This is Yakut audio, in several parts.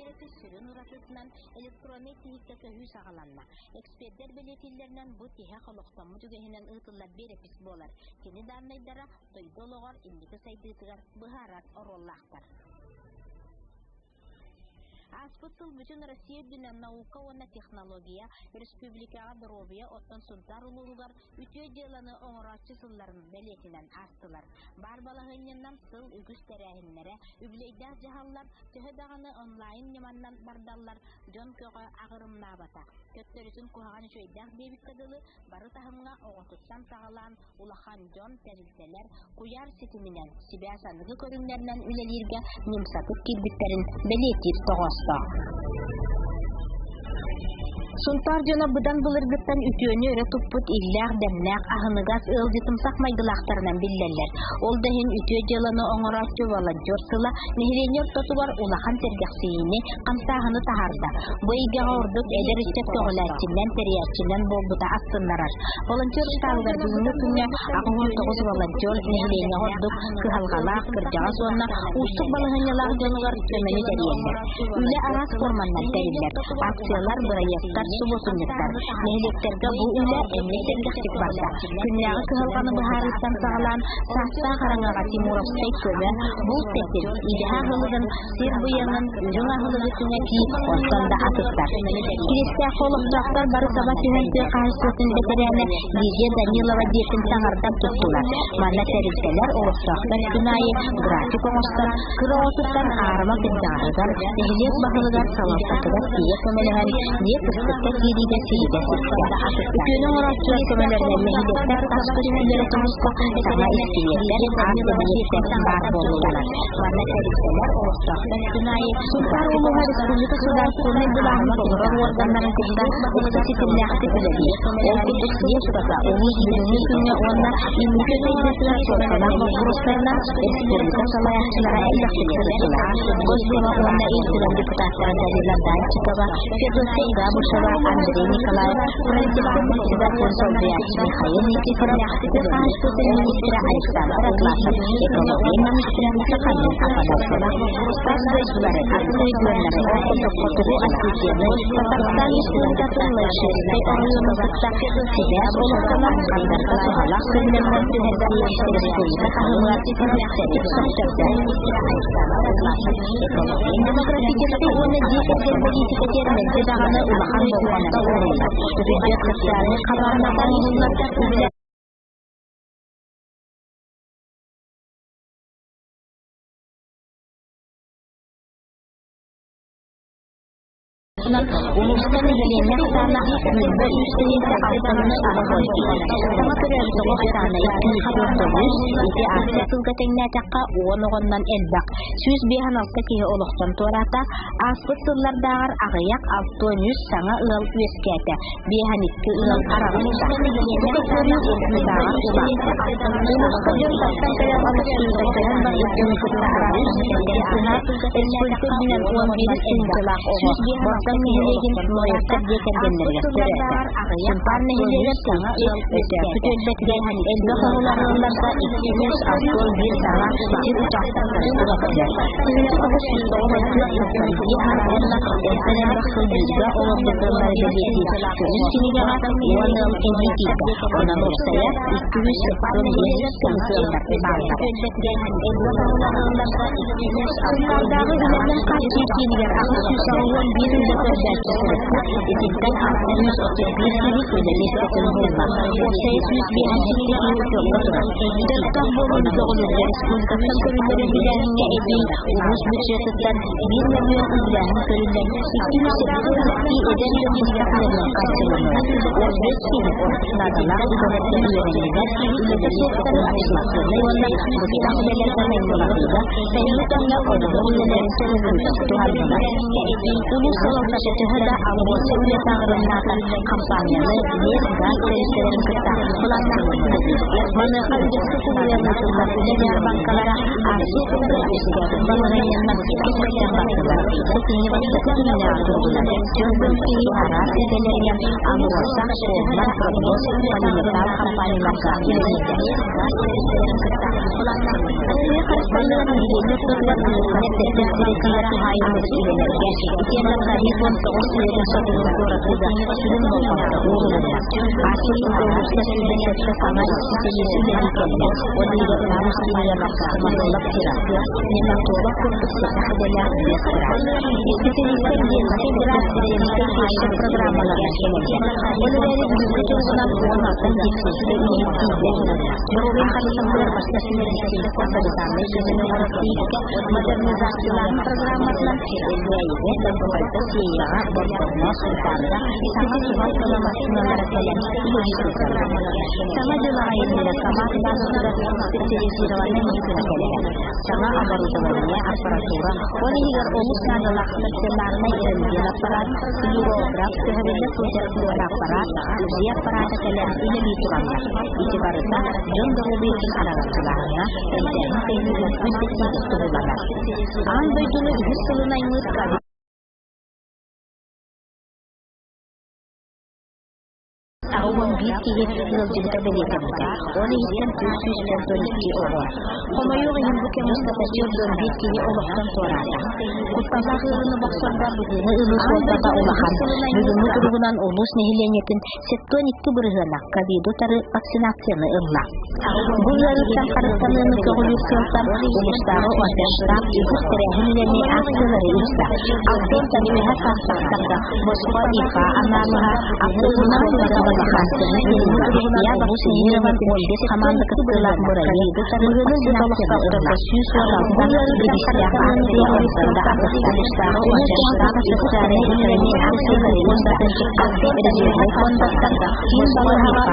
Биэрэпис сүрүн уратытынан электроннай тиһиккэ көһүү саҕаланна. Экспердэр бэлиэтииллэринэн бу тиһэх олохтоммут үгэһинэн ыытыллар биэрэпис буолар. Кини дааннайдара дойду олоҕор инники сайдыытыгар быһаарар оруоллаахтар. Ааспыт сыл бүтүн Россия үрдүнэн наука уонна технология, республикаҕа доруобуйа оттон Сунтаар улууһугар үтүө дьыаланы оҥорооччу сылларын бэлиэтинэн аастылар. Баар балаһыанньанан сыл үгүс тэрээһиннэрэ, үбүлүөйдээх дьаһаллар төһө даҕаны онлайн ньыманнан бардаллар, дьон көҕө аҕырымнаабата. Төттөрүтүн куһаҕан үчүгэйдээх диэбиккэ дылы, бары таһымҥа оҕотуттан саҕалаан улахан дьон, тэрилтэлэр куйаар ситиминэн, сибээс аныгы көрүҥнэринэн үлэлииргэ ньымсатык киирбиттэрин бэлиэтиир тоҕоостоох. Сунтаар дьоно быдан былыргыттан үтүөнү өрө туппут иллээх-дэмнээх, аһыныгас, ыалдьытымсах майгылаахтарынан биллэллэр. Ол да иһин үтүө дьыаланы оҥорооччу волонтер сыла нэһилиэнньэ ортотугар улахан сэргэхсийиини, хамсааһыны таһаарда. Бу эйгэҕэ ордук эдэр ыччат көҕүлээччинэн, тэрийээччинэн буолбута астыннарар. Волонтер штабыгар бүгүҥҥү күҥҥэ 89 волонтер нэһилиэнньэҕэ ордук кыһалҕалаах, кырдьаҕас уонна уустук балаһыанньалаах дьонугар көмөнү тэрийэллэр. Үлэ араас форманнан тэриллэр. Акциялар, бырайыактар, субуотунньуктар. Нэһилиэктэргэ бу үлэ эмиэ сэргэхтик барда. Күннээҕи кыһалҕаны быһаарыыттан саҕалаан, саастаах араҥаҕа Тимуровскай көмө, булт этин, идэһэ аһылыгын, сир быйаҥын, үрүҥ аһылыгы түҥэтии, онтон да атыттар. Киристээххэ олохтоохтор бары саба түһэн тыа хаһаайыстыбатын бэтэрээнэ Лидия Данилова дьиэтин саҥардан туттулар. Манна тэрилтэлэр, олохтоохтор күн аайы график оҥостон, кыра оҕотуттан аарыма кырдьаҕаһыгар, нэһилиэк баһылыгар салалтатыгар тиийэ көмөлөһөн, дьиэ кыстыкка киириигэ сиһигэ ситтэ. Үтүөнү оҥорооччулар көмөлөрүнэн нэһилиэктэр тас көстүүлэрэ тубуста, саҥа искибиэрдэр, аан эбийиэктэр баар буоллулар. Манна тэрилтэлэр, олохтоохтор күн аайы Сунтаар улууһа республика судаарыстыбаннай былааһын толорор уорганнарын кытта ыкса ситимнээхтик үлэлиир. Ол курдук сыл устата улуус бүгүҥҥү күҥҥэ уонна инники сайдыытыгар суолталаах боппуруостарынан республика салайааччылара элбэхтик сырыттылар. Госдума уонна Ил Түмэн депутаттара Галина Данчикова, Федосия Габышева, Андрей Николаев, правительство председателин солбуйааччы Михаил Никифоров, тыа хаһаайыстыбатын министрэ Александр Атласов, экология министрэ Сахамин Афанасьев. Тас дойдулары, атын регионнары, ол курдук Хотугу Осетияны, Татарстан Республикатын Лайшерскай оройуонун кытта сибээс олохтонон, хардарыта туһалаах көрүҥнэринэн түһэрсии республика таһымыгар үксэтик сөхтөрдө. Демографическай уонна дьиэ кэргэн политикатыгар мэлдьи даҕаны улахан болҕомто ууруллар. Бюджет социальнай хабааннаах оҥоһуллар, үбүлэ Улууска нэһилиэнньэ ахсаана 23 тыһыынча алтанны аҕыс Саҥа төрөөбүт оҕо ахсаана 249, ити ааспыт сылга тэҥнээтэххэ 10 оҕоннон элбэх. 156 киһи олохтон туораата. Ааспыт сыллардааҕар аҕыйах 63 саҥа ыал үөскээтэ, 52 ыал араҕыста. Бу көрдөрүү уруккутааҕар улаатта. Улууска дьон тастан кэлэн олохсуйуута көһөн барбыт дьону кытта араас сыһа республика үрдүнэн 11 тыһыынчалаах оҕо Бордоҥ нэһилиэгин Ноевтар дьиэ кэргэннэригэр төрөөтө. Сунтаар нэһилиэгэр тэйиччи Өтөөкү түөлбэтигэр элбэх оҕолоох ыалларга 261 саҥа сир учаастактарын ылаттылар. 1994 сылтан биир уонна онтон элбэх сыл бииргэ олорбут ыаллары бэлиэтиир көмүс кинигэҕэ 10 ыал эбии киирдэ. Онон уопсайа 275 көмүс ыаллар бааллар. Сунтаардааҕы үлэнэн хааччыйыы киинигэр 881 үлэ көрдөөччү сырытта. Итинтэн 631 киһи үлэ миэстэтин булла. Уопсайа 157 киһи учуокка турар. Дьарыктаах буолууну көҕүлүүргэ республикаттан көрүллэр үбүлээһиҥҥэ эбии улуус бюджетыттан 1 мөлүйүөн үбүлээһин көрүллэн, 272 эдэр дьон быстах үлэнэн хааччылынна. 15 киһи ордук наадалаах идэлэргэ үөрэннилэр, үлэтэ суохтары общественнай уонна быстах үлэлэргэ наймылаһыыга сайыҥҥы кэмҥэ оҕолор үлэлэрин төлөбүрүгэр туһаннылар. Улуус салалтата Салалтата төһө да АЛРОСА үлэтэ аҕырымнаатар, хампаанньаны ньиэп-гаас тэрилтэлэрин кытта былааннаахтык үлэлиир. Маныаха үгэскэ кубулуйан ыытыллар үлэ дьаарбаҥкалара акция курдук үөскээбит балаһыанньаннан кэпсэтэн бардылар. Бу кини бастакы күннээҕи туругунан 40 киһи араас идэлэринэн АЛРОСА, Колман, Прогноз, Полиметалл хампаанньаларга үлэлииллэр. Маннык нэһилиэнньэ ортотугар улууска эрдэттэн сэрэтиигэ туһаайыллыбыт үлэлэргэ итиэннэ ковид 19 ыарыы содулун туоратыыга сүрүн болҕомто уурулунна. Ааспыт сылга улууска 27 саҥа исписэлиис үлэлии кэллэ. Ол иһигэр улуус киинигэр стоматолог-терапевт, неонатолог курдук сэдэх идэлээх биэс быраас. Исписэлиистэр Ленскэй быраас Ленскэй фельдшер программаларынан кэлэллэр. Ол эрээри бүгүҥҥү туругунан 16 медицинскэй үлэһит тиийбэт. Доруобуйа харыстабылыгар бастакы медицинскэй санитарнай көмөнү оҥорор тиһиккэ модернизациялааһын программатынан Элгээйигэ, Доргуһайга, Сиэйэҕэ, Бордоҥҥо, Сунтаарга саҥа суһал көмө массыыналара кэлэн үлэлии сылдьаллар. Саҥа дьыл аайы КАМАЗ базатыгар специализированнай массыына кэллэ. Саҥа оборудование, аппаратура, ол иһигэр олус наадалаах стационарнай рентген аппарат, флюорограф, көһөрүллэ сылдьар флюороаппарат, УЗИ аппарата кэлэн үлэлии тураллар. Ити барыта дьон доруобуйатын араҥаччылааһыҥҥа, эмтээһин кэҥиирин үрдэтиигэ туһуланар. Аан дойдуну үһүс сылын аймыыр 81 киһи ыалдьыбыта бэлиэтэммитэ, ол иһиттэн 442 оҕо. Хомойуох иһин, бу кэм устата 41 киһи олохтон туораата. Кутталлаах ыарыыны бохсорго быһыыны ылыы суолтата улахан. Бүгүҥҥү туругунан улуус нэһилиэнньэтин 72 бырыһыана ковиду утары вакцинацияны ылла. Бу ыарыыттан харыстаныыны көҕүлүүр сыалтан улуустааҕы оперштаб үгүс тэрээһин үлэни акциялары ыытта. Алтан үөһэ саастаахтарга босхо ИФА анаалыһа, атыылаһыы суолтата улахан. Бүгүҥҥү туругунан улуус 15 хамаанда кыттыылаах бырайыак быһыыны ылбыт олохтоохторго 116 бириистээх акция онтон да атыттар. Оперштаб социальнай үлэни акциялары ыытта. Резервнэй фондаттан киин балыыһаҕа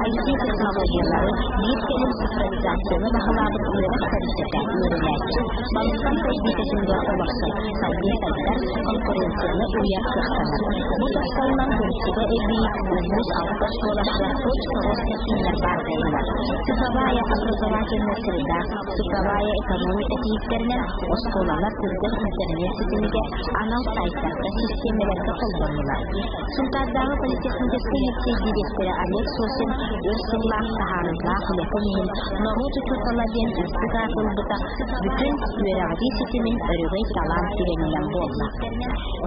IT-технологиялары биир кэлим цифровизацияны баһылаабыт үөрэх тэрилтэтэ үөрэнээччи балысхан сайдыы тэтимигэр олорсон салгыы сайдар, конкуренцияны уйар кыахтанар. Бу тосхолунан Турцияга эбии улуус алта оскуолатыгар точка роста кииннэр баар буоллулар. Цифровая образовательная среда, цифровая экономика тиһиктэринэн оскуолалар түргэн интернет ситимигэр анал сайтарга, систиэмэлэргэ холбоннулар. Сунтаардааҕы политехническэй лицей дириэктэрэ Олег Сосин өр сыллаах таһаарыылаах үлэтин иһин норуот учуутала диэн үрдүк аат ылбыта бүтүн үөрэҕирии ситимин өрөгөй талаан түгэнинэн буолла.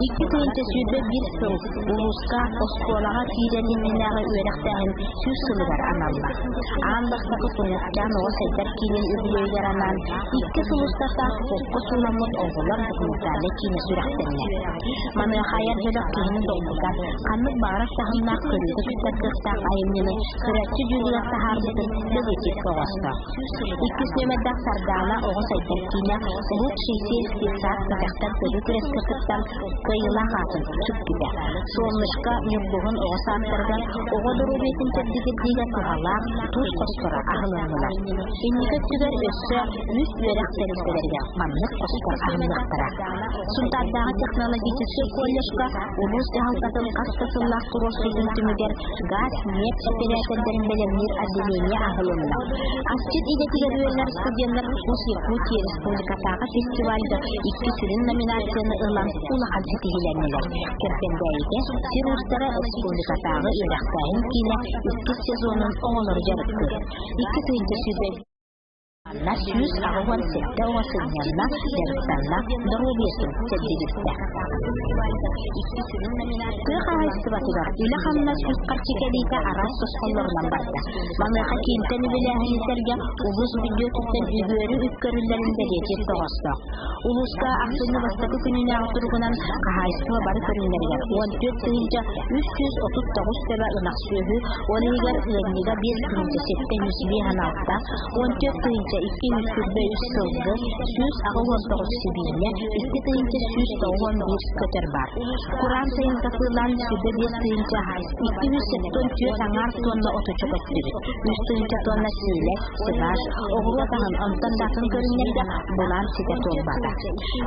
2021 сыл улууска оскуолаҕа киирэн иннинээҕи үөрэхтээһин 100 сылыгар аналла. Аан бастакы Тумукчаан оҕо сайдар киинин үбүлүөйүгэр анаан икки сыл устата окко сууламмыт оҕолор документальнай киинэ сүрэхтэннэ. Маныаха айар бөлөх киһини долгутар, ханнык баҕарар таһымнаах көрүүгэ кыттар кыахтаах айымньыны көрөөччү дьүүлүгэр таһаарбытын бэлиэтиир тоҕоостоох. Иккис нүөмэрдээх Сардаана оҕо сайдар киинэ «Лучший сельский сад» кэтэхтэн көрүү күрэскэ кыттан кыайыылаах аатын сүкпүтэ. Солнышко Ньургуһун оҕо саадтарыгар оҕо доруобуйатын чэбдигирдиигэ туһалаах туус хосторо аһылыннылар. Инники өттүгэр өссө үс үөрэх тэрилтэлэригэр маннык хостор аһыллыахтара. Сунтаардааҕы технологическай колледжка улуус дьаһалтатын хас да сыллаах туруорсуутун түмүгэр газ, ньиэп эпэрээсэрдэрин бэлэмниир отделение аһылынна. Асчыт идэтигэр үөрэнэр студеннар Вкус Якутии республикатааҕы фестивальга икки сүрүн номинацияны ылан улахан ситиһиилэннилэр. Кэрпэндээйигэ сир уустара республикатааҕы үөрэхтээһин киинэ иккис сезонун оҕолору дьарыктыыр. 2 тыһыынча сүүрбэ. Манна 187 оҕо сынньанна, дьарыктанна, доруобуйатын чэбдигирдэ. Тыа хаһаайыстыбатыгар үлэ-хамнас үп-харчы кэлиитэ араас тосхоллорунан барда. Маныаха киинтэн үбүлээһини сэргэ улуус бүддьүөтүттэн үгүөрү үп көрүллэрин бэлиэтиир тоҕоостоох. Улууска ахсынньы бастакы күнүнээҕи туругунан хаһаайыстыба бары көрүҥнэригэр 14 339 төбө ынах сүөһү, ол иһигэр ыанньыга 5756, 14 223 сылгы, 189 сибиинньэ, 2191 көтөр баар. Кураан сайын сатыылаан 25 274 аҥаар туонна отучча көттүбүт. 3 тыһыынча тонна сиилэс, сылаас, оҕуруот аһын, онтон да атын көрүҥнэргэ былаан ситэ туолбата.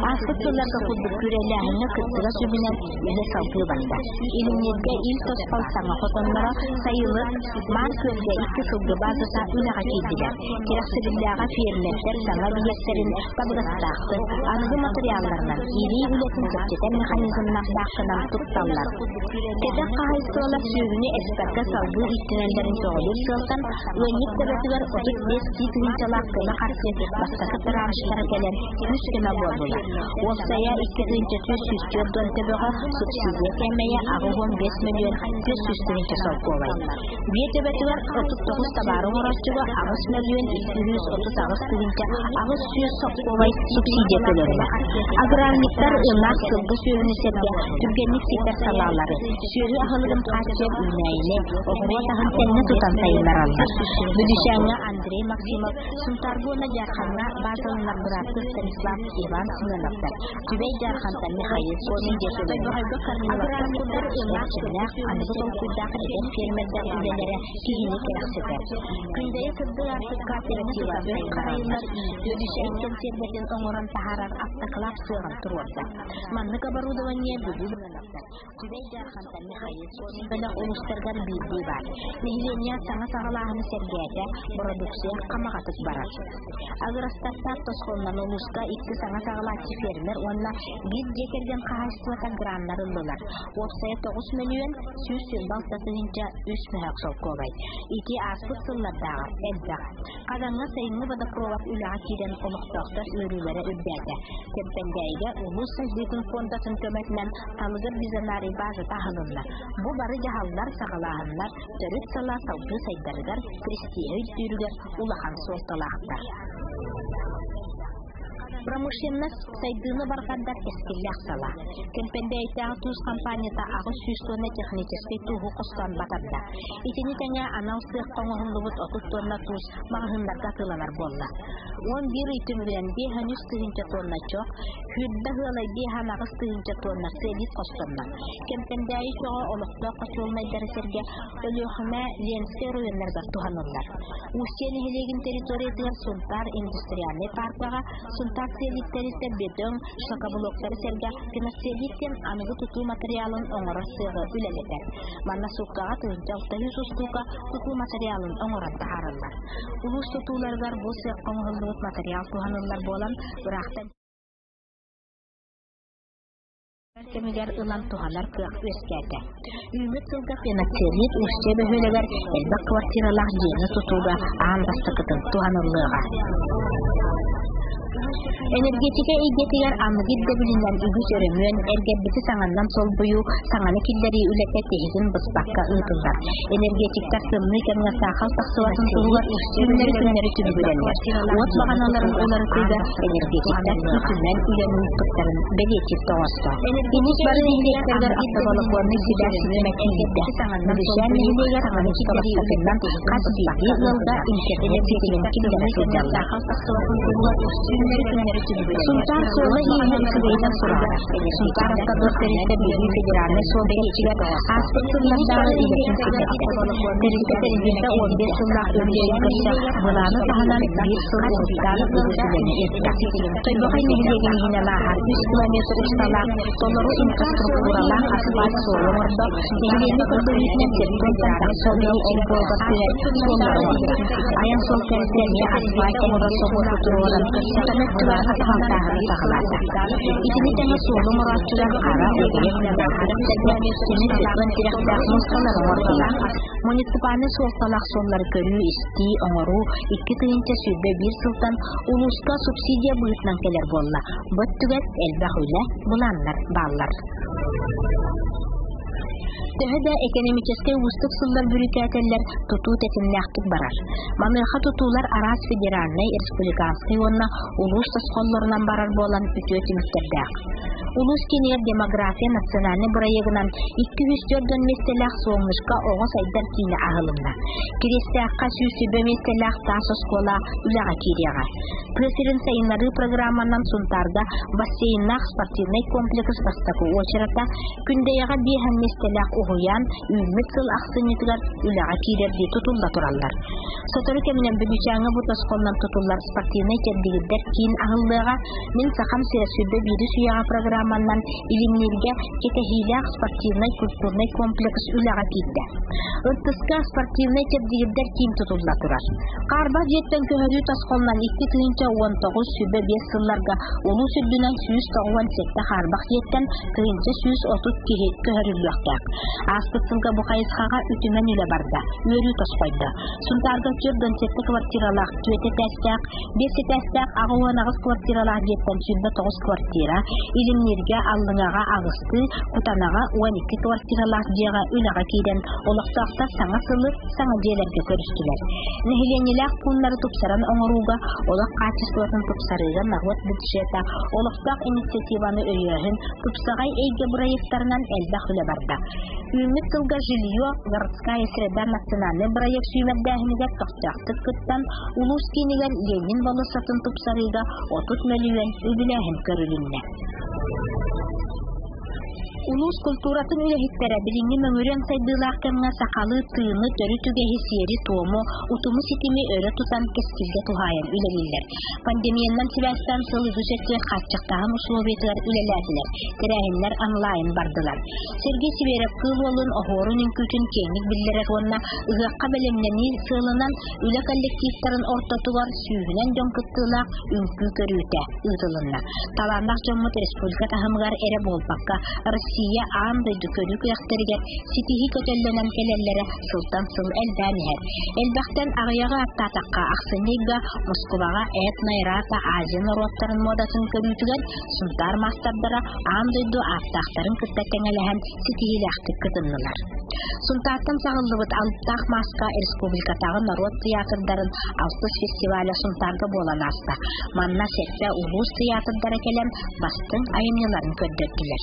Ааспыт сылларга курдук күрэлээһиҥҥэ кыттыгас үбүнэн үлэ салгыы барда. Илимнииргэ Ил Тосхол саҥа хотонноро, Сайылык, Маар Күөлгэ икки сылгы баазата үлэҕэ киирдилэр. Кэрэхсэбиллээҕэ фермердэр саҥа эбийиэктэрин табыгастаахтык, аныгы матырыйаалларынан илии үлэтин чэпчэтэр механизмнардаахтынан тутталлар. Кэтэх хаһаайыстыбалар сүөһүнү экспорка салгыы ииттэнэллэрин көҕүлүүр сыалтан ыанньык төбөтүгэр 35 тыһыынчалаах көмө харчы бастакы транштара кэлэн күүс-көмө буоллулар. Уопсайа 2440 төбөҕө субсидия кээмэйэ 85 мөлүйүөн 400 тыһыынча солкуобай. Биэ төбөтүгэр 39 табаары оҥорооччуга 8 мөлүйүөн 238 тыһыынча 800 солкуобай субсидия төлөннө. Аграрниктар ынах, сылгы сүөһүнү сэргэ түргэнник ситэр салаалары, сүөһү аһылыгын хааччыйар үүнээйини, оҕуруот аһын тэҥҥэ тутан сайыннараллар. Бүлүүчээҥҥэ Андрей Максимов, Сунтаарга уонна Дьаархаҥҥа баазаланар бырааттыы Станислав Иван Семеновтар, Түбэй Дьаархантан Михаил Фомин диэки аграрниктар эрчимнээх, аныгы толкуйдаах эдэр фермердэр үлэлэрэ киһини кэрэхсэтэр. Күндэйэ сырдык аартык кооператива өрт харайыллар иитии кэнсиэрбэтин оҥорон таһаарар автоклав сыаҕын туруорда. Маннык оборудование Бүлүү бөлөх улуустарыгар биирдии баар. Нэһилиэнньэ саҥа саҕалааһыны сэргээтэ, бородууксуйа хамаҕатык барар. Агростартап тосхолунан улууска икки саҥа саҕалааччы фермер уонна биир дьиэ кэргэн хаһаайыстыбата граннар ыллылар. Уопсайа 9 мөлүйүөн 126 тыһыынча 3 мөһөөк солкуобай. Ити ааспыт сыллардааҕар элбэх. Хадаҥҥа сайыҥҥы водопровод үлэҕэ киирэн олохтоохтор үөрүүлэрэ үрдээтэ. Кэмпэндээйигэ улуус сайдыытын фондатын көмөтүнэн Талыгыр бизонарий базата аһылынна. Бу бары дьаһаллар, саҕалааһыннар төрүт салаа салгыы сайдарыгар, престиһэ үрдүүрүгэр улахан суолталаахтар. Промышленность сайдыыны барҕардар кэскиллээх салаа. Кэмпэндээйитээҕи туус компанията 800 тонна техническэй тууһу хостоон батарда. Итини тэҥэ анал сыахха оҥоһуллубут 30 тонна туус маҕаһыыннарга атыыланар буолла. 11 ый түмүгүнэн 53 тыһыынча тонна чох, сүүрбэ ыалай 58 тыһыынча тонна цеолит хостонно. Кэмпэндээйи чоҕо олохтоох хочуолунайдары сэргэ Өлүөхүмэ, Ленскэй оройуоннарыгар туһаныллар. Устье нэһилиэгин территориятыгар Сунтаар индустриальнай паркаҕа Сунтаар цеолит тэрилтэ бөдөҥ шлакоблоктары сэргэ пеноцеолит диэн аныгы тутуу матырыйаалын оҥорор сыаҕы үлэлэтэр. Манна сууккаҕа 1600 устуука тутуу матырыйаалын оҥорон таһаараллар. Улуус тутууларыгар бу сыахха оҥоһуллубут матырыйаал туһаныллар буолан, ыраахтан кэмигэр ылан туһанар кыах үөскээтэ. Үүммүт сылга пеноцеолит Устье бөһүөлэгэр элбэх квартиралаах дьиэни тутууга аан бастакытын туһаныллыаҕа. Энергетика эйгэтигэр аныгы ирдэбилинэн үгүс өрөмүөн, эргэрбити саҥаннан солбуйуу, саҥаны киллэрии үлэтэ тиһигин быспакка ыытыллар. Энергетиктэр тымныы кэмҥэ саахал тахсыбатын туһугар түүннэри-күннэри түбүгүрэллэр. Уот баҕаналарын уларытыыга энергетиктэр үтүмэн үлэни ыыппыттарын бэлиэтиир тоҕоостоох. Улуус бары нэһилиэктэригэр автоволоконнай сибээс ситимэ киирдэ. Бүлүүчээн нэһилиэгэр улууска бастакынан хас биирдии ыалга интернет ситимин киллэрэ сылдьаллар. Сунтаар суола-ииһэ үчүгэйинэн сураҕар. Сунтаар автодор тэрилтэ Бүлүү федеральнай суол кэрчигэр ааспыт сыллардааҕы үлэтин ситэрдэ. Тэрилтэ тэриллибитэ 15 сыллаах үбүлүөйүн көрсө былааны таһынан биир сыл уһуктаан үгүс үлэни ыытта. Тойбохой нэһилиэгин иһинэн ааһар 3 километр усталаах толору инфраструктуралаах асфальт суолу оҥордо, нэһилиэнньэ көрдөһүүтүнэн сиртэн тахса ыал олбуорга түһэр суоллары оҥордо. Айан суол тэрилтэ эмиэ асфальт оҥорор собуоту туруоран, сатана өттүгэр асфальтааһыны саҕалаата. Итини тэҥэ суолу оҥорооччулар хара, угуйа күрэхтэргэ тимир бетон тирэхтээх муосталары оҥордулар. Муниципальнай суолталаах суоллары көрүү-истии, оҥоруу 2021 сылтан улууска субсидия быһыытынан кэлэр буолла. Бу өттүгэр элбэх үлэ, былааннар бааллар. Төһө да экономическай уустук сыллар бүрүүкээтэллэр, тутуу тэтимнээхтик барар. Маныаха тутуулар араас федеральнай, республиканскай уонна улуус тосхоллорунан барар буолан үтүө түмүктэрдээх. Улуус киинигэр демография национальнай бырайыагынан 204 миэстэлээх Солнышко оҕо сайдар киинэ аһылынна. Кириэстээххэ 120 миэстэлээх таас оскуола үлэҕэ киириэҕэ. Тыа сирин сайыннарыы программанан Сунтаарга бассейннаах спортивнай комплекс бастакы уочарата, Күндэйэҕэ биэһэн миэстэлээх уһуйаан үүммүт сыл ахсынньытыгар үлэҕэ киирэрдии тутулла тураллар. Сотору кэминэн Бүлүүчээҥҥэ бу тосхолунан тутуллар спортивнай чэбдигирдэр киин аһыллыаҕа. Мин Сахам сирэ 21 үйэҕэ программанан Илимнииргэ кэтэһиилээх спортивнай культурнай комплекс үлэҕэ киирдэ. Ыртыска спортивнай чэбдигирдэр киин тутулла турар. Хаарбах дьиэттэн көһөрүү тосхолунан 2019 25 сылларга улуус үрдүнэн 197 хаарбах дьиэттэн 1130 киһи көһөрүллүөхтээх. Ааспыт сылга бу хайысхаҕа үтүмэн үлэ барда, үөрүү тосхойдо. Сунтаарга 47 квартиралаах түөрт этээстээх, биэс этээстээх 88 квартиралаах дьиэттэн 29 квартира, Илимнииргэ, Аллыҥаҕа аҕыстыы, Кутанаҕа 12 квартиралаах дьиэҕэ үлэҕэ киирэн, олохтоохтор саҥа сылы саҥа дьиэлэргэ көрүстүлэр. Нэһилиэнньэлээх пууннары тупсаран оҥорууга, олох хаачыстыбатын тупсарыыга норуот бюджета, олохтоох инициативаны өйөөһүн, тупсаҕай эйгэ бырайыактарынан элбэх үлэ барда. Үүммүт сылга «Жилье. Городская среда» национальнай бырайыак сүүмэрдээһинигэр көхтөөхтүк кыттан, улуус киинигэр Ленин болуоссатын тупсарыыга 30 мөлүйүөн үбүлээһин көрүлүннэ. Улуус култууратын үлэһиттэрэ билиҥҥи мөҥүрүөн сайдыылаах кэмҥэ сахалыы тыыны, төрүт үгэһи, сиэри-туому, утуму-ситими өрө тутан кэскилгэ туһаайан үлэлииллэр. Пандемиянан сибээстээн сыл үгүс өттүгэр хааччахтааһын усулуобуйатыгар үлэлээтилэр, тэрээһиннэр онлайн бардылар. Сергей Сибиэрэп Кыыл Уолун оһуорун үҥкүүтүн киэҥник биллэрэр уонна ыһыахха бэлэмнэнии сыалынан үлэ коллективтарын ортотугар сүүһүнэн дьон кыттыылаах үҥкүү көрүүтэ ыытылынна. Талааннаах дьоммут республика таһымыгар эрэ буолбакка, Россия аан дойду көрүү күрэхтэригэр ситиһии көтөллөнөн кэлэллэрэ сылтан сыл элбээн иһэр. Элбэхтэн аҕыйаҕы аттаатахха, ахсынньы ыйга Москваҕа Этно-Ирата Азия норуоттарын муодатын көрүүтүгэр Сунтаар маастардара аан дойду ааттаахтарын кытта тэҥэлэһэн ситиһиилээхтик кытыннылар. Сунтаартан саҕыллыбыт алыптаах мааска республикатааҕы норуот тыйаатырдарын алтыс фестиваля Сунтаарга буолан ааста. Манна сэттэ улуус тыйаатырдара кэлэн бастыҥ айымньыларын көрдөрдүлэр.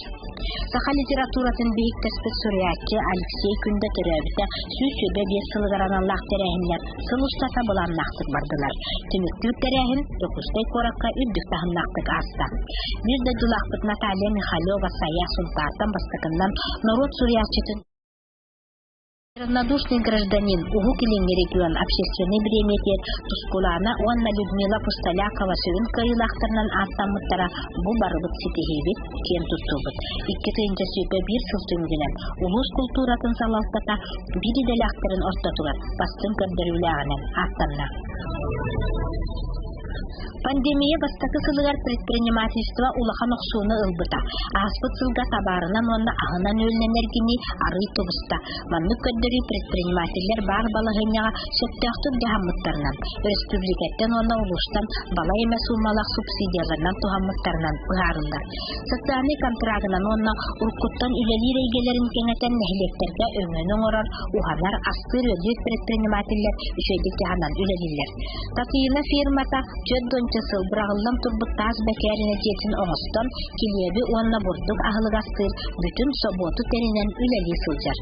Саха литературатын биһиктэспит суруйааччы Алексей Күндэ төрөөбүтэ 125 сылыгар аналлаах тэрээһиннэр сыл устата былааннаахтык бардылар. Түмүктүүр тэрээһин Дьокуускай куоракка үрдүк таһымнаахтык ааста. Биир дойдулаахпыт Наталья Михалева-Сайа Сунтаартан бастакыннан норуот суруйааччытын Равнодушный гражданин Уһук Илиҥҥи регион общественнай бириэмийэтигэр Тускулаана уонна Людмила Пустолякова сүрүн кыайыылаахтарынан ааттаммыттара бу барыбыт ситиһиибит, киэн туттуубут. 2021 сыл түмүгүнэн улуус култууратын салалтата биир идэлээхтэрин ортотугар бастыҥ көрдөрүүлээҕинэн ааттанна. Пандемия бастакы сылыгар предпринимательство улахан охсууну ылбыта. Ааспыт сылга табаарынан уонна аһынан-үөлүнэн эргинии арыый тубуста. Маннык көрдөрүү предпринимателлэр баар балаһыанньаҕа сөптөөхтүк дьаһаммыттарынан, өрөспүүбүлүкэттэн уонна улуустан балай эмэ суумалаах субсидияларынан туһаммыттарынан быһаарыллар. Социальнай контрагынан уонна уруккуттан үлэлиир эйгэлэрин кэҥэтэн нэһилиэктэргэ өҥөнү оҥорор, уһанар, астыыр-үөллүүр предпринимателлэр үчүгэйдик дьаһанан үлэлииллэр. Татыйына фирмата 40 сыл быраҕыллан турбут таас бэкээринэ дьиэтин оҥостон, килиэби уонна бурдук аһылык астыыр бүтүн собуоту тэринэн үлэлии сылдьар.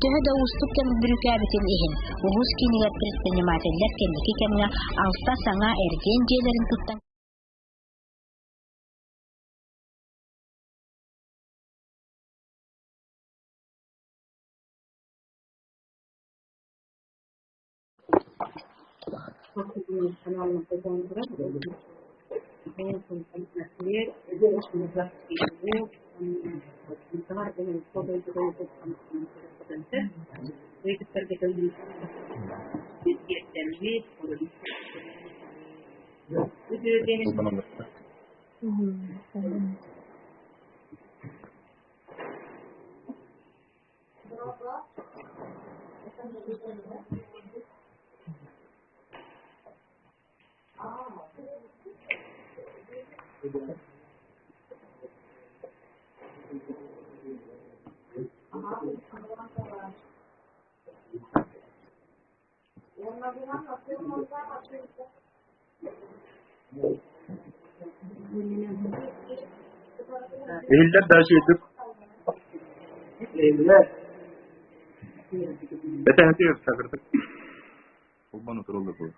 Төһө да уустук кэм бүрүүкээбитин иһин, улуус киинигэр предпринимателлэр кэнники кэмҥэ алта саҥа эргиэн дьиэлэрин туттан Иһиллэр да үчүгэйдик. Бэтэһэтигэр сакыртык. Холбоно тураллар буолар.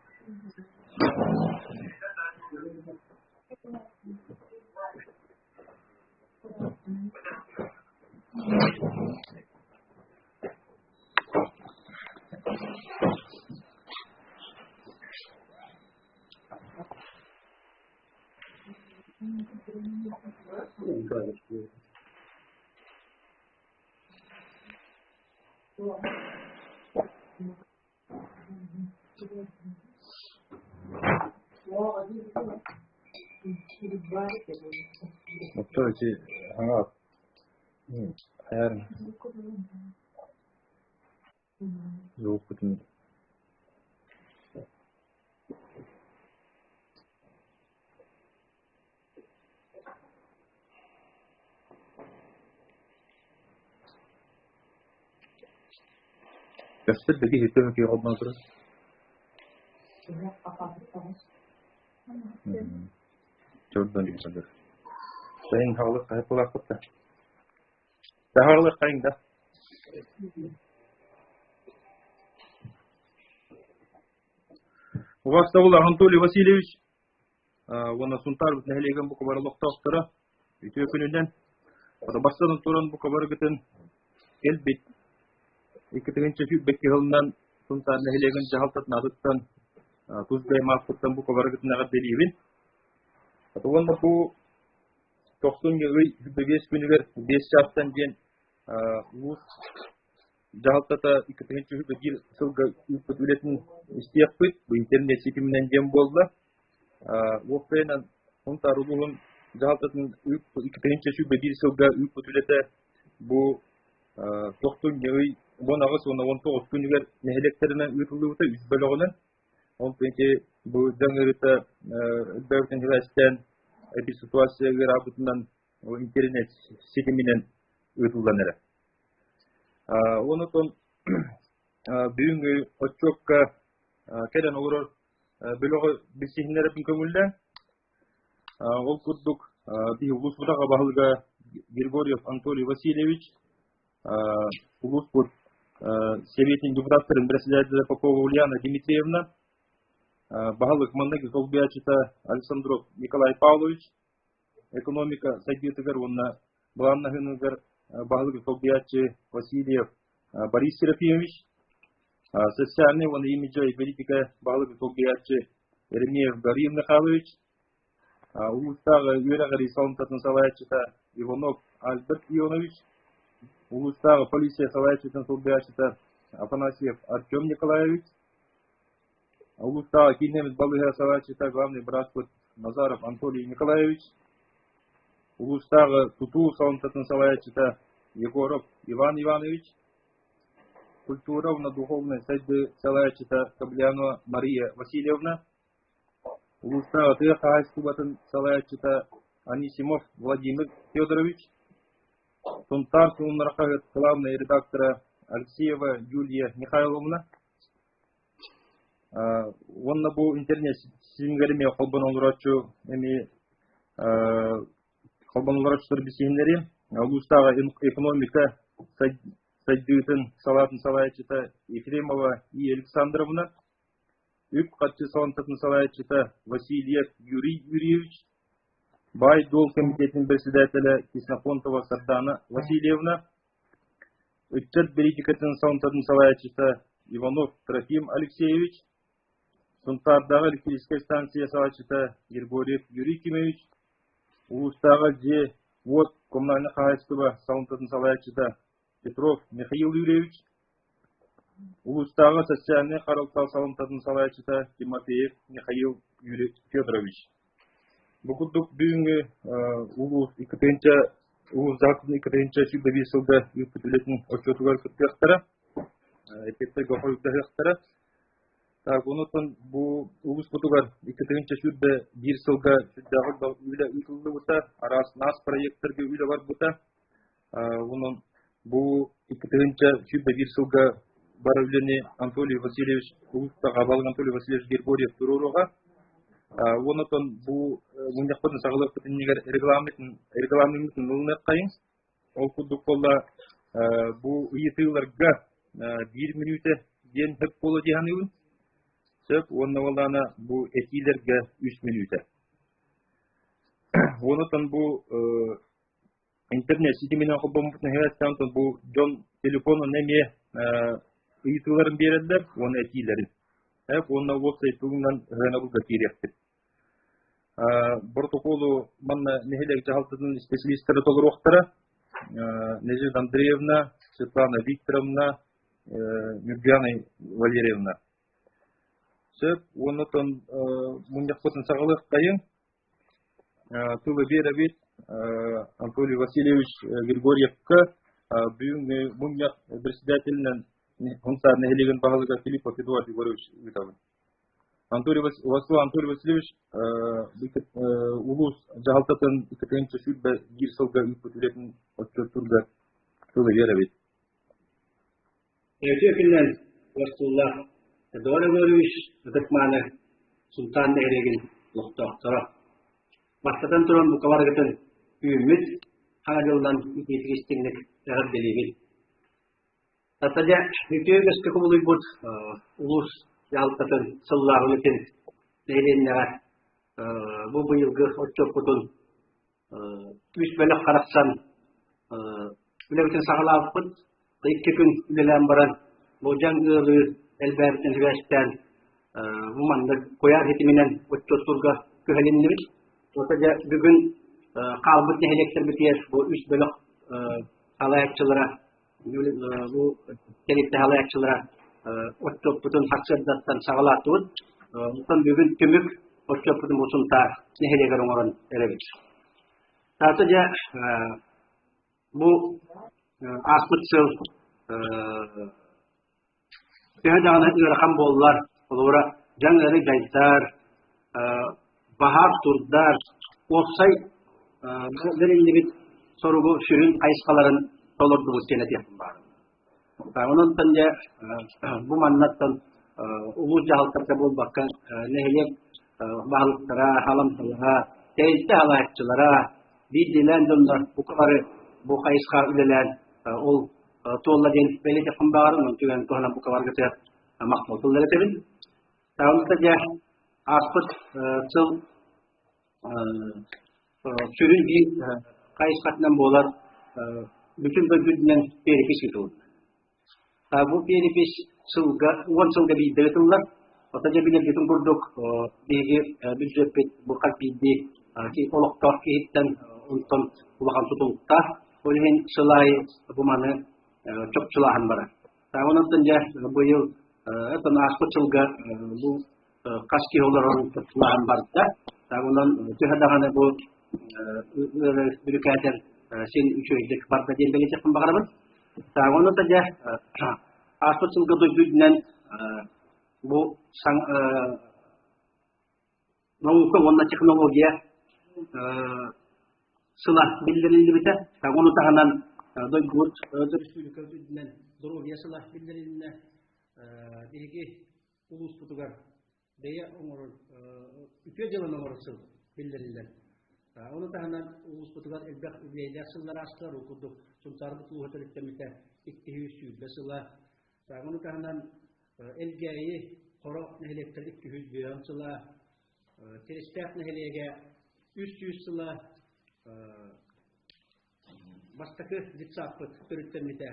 Оттон ити хаҥа хайар звукпутун Көстөр да киһи төһө киһи холбоно турар. Чордон дии Сайын хаалык хаһыт буолаахпыт да. Таһаалык хайын да. Убастабыл Анатолий Васильевич уонна Сунтаар нэһилиэгин бука бары олохтоохторо үтүө күнүнэн бастан туран бука барыгытын кэлбит икки сүүрбэкки сылынан Сунтаар нэһилиэгин дьаһалтатын аатыттан тус бэйэм ааппыттан бука барыгытын эҕэрдэлиибин. Уонна бу тохсунньу ый 25 күнүгэр 5 чаастан диэн улуус дьаһалтата 2021 сылга ыыппыт үлэтин истиэхпит. Бу интернет ситиминэн диэн буолла. Уопсайынан Сунтаар улууһун дьаһалтатын 2021 сылга ыыппыт үлэтэ бу тохсунньу ый 18 уонна 19 күнүгэр нэһилиэктэринэн ыытыллыбыта үс бөлөҕүнэн. Ол ити бу дьаҥ ыарыыта элбэҕин сибээстээн эпидситуация ыараабытынан интернет ситиминэн ыытыллан эрэр. Онтон бүгүҥҥү отчуокка кэлэн олорор бөлөҕү билсиһиннэрэрбин көҥүллээн. Ол курдук биһи улууспут аҕа баһылыга Григорьев Анатолий Васильевич, улууспут Сэбиэтин депутаттарын председателэ Попова Ульяна Дмитриевна, баһылык маннык солбуйааччыта Александров Николай Павлович, экономика сайдыытыгар уонна былааннаһыыныгар баһылык солбуйааччы Васильев Борис Серафимович, социальнай уонна имиджевай политика баһылык солбуйааччы Еремеев Гаврил Михайлович, улуустааҕы үөрэҕирии саламтатын салайааччыта Иванов Альберт Ионович, улуустааҕы полиция салайааччытын солбуйааччыта Афанасьев Артем Николаевич, Улуустааҕы кииннэммит балыыһа салайааччыта главный бырааспыт Назаров Анатолий Николаевич, улуустааҕы тутуу саламтатын салайааччыта Егоров Иван Иванович, культура уонна духовнай сайдыы салайааччыта Каблянова Мария Васильевна, улуустааҕы тыа хаһаайыстыбатын салайааччыта Анисимов Владимир Федорович, Сунтаар сонуннара хаһыат главнай редактора Алексеева Юлия Михайловна, Уонна бу интернет ситимигэр эмиэ холбоно олорооччу эмиэ холбоно олорооччулар билсиһиннэри улуустааҕы экономика сайдыытын салаатын салайааччыта Ефремова И Александровна, үп-харчы саламтатын салайааччыта Васильев Юрий Юрьевич, баай-дуол комитетин председателэ Ксенофонтова Сардана Васильевна, Ыччат бэлиитикэтин саламтатын салайааччыта Иванов Трофим Алексеевич, Сунтаардааҕы электрическэй станция салайааччыта Григорьев Юрий Кимович, улуустааҕы дьиэ-уот коммунальнай хаһаайыстыба саламтатын салайааччыта Петров Михаил Юрьевич, улуустааҕы социальнай харалтал саламтатын салайааччыта Тимофеев Михаил Юрий Федорович. Бу курдук бүгүҥҥү улуус икки улуус дьаһалтатын 2 тыһыынча 25 сылга ыыппыт үлэтин отчуотугар кыттыахтара, эппиэттэргэ хоруйдаһыахтара. Так, онон бу улууспутугар 2 тыһыынча 21 сылга сүрдээх үлэ ыытыллыбыта, араас наас проектарга үлэ барбыта. Онон бу 2 тыһыынча 21 сылга бар үлэни Анатолий Васильевич улуустааҕы абалык Анатолий Васильевич Григорьев туруоруоҕа. Онон бу мунньахпытын саҕалыахпыт иннигэр регламентын ылыныаххайыҥ. Ол курдук буолла бу ыйытыыларга биир мүнүүтэ диэн сөп буолуо дии саныыбын. Сөп уонна буоллаҕына бу этиилэргэ 3 мүнүүтэ. Онон бу интернет ситиминэн холбоммут нэһилиэктэн бу дьон телефонун эмиэ ыйытыыларын биэрэллэр уонна этиилэрин. Уонна уопсай тылынан ыһыанабылга киириэхпит. Протоколу манна нэһилиэк дьаһалтатын исписэлиистэрэ толоруохтара. Надежда Андреевна, Светлана Викторовна, Нюргана Валерьевна. Сөп, уонна мунньахпытын саҕалыахтайын. Тылы биэрэбит Анатолий Васильевич Григорьевка, бүгүҥҥү мунньах председателинэн Сунтаар нэһилиэгин баһылыга Филиппов Эдуард Егорович ыытабын. Анатолий Анатолий Васильевич улуус дьаһалтатын 2 тыһыынча 21 сылга ыыппыт үлэтин отчуоттуурга тылы биэрэбит. Үтүө күнүнэн Вастуллах Эдуард Егорович Ытык-мааны Сунтаар нэһилиэгин олохтоохторо. Бастатан туран бука барыгытын үүммүт Хаҥа дьылынан итиитик истиҥник эҕэрдэлиибин. Татадьа үтүө үгэскэ кубулуйбут улуус дьаһалтатын сыллааҕы үлэтин нэһилиэнньэҕэ бу быйылгы отчуоппутун үс бөлөх харахсан үлэбитин саҕалаабыппыт. 2 күн үлэлээн баран, бу дьаҥ ыарыы элбээбитин сибээстээн, бу маннык куйаар ситиминэн отчуоттуурга күһэлиннибит. Ото дьэ бүгүн хаалбыт нэһилиэктэрбитигэр бу үс бөлөх салайааччылара бу тэрилтэ салайааччылара отчуоппутун сарсыардаттан саҕалаатыбыт. Оттон бүгүн түмүк отчуоппутун бу Сунтаар нэһилиэгэр оҥорон эрэбит. Таата дьэ бу ааспыт сыл төһө даҕаны ыарахан буоллар, холобура, дьаҥ ыарыы дьайдар, баһаар турдар, уопсай бэриллибит соругу сүрүн хайысхаларын толордубут диэн этиэхпин баҕарабын. Онон дьэ бу маннаттан улуус дьаһалтата буолбакка нэһилиэк баһылыктара, халамталара, тэрилтэ салайааччылара, биирдиилээн дьоннор бука бары бу хайысха үлэлээн ол туолла диэн бэлиэтиэхпин баҕарабын, онон түгэн туһанан бука баргытыгар махтал тыллар этэбин. Таҕылта дьэ ааспыт сыл сүрүн биир хайысхатынан буолар бүтүн дойду үрдүнэн перепись ыытылынна. Бу перепись сылга 10 сылга биирдэ ыытыллар. Оттон дьэ билэргитин курдук биһиги бюджеппит бу хас биирдии олохтоох киһиттэн онтон улахан тутулуктаах. Ол иһин сыл аайы бу маны чопчулааһын барар. Онон дьэ быйыл оттон ааспыт сылга бу хас киһи олорорун чопчулааһын барда. Онон төһө даҕаны бу бүрүкээтэр син үчүгэйдик барда диэн бэлиэтиэхпин баҕарабын. Онон дьэ ааспыт сылга дойду үрдүнэн бу наука уонна технология сыла биллэриллибитэ. Ону таһынан дойдубут өрөспүүбүлүкэ үрдүнэн доруобуйа сыла биллэрилиннэ. Биһиги улууспутугар бэйэ оҥорор үтүө дьыаланы оҥорор сыл биллэриллэр. Ону таһынан улууспутугар элбэх үбүлүөйдээх сыллар аастылар. Ол курдук Сунтаарбыт улууһа төрүттэммитэ 220 сыла. Ону таһынан Элгээйи, Хоро нэһилиэктэр 205 сыла, Киристээх нэһилиэгэ 300 сыла, бастакы детсадпыт төрүттэммитэ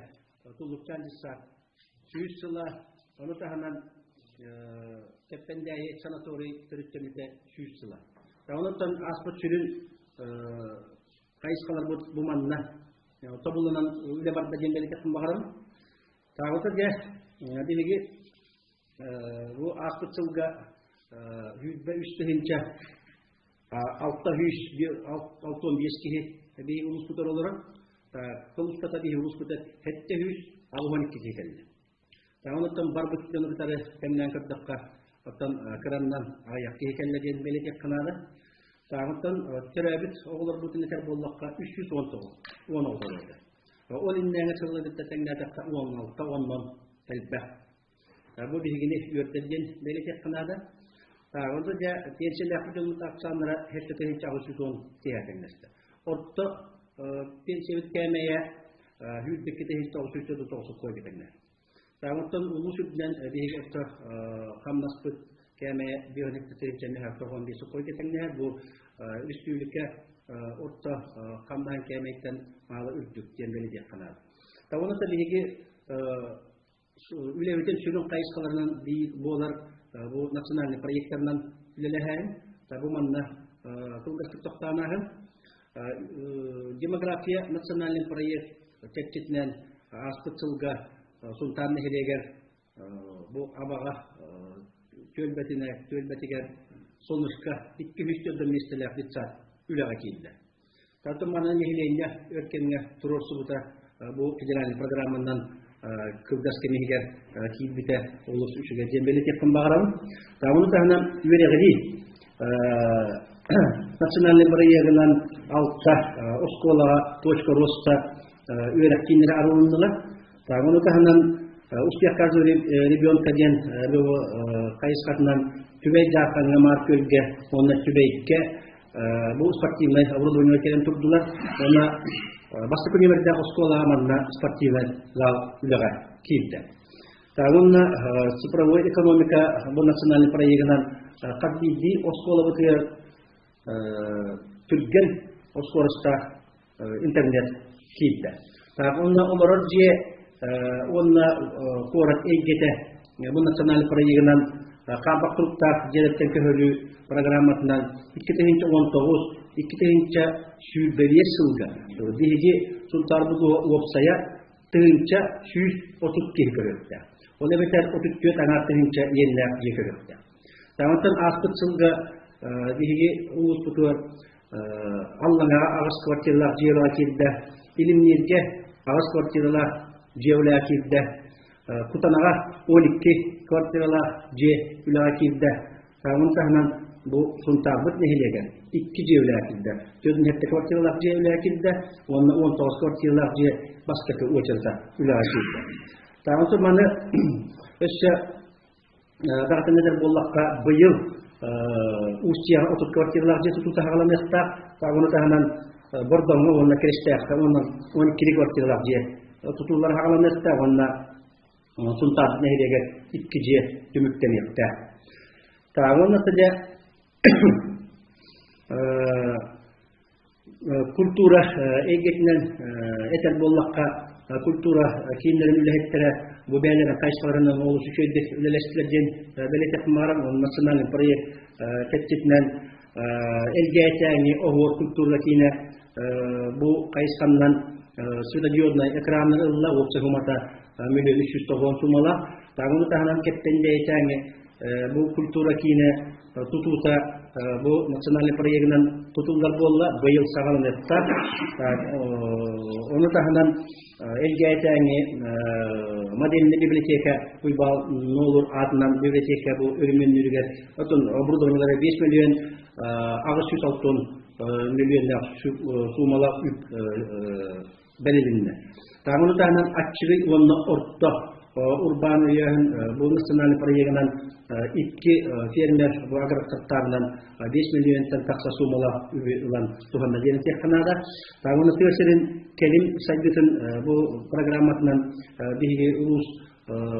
Туллукчаан детсад 100 сыла, ону таһынан Кэппэндээйи санаторий төрүттэммитэ 100 сыла. Онон ааспыт сүрүн хайысхаларбыт бу манна тобулунан үлэ барда диэн бэлиэтиэхпин баҕарабын. Таабыта дьэ биһиги бу ааспыт сылга 23 тыһыынча 665 киһи биһиги улууспутугар олорор. Сыл устата биһиги улууспутугар 762 киһи кэллэ. Онуттан барбыт дьону кытары тэҥнээн көрдөххө, оттон кыраннан аҕыйах киһи кэллэ диэн бэлиэтиэххэ наада. Тааҕыттан төрөөбүт оҕолорбутун этэр буоллахха, 319 10 оҕо төрөөтө. Ол иннээҥи сылы кытта тэҥнээтэххэ, 16 оннон элбэх. Бу биһигини үөрдэр диэн бэлиэтиэххэ наада. Онто дьэ пенсиялаах дьоммут ахсааннара 7 810 киһи тэҥнэстэ. Орто пенсиябыт кээмэйэ 102 900 тэҥнэ. Оттон улуус үрдүнэн биһиги орто хамнаспыт кээмэйэ 5 тыһыынча тэҥнэһэр. Бу республика орто хамнаһын кээмэйтэн маалы үрдүк диэн бэлиэтиэххэ наада. Онон биһиги үлэбитин сүрүн хайысхаларынан биир буолар бу национальный проекттарынан үлэлэһээһин. Бу манна кылгастык тохтоон Демография национальный проект чэрчитинэн ааспыт сылга Сунтаар нэһилиэгэр бу Абаҕа түөлбэтинэ түөлбэтигэр Солнышко 204 миэстэлээх детсад үлэҕэ киирдэ. Тартын маны нэһилиэнньэ өр кэмҥэ туруорсубута бу федеральный программанан кылгас кэмигэр киирбитэ олус үчүгэй диэн бэлиэтиэхпин баҕарабын. Ону таһынан үөрэҕирии национальный бырайыагынан алта оскуолаҕа точка роста үөрэх кииннэрэ арылыннылар. Ону таһынан «Успех каждого ребенка» диэн хайысхатынан Түбэй Дьаархаҥҥа, Маар Күөлгэ уонна Түбэйкэ бу спортивнай оборудование кэлэн турдулар. Уонна бастакы нүөмэрдээх оскуолаҕа манна спортивнай зал үлэҕэ киирдэ. Уонна цифровой экономика бу национальный проегынан хас биирдии оскуолабытыгар түргэн скоростаах интернет киирдэ. Уонна олорор дьиэ уонна куорат эйгэтэ бу национальный проегынан хаампах туруктаах дьиэлэртэн көһөрүү программатынан 2019 2025 сылга биһиги Сунтаарбыт уопсайа 1130 киһи көрүөхтээх. Ол эбэтэр 34 аҥаар тыһыынча иэннээх дьиэ көрүөхтээх. Таҥаттан ааспыт сылга биһиги улууспутугар Аллаҥаҕа аҕыс квартиралаах дьиэ үлэҕэ киирдэ, Илимнииргэ аҕыс квартиралаах дьиэ үлэҕэ киирдэ, Кутанаҕа 12 квартиралаах дьиэ үлэҕэ киирдэ. Ону таһынан бу Сунтаарбыт нэһилиэгэр икки дьиэ үлэҕэ киирдэ. 47 квартиралаах дьиэ үлэҕэ киирдэ уонна 19 квартиралаах дьиэ бастакы уочарата үлэҕэ киирдэ. Таҕысы маны өссө даҕатан этэр буоллахха, быйыл Устьяҕа 30 квартиралаах дьиэ тутуута саҕаланыахтаах. Ону таһынан Бордоҥҥо уонна Крестээххэ уонна 12 квартиралаах дьиэ тутуулара саҕаланыахтаах уонна Сунтаар нэһилиэгэр икки дьиэ түмүктэниэхтээх. Уонна дьэ культура эйгэтинэн этэр буоллахха, культура кииннэрин үлэһиттэрэ бу бэйэлэрин хайысхаларынан олус үчүгэйдик үлэлэстилэр диэн бэлиэтиэхпин баҕарабын. Ол национальный проект чэрчитинэн Элгээчээҥи оһуор культура киинэ бу хайысханнан светодиоднай экраннары ылла, уопсай сумата 1 390 суммалаах. Ону таһынан Кэппэндээйитээҥи бу культура киинэ тутуута бу национальный проегынан тутуллар буолла, быйыл саҕаланыахта. Ону таһынан Элгээчээҥи модельный библиотека Уйбаал Нуолур аатынан библиотека бу өрөмүөннүүрүгэр оттон оборудованиелара 5 миллион 860 миллионнаах суумалаах үп бэрилиннэ. Ону таһынан аччыгый уонна орто урбаан өйөөһүн бу национальный проегынан икки фермер бу агростартабынан 5 миллионтан тахса суумалаах үбү ылан туһанна диэн этиэххэ наада. Ону тыа сирин кэлим сайдыытын бу программатынан биһиги улуус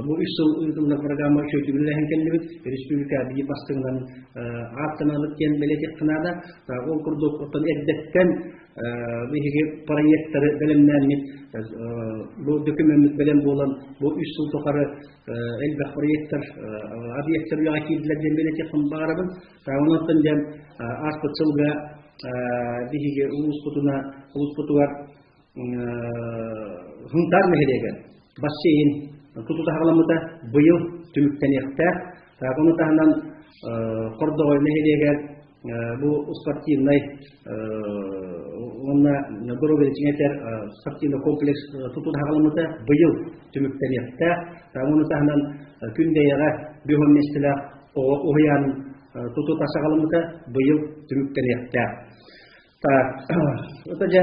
бу үс сыл ыытыллар программа үчүгэйдик үлэлэһэн кэллибит. Республика биир бастыҥынан ааттанабыт диэн бэлиэтиэххэ наада. Ол курдук оттон эрдэттэн биһиги проекттары бэлэмнээммит, бу докумеммит бэлэм буолан, бу үс сыл тухары элбэх проекттар, объекттар үлэҕэ киирдилэр диэн бэлиэтиэхпин баҕарабын. Онон диэн ааспыт сылга биһиги улууспутуна улууспутугар Сунтаар нэһилиэгэр бассейн тутуута саҕаламмыта быйыл түмүктэниэхтээх. Ону таһынан Хордоҕой нэһилиэгэр Бу спортивнай уонна доруобуйа чиҥэтэр спортивный комплекс тутуу хаҕаламмыта быйыл түмүктэниэхтээх. Ону таһынан Күндэйэҕэ 5 миэстэлээх оҕо уһуйаанын тутуута саҕаламмыта быйыл түмүктэниэхтээх. Так, это дьэ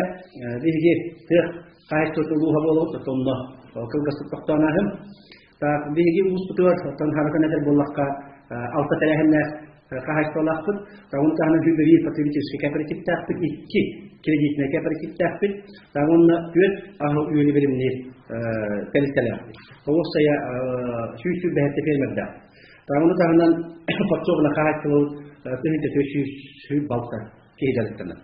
биһиги тыа хаһаайыстыбатын улууһа буолабыт, онно кылгастык тохтоон ааһым. Так, биһиги улууспутугар оттон харатан этэр буоллахха, алта тэрээһиннээх хаһаайыстыбалаахпыт. Ону таһынан биир потребительский кооперативтаахпыт, икки кредитнэй кооперативтаахпыт, уонна түөрт аһы үөлү билимниир тэрилтэлээхпит. Оҕус сайа 127 фермердээх. Ону таһынан подсобно хаһаайыстыбабыт тыһыынча 400 балта киһи дьарыктанар.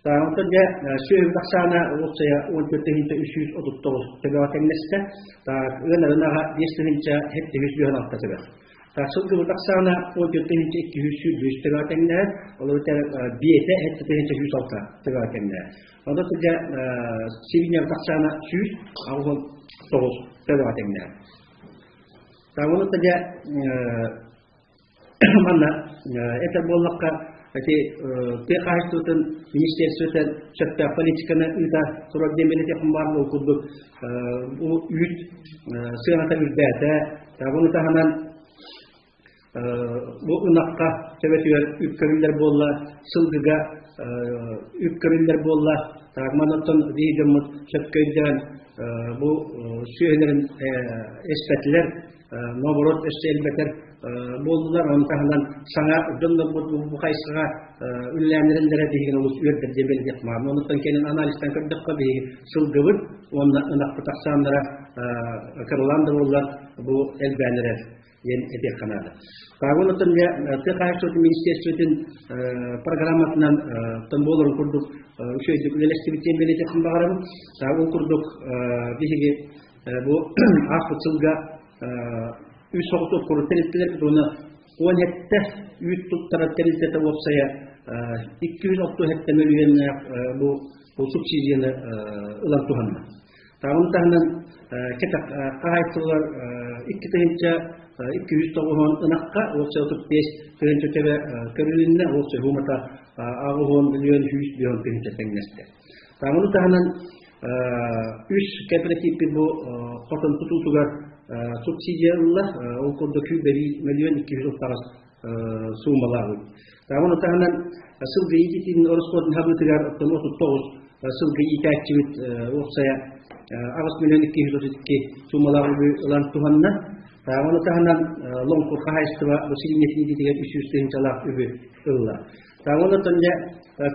Онтон дьэ сүөһүбүт ахсаана уопсайа 14 339 төбөҕө тэҥнэстэ. Ыанарын аҕа 5756 төбө. Сылгыбыт ахсаана 14 223 төбөҕө тэҥнэһэр. Ол эбэтэр биэтэ 7106 төбөҕө тэҥнэһэр. Онон дьэ сибиинньэбит ахсаана 189 төбөҕө тэҥнэһэр. Онон дьэ манна этэр буоллахха, эти тыа хаһаайыстыбатын министерствота сөптөөх политиканы ыыта турар диэн бэлиэтиэхпин баар. Ол курдук бу үүт сыаната үрдээтэ. Ону таһынан бу ынахха төбөтүгэр үп көрүллэр буолла, сылгыга үп көрүллэр буолла. Манаттан биһиги дьоммут сөпкө өйдөөн бу сүөһүлэрин эспэтилэр, наоборот, өссө элбэтэр буоллулар. Ону таһынан саҥа дьоннорбут бу хайысхаҕа үлэлээннэрэллэрэ биһигини олус үөрдэр диэн бэлиэтиэх баар. Онуттан кэлин анализтан көрдөххө, биһиги сылгыбыт уонна ынахпыт ахсааннара кыралаан да буоллар бу элбээн эрэр диэн этиэххэ наада. Онуттан дьэ тыа хаһаайыстыбатын министерствотын программатынан тон буоларын курдук үчүгэйдик үлэлэстибит диэн бэлиэтиэхпин баҕарабын. Ол курдук биһиги бу ааспыт сылга үс соҕотох куру тэрилтэлэр уонна 17 үүт туттарар тэрилтэтэ уопсайа 237 мөлүйүөннээх бу субсидияны ылан туһанна. Ону таһынан кэтэх хаһаайыстыбалар 2290 ынахха уопсай 35 тыһыынча төбө көрүлүннэ, уопсай суумата 80 150 тыһыынча тэҥнэстэ. Ону таһынан үс кооперативпит бу хотон тутуутугар субсидия ылла, ол курдук 1 238 суумалаабыт. Ону таһынан сылгы иитиитин ороскуотун хабыытыгар 39 сылгы иитээччибит уопсайа 8 232 суумалаах үбү ылан туһанна. Ону таһынан Лоҥкур хаһаайыстыба бу сибиинньэтин иитиитигэр 300 тыһыынчалаах үбү ылла. Онтон дьэ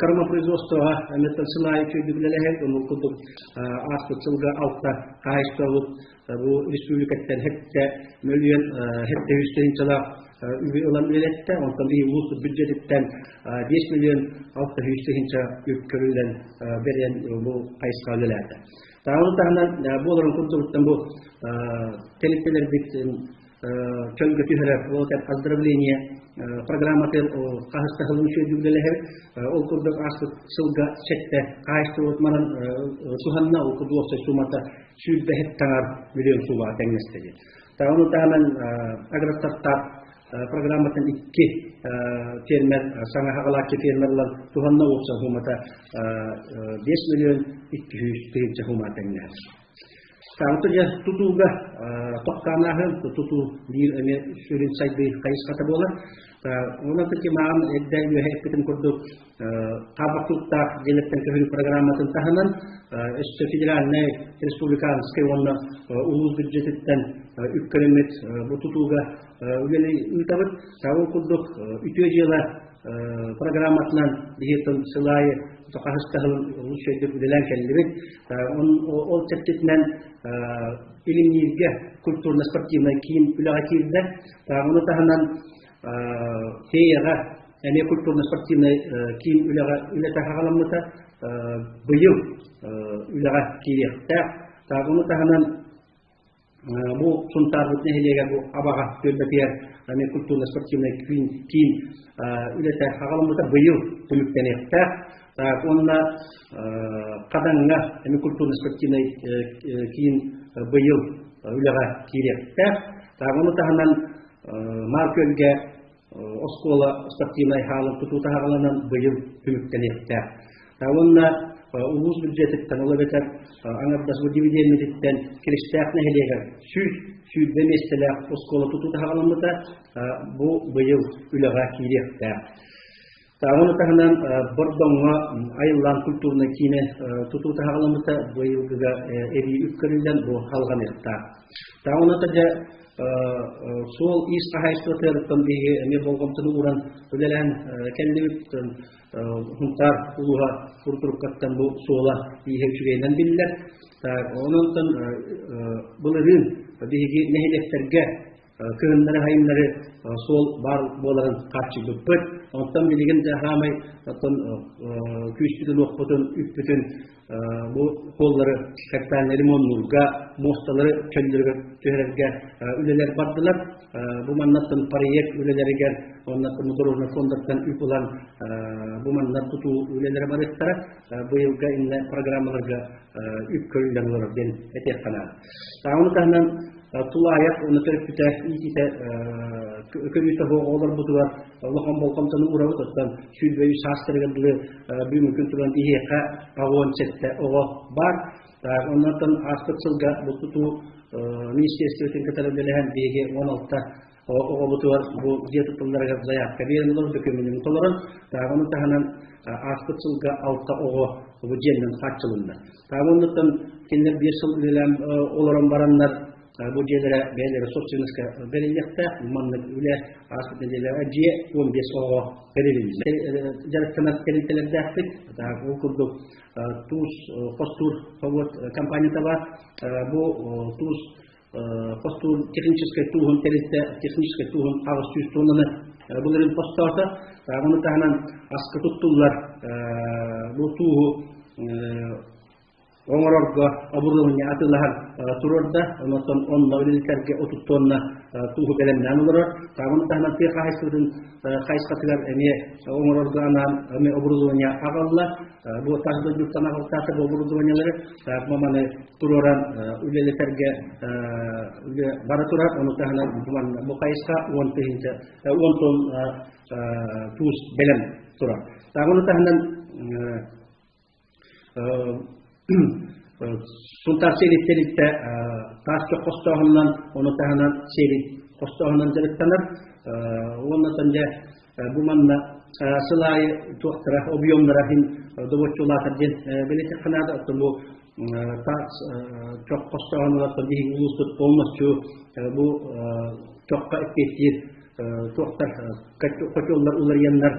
кормопроизводствоҕа эмиэ сыл аайы үчүгэйдик үлэлэһэр, ол курдук ааспыт сылга алта хаһаайыстыбабыт бу республикаттан 7 700 тыһыынчалаах үбү ылан үлэлэттэ, онтон биһиги улуус бюджетиттэн 5 600 тыһыынча үп көрүллэн берен бу хайысха үлэлээтэ. Ону таһынан буоларын курдугуттан бу тэрилтэлэрбит чөлгө түһэрэр, ол оздоровление программатын хаһыс да сылын үчүгэйдик үлэлэһэр. Ол курдук ааспыт сылга сэттэ хаһаайыстыбабыт манан туһанна, ол курдук уопсай суумата 120 таҥар миллион суумаҕа тэҥнэстэ диэн. Ону таһынан агростартап программатын икки фермер, саҥа хаҕалааччы фермерлар туһанна, уопсай суумата 5 200 тыһыынча суумаҕа тэҥнэһэр. Таҥты дьэ тутууга тохтоон тутуу биир эмиэ сүрүн сайдыы хайысхата буолар. Онон маҕан эрдэ үөһэ эппитим курдук хаарбах туруктаах дьиэлэртэн көһөрүү программатын таһынан өссө федеральнай, республиканскай уонна улуус бюджетиттэн үп көрүммүт бу тутууга үлэни ыытабыт. Ол курдук үтүө дьыала программатынан биһиги сыл аайы хаһыс да сылын үчүгэйдик үлэлээн кэллибит. Ол чэрчитинэн Илимнииргэ культурно-спортивнай киин үлэҕэ киирдэ. Ону таһынан Тиэйэҕэ эмиэ культурно-спортивнай киин үлэҕэ үлэтэ хаҕаламмыта быйыл үлэҕэ киириэхтээх. Ону таһынан бу Сунтаарбыт нэһилиэгэр бу Абаҕа түөлбэтигэр эмиэ культурно-спортивнай киин үлэтэ хаҕаламмыта быйыл түмүктэниэхтээх. Уонна Хадаҥҥа эмиэ культурно-спортивнай киин быйыл үлэҕэ киириэхтээх. Ону таһынан Маар Күөлгэ оскуола спортивнай хаалын тутуута хаҕаланан быйыл түмүктэниэхтээх. Уонна улуус бюджетиттэн, ол эбэтэр аҥардас бу дивидендиттэн Киристээх нэһилиэгэр 120 миэстэлээх оскуола тутуута хаҕаламмыта бу быйыл үлэҕэ киириэхтээх. Ону таһынан Бордоҥҥо айыллаан культурнай киинэ тутуута хаҕаламмыта быйылгыга эбии үп көрүллэн бу халҕаныахтаах. Ону дьэ суол ис хаһаайыстыбатыттан биһиги эмиэ болҕомтону ууран үлэлээн кэллибит. Сунтаар улууһа урутуруккаттан бу суола ииһэ үчүгэйинэн биллэр. Онон былырыын биһиги нэһилиэктэргэ кыһыннары-сайыннары суол баар буоларын хааччыйбыппыт. Онтон билигин да хаамай оттон күүспүтүн-уохпутун, үппүтүн бу суоллары капитальнай ремоннуурга, муосталары чөллөрүгэр түһэрэргэ үлэлэр бардылар. Бу маннаттан проект үлэлэригэр уонна дорожный фондаттан үп ылан бу манна тутуу үлэлэрэ барыахтара. Быйылга иннэ программаларга үп көрүллэн олорор диэн этиэххэ наада. Ону таһынан тулаайах уонна төрөппүтэ иитиитэ көрүүтэ суох оҕолорбутугар улахан болҕомтону уурабыт. Оттон 23 саастарыгар дылы бүгүҥҥү күн туран биһиэхэ 87 оҕо баар. Оннуттан ааспыт сылга бу тутуу министерствотын кытары үлэлэһэн биһиги 16 оҕобутугар бу дьиэ тутулларыгар заявка биэрэн олорон дөкүмүнүн толорон, ону таһынан ааспыт сылга алта оҕо бу дьиэннэн хааччылынна. Оннуттан кинилэр биир сыл үлэлээн олорон бараннар бу дьиэлэрэ бэйэлэрэ собственноска бэриллиэхтээх. Маннык үлэ ааспыт нэдиэлэҕэ дьиэ 15 оҕо бэрилиннэ. Дьарыктанар тэрилтэлэрдээхпит. Ол курдук туус хостуур собуот компанията бар. Бу туус хостуур техническай тууһун тэрилтэ техническай тууһун 800 тоннаны былырыын хостоото. Ону таһынан аска туттуллар бу тууһу оҥорорго оборудование атыылаһан туруорда. Онтон онно үлэлэтэргэ 30 тонна тууһу бэлэмнээн олорор. Ону таһынан тыа хаһаайыстыбатын хайысхатыгар эмиэ оҥорорго анаан эмиэ оборудование аҕалла. Бу тас дойдуттан аҕалтаата бу оборудованиелары маны туруоран үлэлэтэргэ үлэ бара турар. Ону таһынан бу хайысха 10 тыһыынча 10 тонна туус бэлэм турар. Ону таһынан Сунтаар сиэриттэн таас чох хостооһунан, ону таһынан сиэрит хостооһунан дьарыктанар. Уонна дьэ бу манна сыл аайы туохтара объемнара иһин добуоччулаатар диэн бэлиэтиэххэ наада. Оттон бу таас чох хостооһунугар биһиги улууспут полностью бу чоххо эппиэттиир туохтар хочуоллар уларыйаннар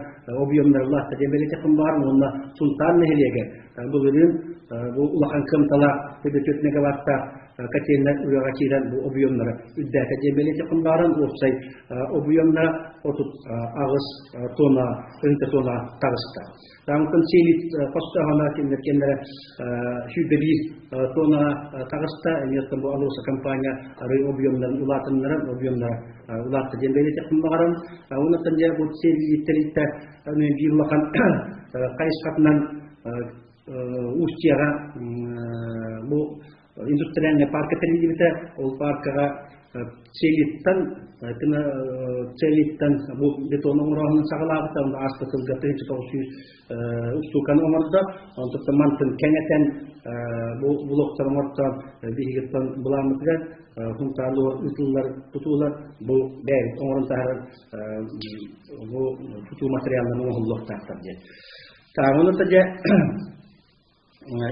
объемнар улаатта диэн бэлиэтиэххин баар уонна Сунтаар нэһилиэгэ былырыын бу улахан кыамталаах 4 мегаваттаах котельнай үлэҕэ киирэн бу объемнара үрдээтэ диэн бэлиэтиэххин бааран уопсай объемнара 38 тонна тыһыынча тонна таҕыста. Таҥтан сиэлит хостооһуна кинилэр кэннэрэ 101 тонна таҕыста. Эмиэттэн бу Алроса компания арыы объемнарын улаатыннаран объемнара улаатта диэн бэлиэтиэхпин баҕарам. Онуттан дьэ бу сиэлииттэритэ биир улахан хайысхатынан Устьяҕа бу индустриальная парка тэриллибитэ. Ол паркаҕа целиттан целиттан бу бетон оҥорооһунун саҕалаабыта. Онно ааспыт сылга 1900 устууканы оҥордо. Онтуттан мантын кэҥэтэн бу блоктар оҥортоон биһигиттэн былааммытыгар Хунтаалуга ыытыллар тутуулар бу бэйэбит оҥорон таһаарар бу тутуу материалынан оҥоһуллуохтаахтар диэн. Тааманы та дьэ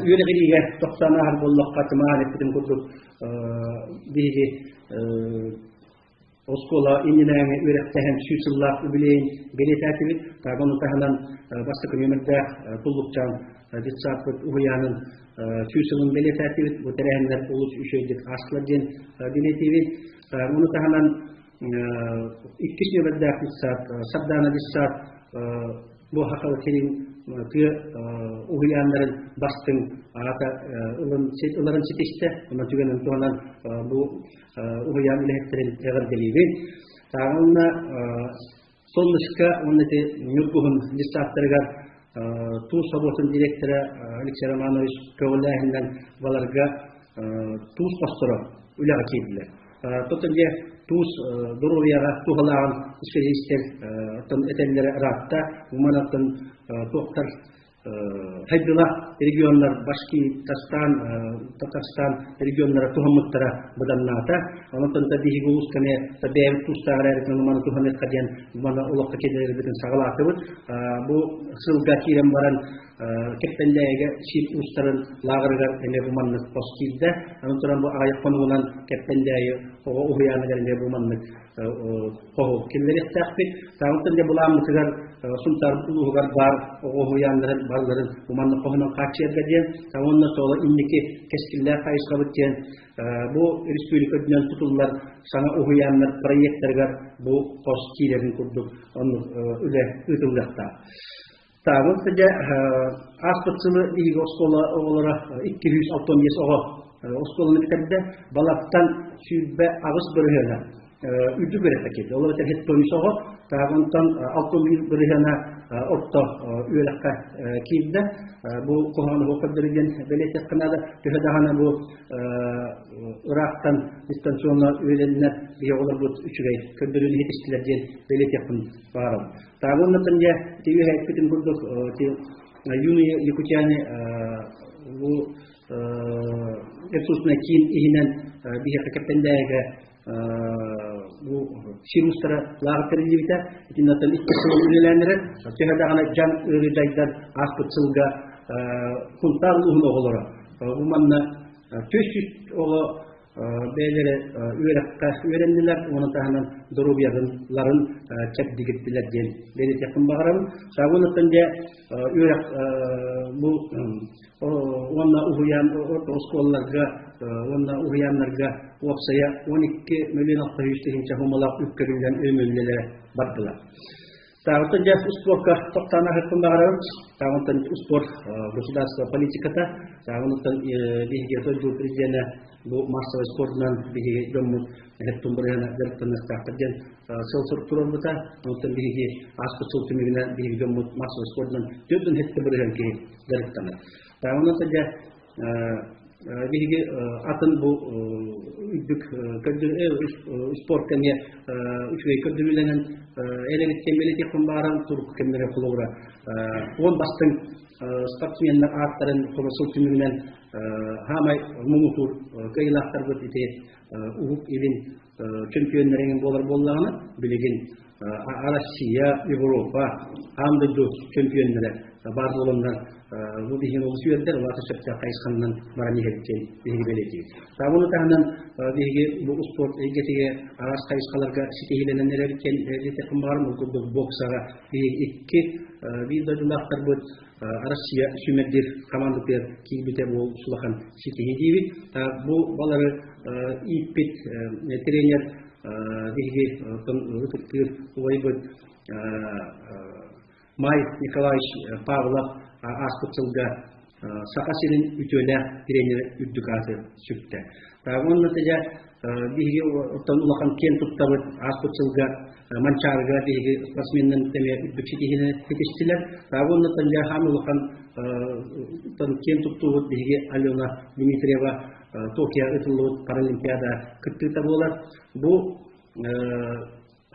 үөрэҕириигэ тохтоон ааһар буоллахха тымаан эппитим курдук биһиги оскуола иннинээҥи үөрэхтэһэн сүүс сыллаах үбүлүөйүн бэлиэтээтибит. Ону таһынан бастакы нүөмэрдээх Туллукчаан детсадпыт уһуйаанын сүүс сылын бэлиэтээтибит. Бу тэрээһиннэр олус үчүгэйдик аастылар диэн бэлиэтиибит. Ону таһынан иккис нүөмэрдээх детсад, Сардаана детсад бу Саха сирин тыа уһуйааннарын бастыҥ аата ыларын ситистэ. Онон түгэнин туһанан бу уһуйаан үлэһиттэрин эҕэрдэлиибин. Уонна Солнышко уонна ити Ньургуһун детсадтарыгар туус собуотун директора Алексей Романович көҕүлээһининэн баларга туус хосторо үлэҕэ киирдилэр. Тотон дьэ Туус доруобуйаҕа туһалааҕын исписэлиистэр оттон этэллэрэ ыраатта. Уманаттан туохтар хайдыла регионнар Башкиртастан, Татарстан регионнара туһаммыттара быданнаата. Онтон да биһиги улууска эмиэ бэйэбит туустаах эрээритин маны туһаныахха диэн маны олоххо киллэрэрбитин саҕалаатыбыт. Бу сылга киирэн баран Кэппэндээйигэ сир уустарын лааҕырыгар эмиэ бу маннык хос киирдэ. Аны туран бу аҕыйах хонугунан Кэппэндээйи оҕо уһуйааныгар эмиэ бу маннык хоһу киллэриэхтээхпит. Таамыттан дьэ былааммытыгар Сунтаар улууһугар баар оҕо уһуйааннарын барыларын бу маннык хоһунан хааччыйарга диэн, уонна соло инники кэскиллээх хайысхабыт диэн бу республика үрдүнэн тутуллар саҥа уһуйааннар проектарыгар бу хос киирэрин курдук оннук үлэ ыытыллыахтаах. Таабын дьэ ааспыт сылы биһиги оскуола оҕолоро 265 оҕо оскуоланы бүтэрдэ. Балартан 28 бырыһыана үрдүк үөрэххэ киирдэ. Ол эбэтэр хеттонис оҕо, таабынтан 61 бырыһыана орто үөрэххэ киирдэ. Бу куһаҕан оһох көрдөрүү диэн бэлиэтиэххэ наада. Төһө даҕаны бу ыраахтан дистанционно үөрэннэр биһи оҕолорбут үчүгэй көрдөрүүнү иһитистилэр диэн бэлиэтиэхпин баҕарабын. Таабыннаттан дьэ ити үөһэ эппитим курдук юные якутяне бу ресурсный киин иһинэн биһиэхэ Кэппэндээйигэ бу сир уустара лааҕыр тэриллибитэ. Итиннаттан 2 сыл үлэлээн эрэр. Төһө даҕаны дьаҥ ыарыы дайдар ааспыт сылга Сунтаар улууһун оҕолоро бу манна 400 оҕо бэйэлэрэ үөрэххэ үөрэннилэр уонна таһынан доруобуйаларын чэбдигирдилэр диэн бэлиэтиэхпин баҕарабын. Саагонаттан дьэ үөрэх бу уонна уһуйаан оскуолаларга уонна уһуйааннарга уопсайа 12 миллион 600 тыһыынча суммалаах үп көрүллэн өймөллөлөрө бардылар. Тааҕыттан дьэ успуорка тохтоон аһыппын баҕарабын. Тааҕыттан успуорт государство политиката. Тааҕыттан биһиги дойду президенэ бу массовай спордунан биһиги дьоммут эһэттун бырыһана дьарыктаныахтаахтар диэн сыл сурук туруорбута. Онтон биһиги ааспыт сыл түмүгүнэн биһиги дьоммут массовай спордунан 47% киһи дьарыктанар. Тааҕыттан дьэ биһиги атын бу үрдүк спорт кэмҥэ үчүгэй көрдөрүүлэнэн эрэбиттэн бэлиэтиэхпин бааран турукку кэмнэрэ холобура 10 бастыҥ спортсменнар ааттарын сыл түмүгүнэн хаамай муҥутуур кыайыылаахтарбыт ити Уһук Илин чөмпүйүөннэрин буолар буоллаҕына билигин Россия, Европа, аан дойду чөмпүйүөннэрэ баар буоланнар бу биһиги олус үөрдэр, улаата сөптөөх хайысханан баран иһэбит диэн биһиги бэлиэтиибит. Таабыны таһынан биһиги бу успуорт эйгэтигэр араас хайысхаларга ситиһиилэнэн эрэбит диэн бэлиэтиэхпин баҕарам. Ол курдук боксаҕа биһиги икки биир дойдулаахтарбыт Россия сүүмэрдиир командатыгар киирбитэ бу улахан ситиһии диибит. Бу балары ииппит тренер биһиги ытыктыыр убайбыт Май Николаевич Павлов ааспыт сылга Саха сирин үтүөлээх тренерэ үрдүк ааты сүктэ. Уонна дьэ биһиги оттон улахан киэн туттабыт ааспыт сылга Манчаарыга биһиги спортсменнар эмиэ үрдүк ситиһиини ситистилэр. Уонна дьэ хаан улахан киэн туттуубут биһиги Алена Дмитриева Токио ытыллыбыт Паралимпиада кыттыыта буолар. Бу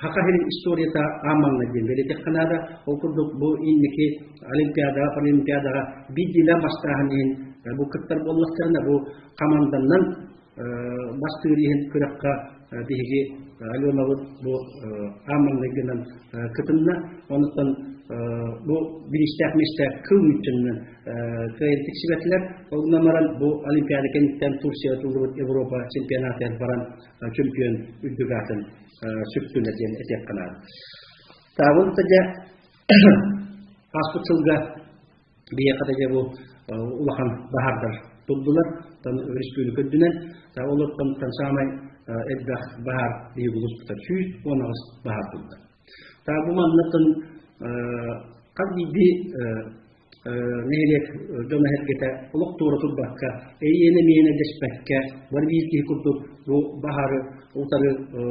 Саха сирин историята аан диэн бэлиэтиэххэ наада. Ол курдук бу инники Олимпиадаҕа, Паралимпиадаҕа биирдиилээн бастааһын иһин бу кыттар буоллахтарына, бу команданнан бастыыр иһин күрэххэ биһиги Аленабыт бу аан маҥнайгынан кытынна. Онуттан бу бириистээх миэстэ кыл мүччүнүнэн кыайан тиксибэтилэр. Ол гынан баран бу Олимпиада кэнниттэн Турция туллубут Европа чемпионатыгар баран чемпион үрдүк аатын сүктүлэр диэн этиэххэ наада. Таабын дьэ ааспыт сылга биһиэхэ да дьэ бу улахан баһаардар турдулар. Тан республика үрдүнэн олортон саамай элбэх баһаар биһиги улууспутар 118 баһаар турда. Та бу маннаттан хас биирдии нэһилиэк дьоно сэргэтэ олох туора турбакка, эйиэнэ-миэнэ дэспэккэ, бары биир киһи курдук бу баһаары утары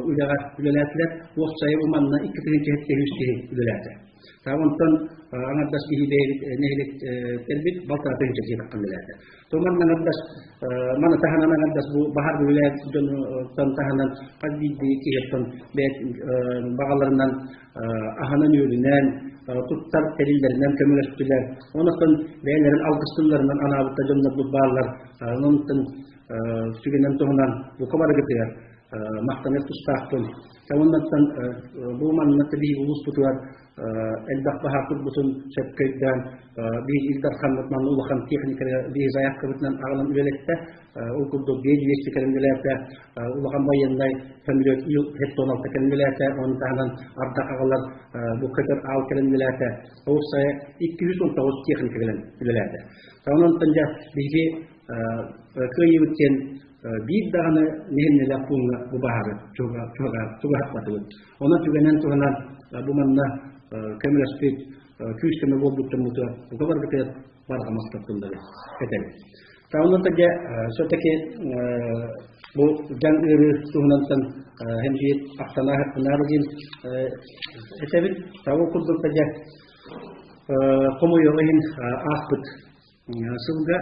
үлэҕэ үлэлээтилэр. Уопсайа бу манна 2073 киһи үлэлээтэ. Онтон аҥардас биһи бэйэбит нэһилиэктэрбит балтараа тыһыынча киһи таххан үлэлээтэ. То манна аҥардас маны таһынан аҥардас бу баһар үлэлээн дьонтон таһынан хас биирдии киһиттэн бэйэт баҕаларынан аһынан-үөлүнэн туттар тэриллэринэн көмөлөстүлэр. Онон бэйэлэрин алгыстылларынан анаабыт дьоннорбут бааллар. Онон сүгүнэн туһунан бука барыгытыгар махтаныах тустаахпын. Оннуттан бу манна биһиги улууспутугар элбэх баһаар турбутун сөпкө өйдөөн биир Ил Дархаммыт манна улахан техниканы биир заявкабытынан аҕалан үлэлэттэ. Ол курдук биир 200 кэлин үлэлээтэ, улахан байыаннай самолет Ил-6 кэлин үлэлээтэ, ону таһынан ардах аҕалар бу көтөр аал кэлин үлэлээтэ. Ол сайа 219 техника кэлэн үлэлээтэ. Онон дьэ биһиги кыайыыбыт диэн биир даҕаны нэһилиэнньэлээх пууҥҥа бу баһаары чугаһаппатыбыт. Онон түгэнэн туһанан бу манна көмөлөспүт күүс-көмө буолбут дьоммутугар бука барбытыгар барҕа махталлары этэбит. Онон дьэ все-таки бу дьаҥ ыарыы туһунантан хэмсиит ахтанаа диэн этэбит. Ол курдук дьэ хомойуох иһин ааспыт сылга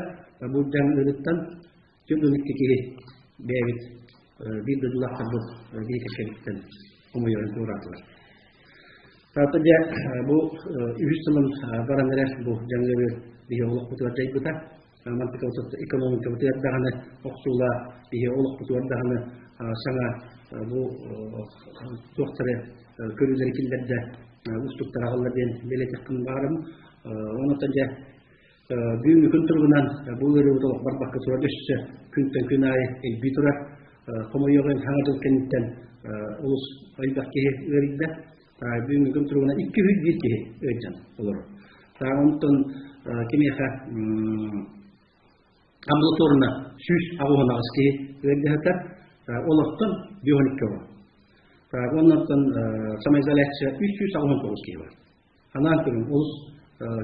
бу дьаҥ ыарыыттан Түөрт икки киһи бэйэбит биир дойдулаахтарбыт биир кэккэбиттэн хомуйарын туораатылар. Таата дьэ бу үһүс сылын баран эрэр бу дьаҥ ыарыы биһи олохпутугар дьайбыта. Мантыка экономикабытыгар даҕаны охсуулаах, биһи олохпутугар даҕаны саҥа бу туохтары көрүүлэри киллэрдэ уустуктар аҕалла диэн бэлиэтиэхпин баҕарабын. Онон дьэ Бүгүҥҥү күн туругунан бу ыарыыбыт олох барбакка турар өссө күнтэн күн аайы элбии турар. Хомойуох иһин саҥа дьыл кэнниттэн олус элбэх киһи ыарыйда. Бүгүҥҥү күн туругунан 201 киһи ыалдьан олорор. Онтон кимиэхэ амбулаторно 188 киһи ыалдьаһытар. Олортон 52 оҕо. Оннортон самоизоляция 389 киһи бар. Анаан көрүҥ, олус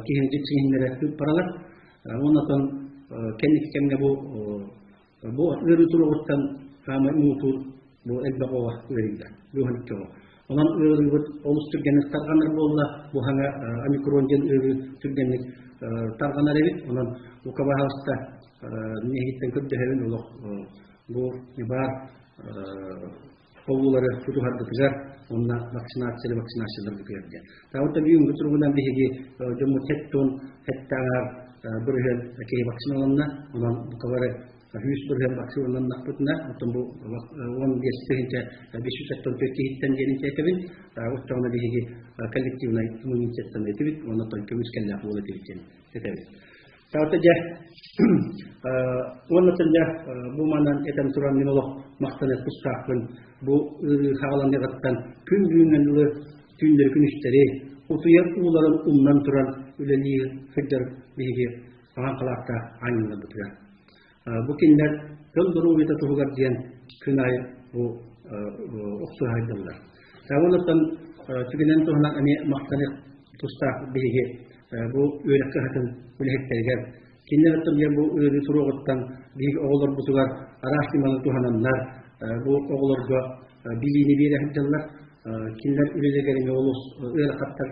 киһини дьиксиҥиннэрэ баралар. Оннотон кэнники кэмҥэ бу бу ыарыы туругуттан хаамай муҥутуур бу элбэх оҕо ыарыйда, быыһан икки оҕо. Онон ыарыыбыт олус түргэнник тарҕанар буолла, бу хаҥа омикрон диэн ыарыы түргэнник тарҕанар эбит. Онон бука баһаалыста миигиттэн көрдөһөбүн олох бу баар хобуулары тутуһарбытыгар уонна вакцинация вакцинацияларбытыгар диэн. Таабыта бүгүҥҥү туругунан биһиги дьоммут хэттон хэттааҥар бырыһыан киһи вакциналанна, онон букалары 100% вакциналаннахпытына, оттон бу 15 тыһыынча 574 киһиттэн диэн этэбин, оччоҕуна биһиги коллективнай иммунитеттан этибит, уонна көмүскэллээх буола этибит диэн этэбит. Таата дьэ уонна дьэ бу манан этэн туран мин олох махтаныах тустаахпын. Бу ыарыы хааланыаҕыттан күн бүгүҥҥэ дылы түүннэри күнүстэри утуйар ууларын умнан туран үлэлии сылдьар биһиги хаһан халааттаах аанньалларбытыгар. Бу кинилэр дьон доруобуйата туһугар диэн күн аайы бу охсуһа сылдьаллар. Онон түгэнэн туһунан эмиэ махтаныах тустаах биһиги бу үөрэх кыһатын үлэһиттэригэр кинилэр оттон бу ыарыы туруоҕуттан биһиги оҕолорбутугар араас ньыманы туһананнар бу оҕолорго билиини биэрэ сылдьаллар. Кинилэр үлэлэригэр эмиэ олус ыарахаттар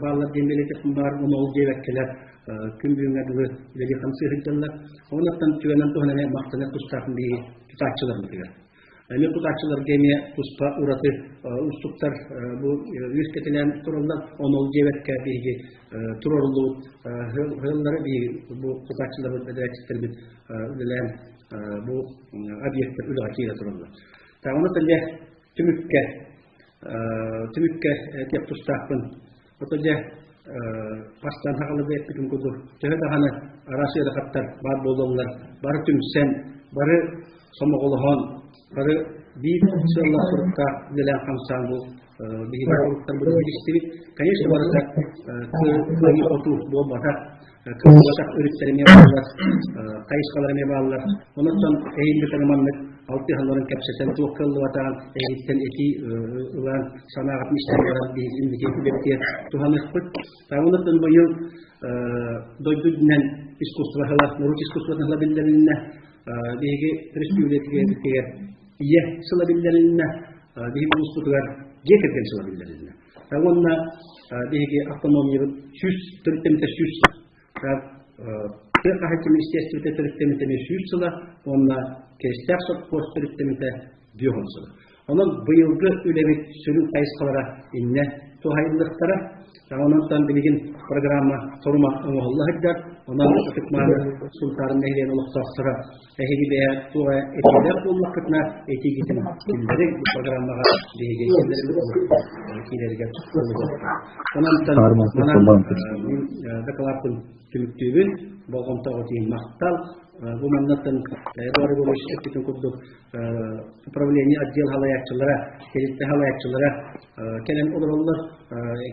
бааллар диэн бэлиэтиэхпин баар, ону ол диэбэккэлэр күн бүгүҥҥэ дылы үлэлии хамсыы сылдьаллар. Онон түгэнэн туһанан эмиэ махтаныах тустаахпын биһиги тутааччыларбытыгар. Эмиэ тутааччыларга эмиэ туспа ураты уустуктар бу үөскэтилээн тураллар. Ону ол диэбэккэ биһиги туруоруллубут ыаллары биһиги бу тутааччыларбыт, бэдэрээччиттэрбит үлэлээн бу объектар үлэҕэ киирэ тураллар. Онон дьэ түмүккэ түмүккэ этиэх тустаахпын. Ото дьэ бастаан хаҕалыга эппитим курдук төһө даҕаны араас ыарахаттар баар буолаллар, бары түмсэн, бары сомоҕолоһон, бары биир сыаллаах соруктаах үлэлээн хамсаан бу биһиги соруктарбытын билистибит. Конечно, барыта кыайыы-хотуу буолбатах, кыаллыбатах өрүттэр эмиэ бааллар, хайысхалар эмиэ бааллар. Онон эһиилгитэ маннык алтыһалларын кэпсэтэн туох кыаллыбатаҕын эһигиттэн этии ылан санааҕытын истэн баран биһиги инники үлэбитигэр туһаныахпыт. Онон быйыл дойду үрдүнэн искусство сыла, норуот искусствотын сыла биллэрилиннэ. Биһиги республикабытыгар ийэ сыла биллэрилиннэ. Биһиги улууспутугар дьиэ кэргэн сыла биллэрилиннэ. Уонна Биһиги автономиябыт 100 төрүттэммитэ 100 сыл. Тыа хаһаайыстыба министиэристибэтэ төрүттэммитэ эмиэ 100 сыла уонна Кэстээх сопхуос төрүттэммитэ 50 сыла. Онон быйылгы үлэбит сүрүн хайысхалара иннэ туһайыллыахтара. Онон билигин программа сорума оҥоһулла сылдьар. Онон ытык-мааны Сунтаарын нэһилиэгин олохтоохторо эһиги бэйэ туох этиилээх буоллаххытына этиигитин киллэриҥ бу программаҕа биһиги киллэрибит киирэригэр Онон манан мин дакылааппын түмүктүүбүн. Болҕомтоҕут иһин махтал. Бу маннаттан Эдуард Егорович эппитин курдук управление отдел халайааччылара, тэрилтэ халайааччылара кэлэн олороллор.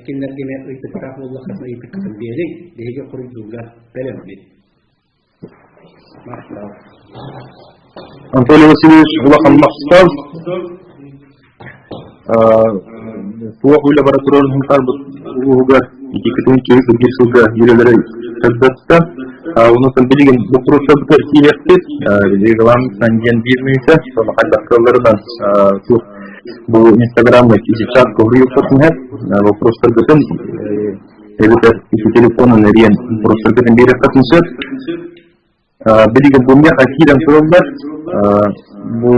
Кинилэргэ эмиэ ыйытыктаах буоллаххытына ыйытыккытын биэриҥ, биһиги хоруйдуурга бэлэммит. Махтал. Анатолий Васильевич, улахан махтал. Туох үлэ бара турарын Сунтаарбыт улууһугар иккитин киһи биир сылга үлэлэрэ сырдатта. Онон билигин боппуруостарбытыгар киириэхпит. Регламент диэн биир мүнүүтэ, сону хайдах кыалларынан туох бу инстаграмҥа чат коһуйуоххутун иһэр вопростаргытын эбэтэр ити телефонун эрийэн вопростаргытын биэриэххитин сөп. Билигин бу миэхэ киирэн тураллар бу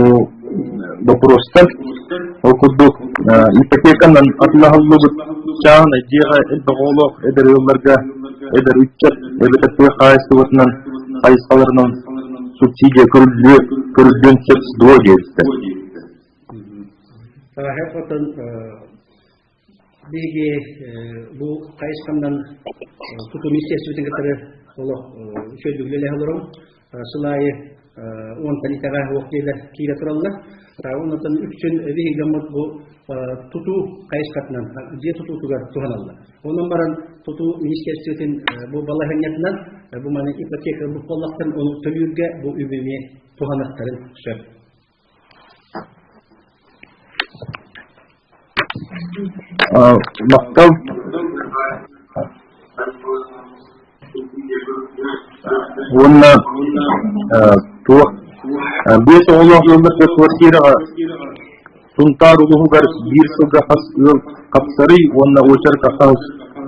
боппуруостар. Ол курдук ипотеканан атыылаһыллыбыт чааһынай дьиэҕэ элбэх оҕолоох эдэр ыалларга эдэр ыччат эбэтэр тыа хаһаайыстыбатынан хайысхаларынан субсидия көрүллүө көрүллүөн сөп дуо диэбиттэр. Отон Биһиги бу хайысханан тутуу министерствотын кытары олох үчүгэйдик үлэлэһэ олоробут. Сыл аайы уонтан итэҕэ уох диэлэр киирэ тураллар. Онтон үксүн биһиги дьоммут бу тутуу хайысхатынан дьиэ тутуутугар туһаналлар. Онон баран тутуу министерствотын бу балаһыанньатынан бу маны ипотека ылбыт буоллахтарын ону төлүүргэ бу үбү эмиэ туһаныахтарын сөп. Махтал. Уонна туох биэс оҕолоох ыалларга квартираҕа Сунтаар улууһугар биир сылга хас ыал хапсарый уонна уочарка хас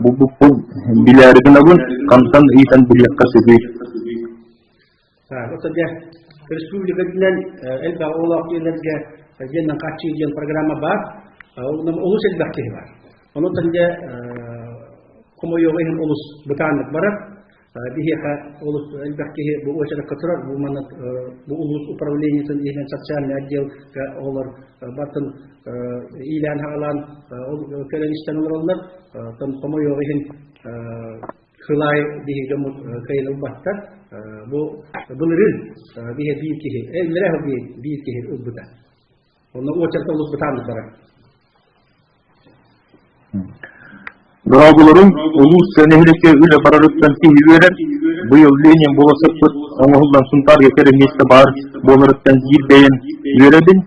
булбуппун билээри гынабын, хантан ыйытан билиэххэ сөбүй? Ото дьэ, республика үрдүнэн элбэх оҕолоох дьиэлэргэ дьиэнэн хааччыйыы диэн программа баар. Олус элбэх киһи бар. Онон дьэ хомойуоҕа иһин олус бытааннык барар. Биһиэхэ олус элбэх киһи бу уочаракка турар. Бу манна бу улуус управлениетын иһинэн социальный отделга оҕолор бартын иилээн-хаҕалаан кэлэн истэн олороллор. Хомойуоҕа иһин Хылай биһиги дьоммут кыайан ылбаттар. Бу былырыын биһи биир киһи, иллэрэ биир киһи ылбыта. Онно уочарата олус бытааннык барар. Дорооболорум, улуус нэһилиэккэ үлэ барарыттан киһи үөрэр. Быйыл Ленин болуоссаппыт оҥоһуллан Сунтаарга кэрэ миэстэ баар буоларыттан биир бэйэм үөрэбин.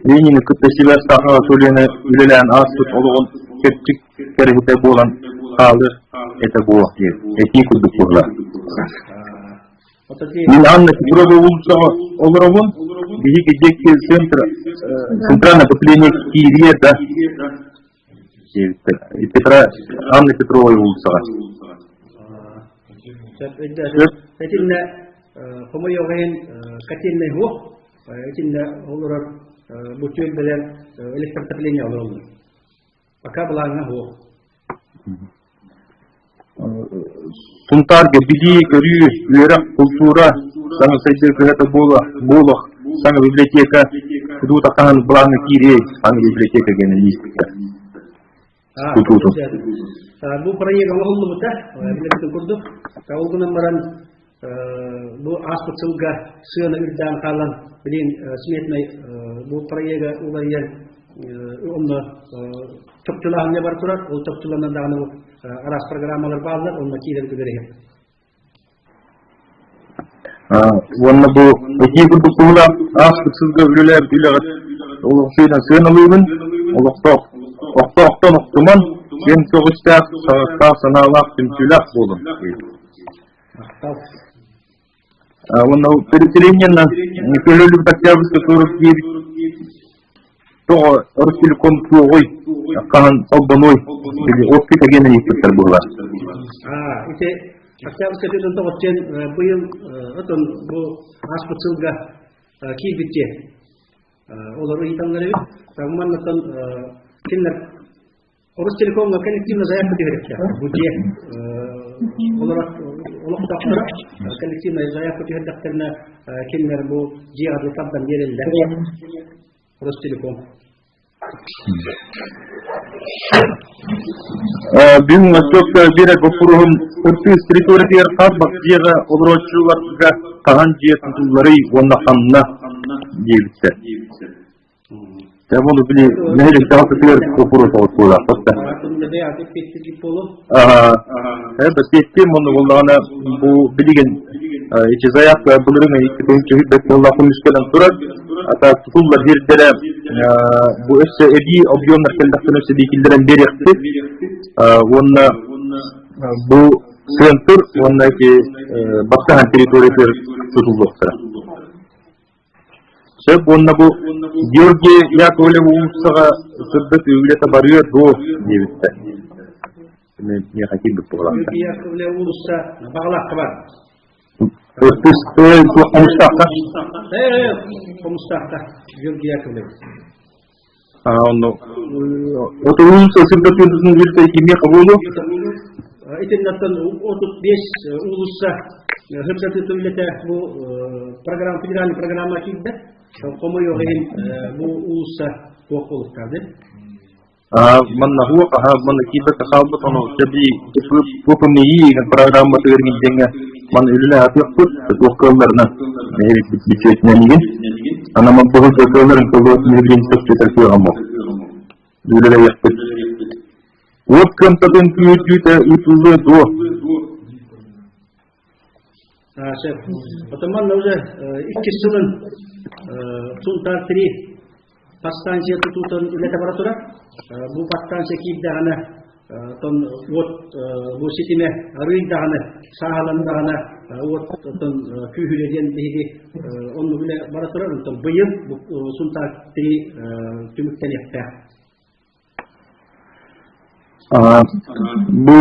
Ленини кытта сибээс саха көлүөнэ үлэлээн ааспыт олоҕун кэрчик кэрэһитэ буолан хаалыах этэ буо диэн этии курдук буолла. Мин Анна Петрова уулуссаҕа олоробун. Биһиги диэки центр центральное отопление киириэ да диэбиттэр. Петра Анна Петрова уулуссаҕа. Итиннэ хомойуох иһин котельнай суох. Итиннэ олорор бу түөлбэлэр электроотопление олороллор. Пока былааҥҥа суох. Сунтаарга билии, көрүү, үөрэх, култуура, саҥа сайдыы кыһата буола, буолуох, саҥа библиотека тутуута хаһан былааҥҥа киириэй, саҥа библиотека диэн илииспиттэр. Тутуутун. Бу проект оҥоһуллубута, билэрбитин курдук. Ол гынан баран бу ааспыт сылга сыана үрдээн хаалан, билигин сметнай бу проега уларыйан онно чопчулааһыҥҥа бар турар. Ол чопчуланан даҕаны араас программалар бааллар, онно киирэн үлэлэһэр. Уонна бу этии курдук туһулаах ааспыт сылга үлэлээбит үлэҕит олохсуйунан сыаналыыбын, олохтоох охтоохтон охтуман, киэҥ көҕүстээх, саҕахтаах санаалаах, түмсүүлээх буолун. Уонна переселениеннан Көлөлүк Октябрьскай 49 тоҕо Ростелеком суоҕуй? Хаһан холбонуой? Били оппит агенен ииппиттэр буолар. Ити Октябрьскай тоҕус диэн быйыл отон бу ааспыт сылга киирбит дьиэ. Олору ыйыталлар эбит. Маннаттан кинилэр Ростелекомҥа коллективно заявка түһэриккэ. Бу дьиэ олохтоохторо коллективная заявка түһэрдэхтэринэ кинилэр бу дьиэҕэ тардан биэрэллэр. Ростелеком. Бүгүн отчуокка биэрэр боппуруоһум Ыртыыс территориятыгар хаарбах дьиэҕэ олорооччуларга хаһан дьиэ тутулларый уонна ханна диэбиттэр. Дьэ буолу били нэһилик дьаһалтатыгар боппуруос оҕустуулаахпыт да. Эбэ муну буоллаҕына бу билигин ити заявка былырыын 2 сыллаах көмүскэлэн турар. Ата тутуллар сирдэрэ бу өссө эбии объемнар кэллэхтэринэ өссө эбии киллэрэн биэриэхпит. Уонна бу центр уонна ити Баттахан территориятыгар тутуллуохтара. Сөп уонна бу Георгий Яковлев уулуссаҕа сырдык үлэтэ барыа дуо диэбиттэр. Миэхэ киирбит буолаахтар. Георгий Яковлев уулусса баҕалаахха бар. Хомустаахха? Хомустаахха Георгий Яковлев. Онно отуруун сырдатыытын үлэтэ кимиэхэ буолуо? Итиннаттан 35 уулусса сырдатыытын үлэтэ бу программа федеральный программа киирдэ. Хомойуох иһин бу уулусса туох буолуохтаах Манна хуох аха манна киирбэккэ хаалбыт ону дьэби ППМИ программатыгар миидеҥҥэ ман үлэлэһэ атыахпыт туох кыалларынан нэһиликпит бүчүөтүнэн игин ана ман быһыл кыалларын кыллыбат миһилин сөпсөтөр кыаҕым үлэлэһиэхпит уот кыамтатын күүрдүүтэ ыытыллыа дуо. Сөп. Отоман уже иккис сылын Сунтаар 3 подстанция тутуутун үлэтэ бара турар. Бу подстанция киирдэҕинэ тон уот бу ситимэ арыйдаҕына, сааһыландаҕына уот тон күүһүрэ диэн биһиги оннук үлэ бара турар. Онтон быйыл бу Сунтаар 3 түмүктэниэхтээх. Бу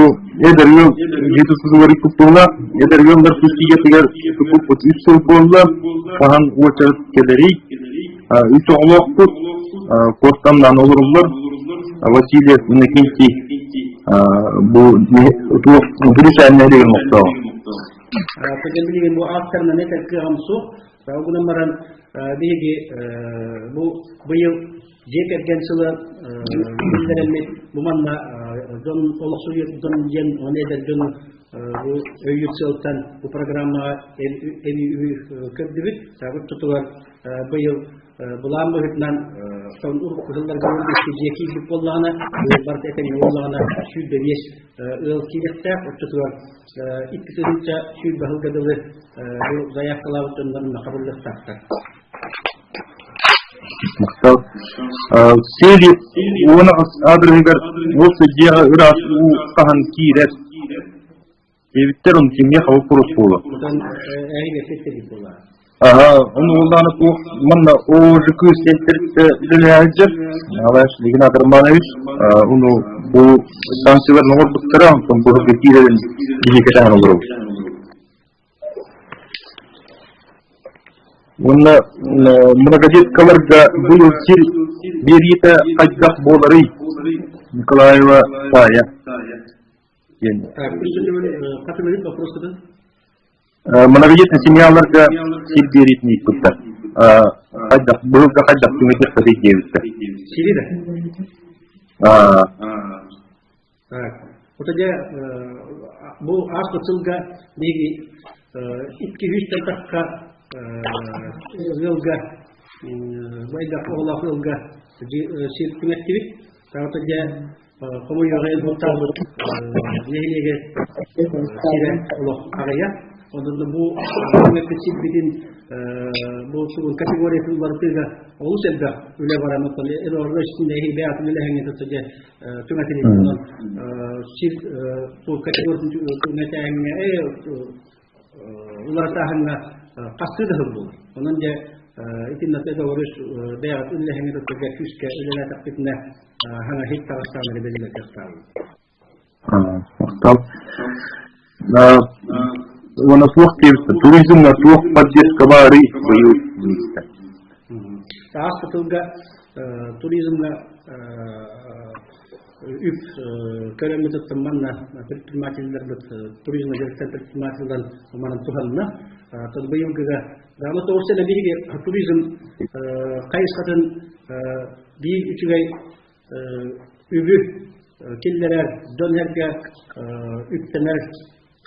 эдэр ыал дьиэ тутуутугар ыкпыт эдэр ыаллар тус дьиэтигэр туппуппут үс сыл буолла, хаһан уочарат кэлэрий, үс оҕолоохпут, куортамнаан олороллор. Васильев Иннокентий бу туох Бүрүсээн нэһилиэгин олохтооҕо. Билигин бу ааттарынан этэр кыаҕым суох. Ол гынан баран биһиги бу быйыл Дьиэ кэргэн сыла биллэрэммит бу манна дьон олохсуйар дьон диэн уонна эдэр дьону бу өйүүр сыалтан бу программаҕа эбии үбү көрдүбүт. Саабыт тутугар быйыл былаан быһыытынан урукку сылларга дьиэ киирбит буоллаҕына, быйыл барыта этэҥҥэ буоллаҕына 105 ыал киириэхтээх. Оччотугар 2 120 сылга дылы бу заявкалаабыт дьоннорун хабыллыахтаахтар. Махтал. Сели уон аҕыс аадырыһыгар уол дьиэҕэ ыраас уу хаһан киирэр. Диэбиттэр ону кимиэхэ боппуруос буолуо. Аха, ону уоллааны туох манна ОЖК сиэттэртэ үлэлээһилдьэр Николаевич Игнат Романович ону бу станцияларын оҥорбуттара, онтон быһырга киирэрин биһиги кэтэһэн олоробут. Уонна многодеткаларга быйыл сир биэриитэ хайдах буоларый? Николаева Тая диэн. Многодетный семьяларга сир биэриитин ыйыппыттар. Хайдах, быйылга хайдах түҥэтиэххэ диэбиттэр. Сири да? Так. Вот дьэ бу ааспыт сылга биһиги 200 тахха ыалга элбэх оҕолоох ыалга сир түҥэттибит. Таҕата дьэ хомуйуоҕа бултаабыт нэһилиэгэ сирэ олох аҕыйах. Онон бу түҥэппит сирбитин бу сугун категориятын уларытыыга олус элбэх үлэ баран оттон эрорго истинде бэйэтин үлэһэҥҥэ дьэ түҥэтилин сир бу категориятын түҥэтээһиҥҥэ уларытааһыҥҥа хастыы да сыл буолар. Онон дьэ Итиннэ доҕорус бэйэҕит үллэһиҥҥит өттүгэр күүскэ үлэлээтэхпитинэ хаҥа хит таҕыстаҕына биллэр кыахтаабыт. Махтал. Уонна туох диэбиттэр? Туризмҥа туох поддержка баарый быйыл диэбиттэр. Ааспыт сылга туризмҥа үп көрөммүтүттэн манна предпринимателлэрбит туризм дьарыктан предпринимателлэр манан туһанна. Быйылгыга Даҕаны тоҕус сыл биһиги туризм хайысхатын биир үчүгэй үбү киллэрэр, дьон-сэргэ үптэнэр,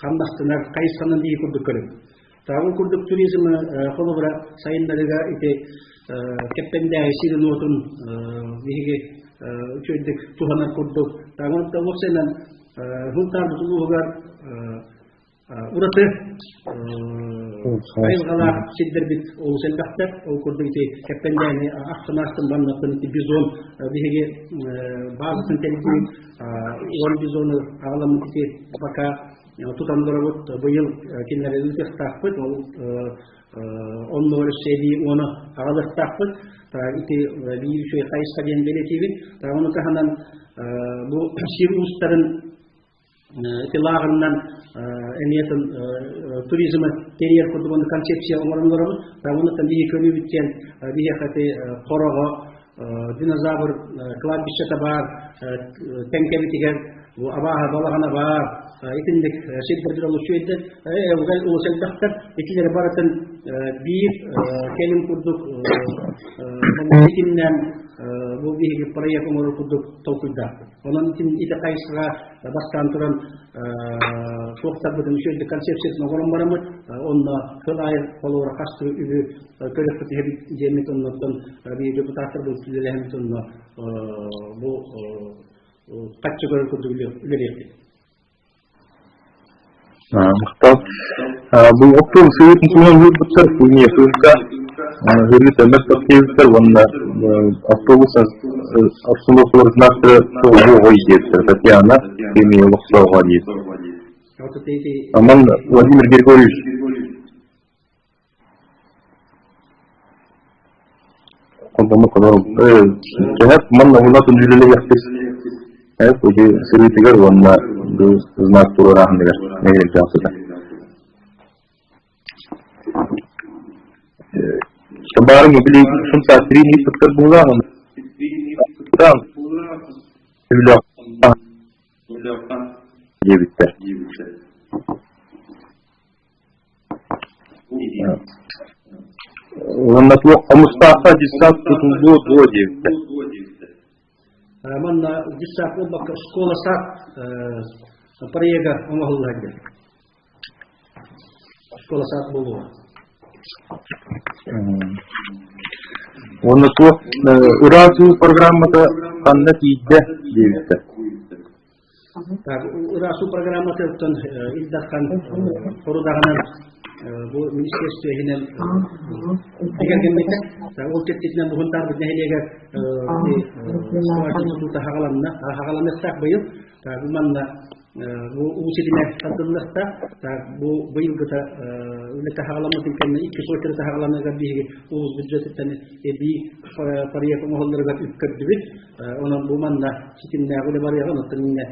хамнастанар хайысханан биһиги курдук көрөбүт. Ол курдук туризм холобура сайыннарыыга ити Кэппэндээйи сирин-уотун биһиги үчүгэйдик туһанар курдук. Уопсайынан Сунтаарбыт улууһугар ураты айылҕалаах сирдэрбит олус элбэхтэр. Ол курдук ити Кэппэндээни ахтан-ахтан маннаттан ити бизон биһиги базатын тэрийдибит. Уон бизону аҕаламмыт ити пока тутан олоробут. Быйыл кинилэри ыытыахтаахпыт. Ол оннугар өссө эбии уону аҕалыахтаахпыт. Ити биир үчүгэй хайысха диэн бэлиэтиибин. Ону таһынан бу сир уустарын ити лааҕырынан эмиэ туризмы тэрийэр курдук онно концепция оҥорон олоробут. Онуттан биһиги көрүүбүт диэн биһиэхэ ити хороҕо динозавр кладбищета баар тэҥкэбитигэр бу абааһы балаҕана баар итинник сирдэрбит олус үчүгэйдэр олус элбэхтэр итилэри барытын биир кэлим курдук ситимнээн бу биһиги проект оҥорор курдук толкуйдаахпыт. Онон ити хайысхаҕа бастаан туран суохтарбытын үчүгэйдик концепциятын оҥорон бараммыт, онно сыл аайы холобура хас үбү көрүөхпүт иһэбит диэммит оннуттан биир депутаттарбыт үлэлэһэммит онно бу хаччы көрөр курдук үлэлиэхпит. Махтал. Бу оптуобус сырыытын туһунан ыһыырбыттар, не сырыытка ыһыырыыта элбэх тахсыбыттар уонна автобус остановкалар знактара суоҕой диэбиттэр Татьяна Кремия олохтооҕо диир. Аман Владимир Григорьевич Холбоммут Төһөп манна уһунатын үлэлэһиэхпит ити сырыытыгар уонна бу знак туруорааһыныгар нэһилиэк сытар. Табаарыҥ били сунтаа сириин ыыппыттар быһыылаах диэбиттэр. Уонна туох хомустаахха дьыссаат тутуллуо дуо диэбиттэр. Манна дьыссаат буолбакка школа-сад проега оҥоһуллар диэн. Школа-сад буолуо. Уонна туох ыраас уу программата ханна тиийдэ диэбиттэр. Так, ырасу программатыттан Ил Дархан хорудаҕынан бу министерство иһинэн бигэргэммитэ. Ол чэрчитинэн Муһунтаарбыт нэһилиэгэр тутуута хаҕаланна, хаҕаланыахтаах быйыл. Бу манна бу уу ситимэ тардыллыахтаах. Бу быйылгыта үлэтэ хаҕаламмытын кэннэ икки сочерата хаҕаланыгар биһиги улуус бюджетыттан эбии проект оҥоһулларыгар үп көрдүбүт. Онон бу манна ситимнээх үлэ барыаҕа, онтон иннэ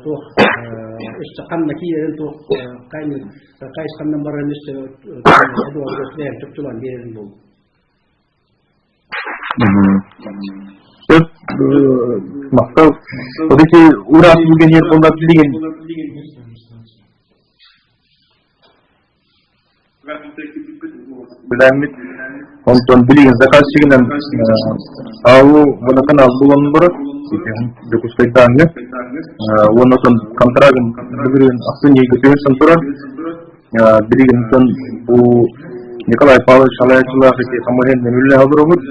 туох өссө ханна киирэрин туох хайысханнан барарын өссө Эдуард чопчулаан биэрэрин буолуо. Сөп, махтал. Вот эти ура билген буоллар билигин Билэммит онтон билигин заказчигынан АУ водоканал булан барар Дьокуускайдааҥҥы уонна онтон контрагын бүгүрүн ахсын ыйга түһэрсэн турар билигин онтон бу Николай Павлович салайааччылаах ити хамыһыан үлэлэһэ олоробут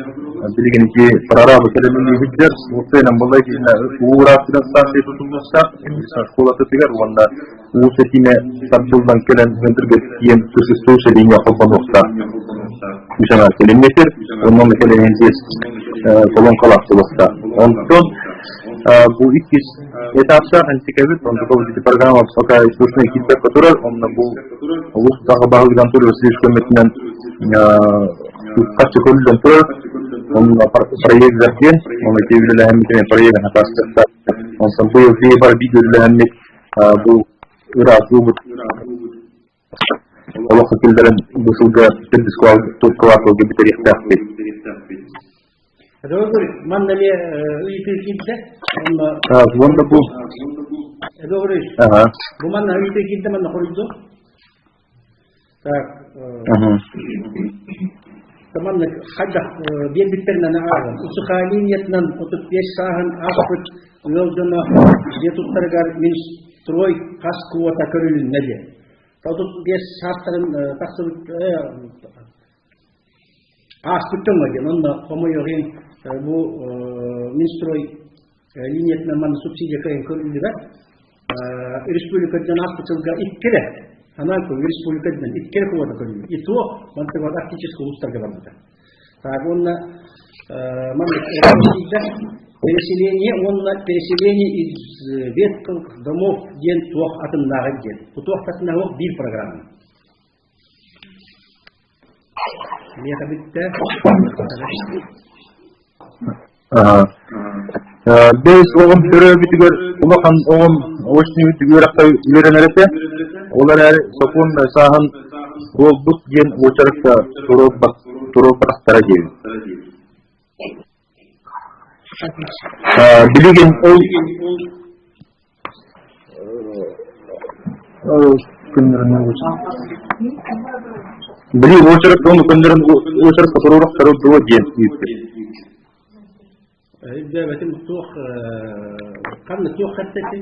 билигин ити прорабы кэлэмин иһирдэр уопсайынан балай киһинэ уу ыраастыгар станция тутуллуохтаах школатытыгар уонна уу сэтиинэ тардыллан кэлэн ыҥырга тиийэн существующая линия холбонуохтаах. Үс километр, онон кэлэн здесь колонкалаах буолуохтаах. Онтон бу иккис этаптаах антикабит, онтон эти программа пока искусственный киирбэккэ турар, онно бу улуустааҕы баһылык Анатолий Васильевич көмөтүнэн Үп-харчы көрүллэн турар. Онно проект диэн, оны үлэлэһэммит проект хатаастыкта. Онтон быйыл бары биир үлэлэһэммит бу ыраатыыбыт олоххо киллэрэн бу сылга төрдүс кварталга бүтэриэхтээхпит. Доҕор, манна эмиэ ыйытыы киирдэ. Онно Уонна бу Доҕор, бу манна ыйытыы киирдэ, манна хоруйду. Так, манна хайдах биэрбиттэринэн ааҕын. Усукаали ниятынан 35 сааһын ааспыт ыал дьоно дьиэ туттарыгар Минстрой хас квота көрүлүннэ диэн. 35 саастарын тахсыбыт ааспыт дьоҥҥо диэн. Онно хомойуох иһин бу Минстрой линиятынан манна субсидия кыайан көрүллүбэт. Республикаттан ааспыт сылга икки эрэ анаан республикаттан икки эрэ квота көрүллүбүт. И то мантыгар арктическай улуустарга барбыта. Так уонна маннык переселение уонна переселение из ветхих домов диэн туох атыннааҕый диэн. Бу туох атыннааҕы биир программа. Миэхэ бүттэ. Бэс оҕом төрөөбүтүгэр улахан оҕом очный үөрэххэ үөрэнэр этэ. Ол эрээри сокуон сааһын туолбут диэн уочаракка туруорбатахтара диэбит. Билигин ол Били уочарат ону көннөрөн уочарат туруорахтара дуо диэн ыыппыт. Өйдөөбөтүм туох ханна туох хаттати?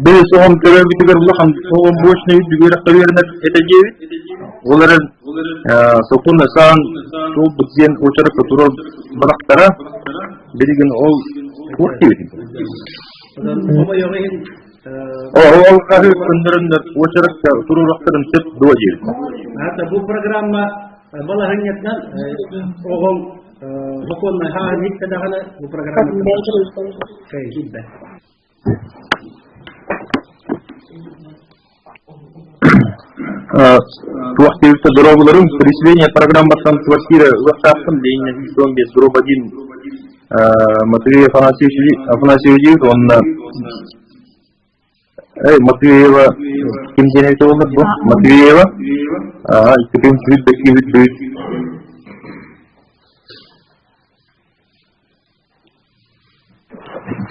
Бэс оҕом төрөөбүтүгэр улахан оҕом мощный үрдүк үөрэххэ үөрэнэр этэ диэбит. Ол эрэн сокуон саан туолбут диэн уочаракка турар барахтара билигин ол туох диэбитин. Ол хаһы көннөрөннөр уочаракка туруорахтарын сөп дуо диэбит. Бу программа балаһынньатынан оҕоҥ сокуоннай хааһын иһиттэ даҕаны бу программа кэйдибэ. Туох диэбиттэ дорообуларым переселение программаттан квартира ылыахтаахпын Ленина 115 дробь 1 Матвей Афанасьевич Афанасьевич уонна Матвеева ким диэн эбитэ буоллар бу Матвеева иккитин сүүрбэ киирбит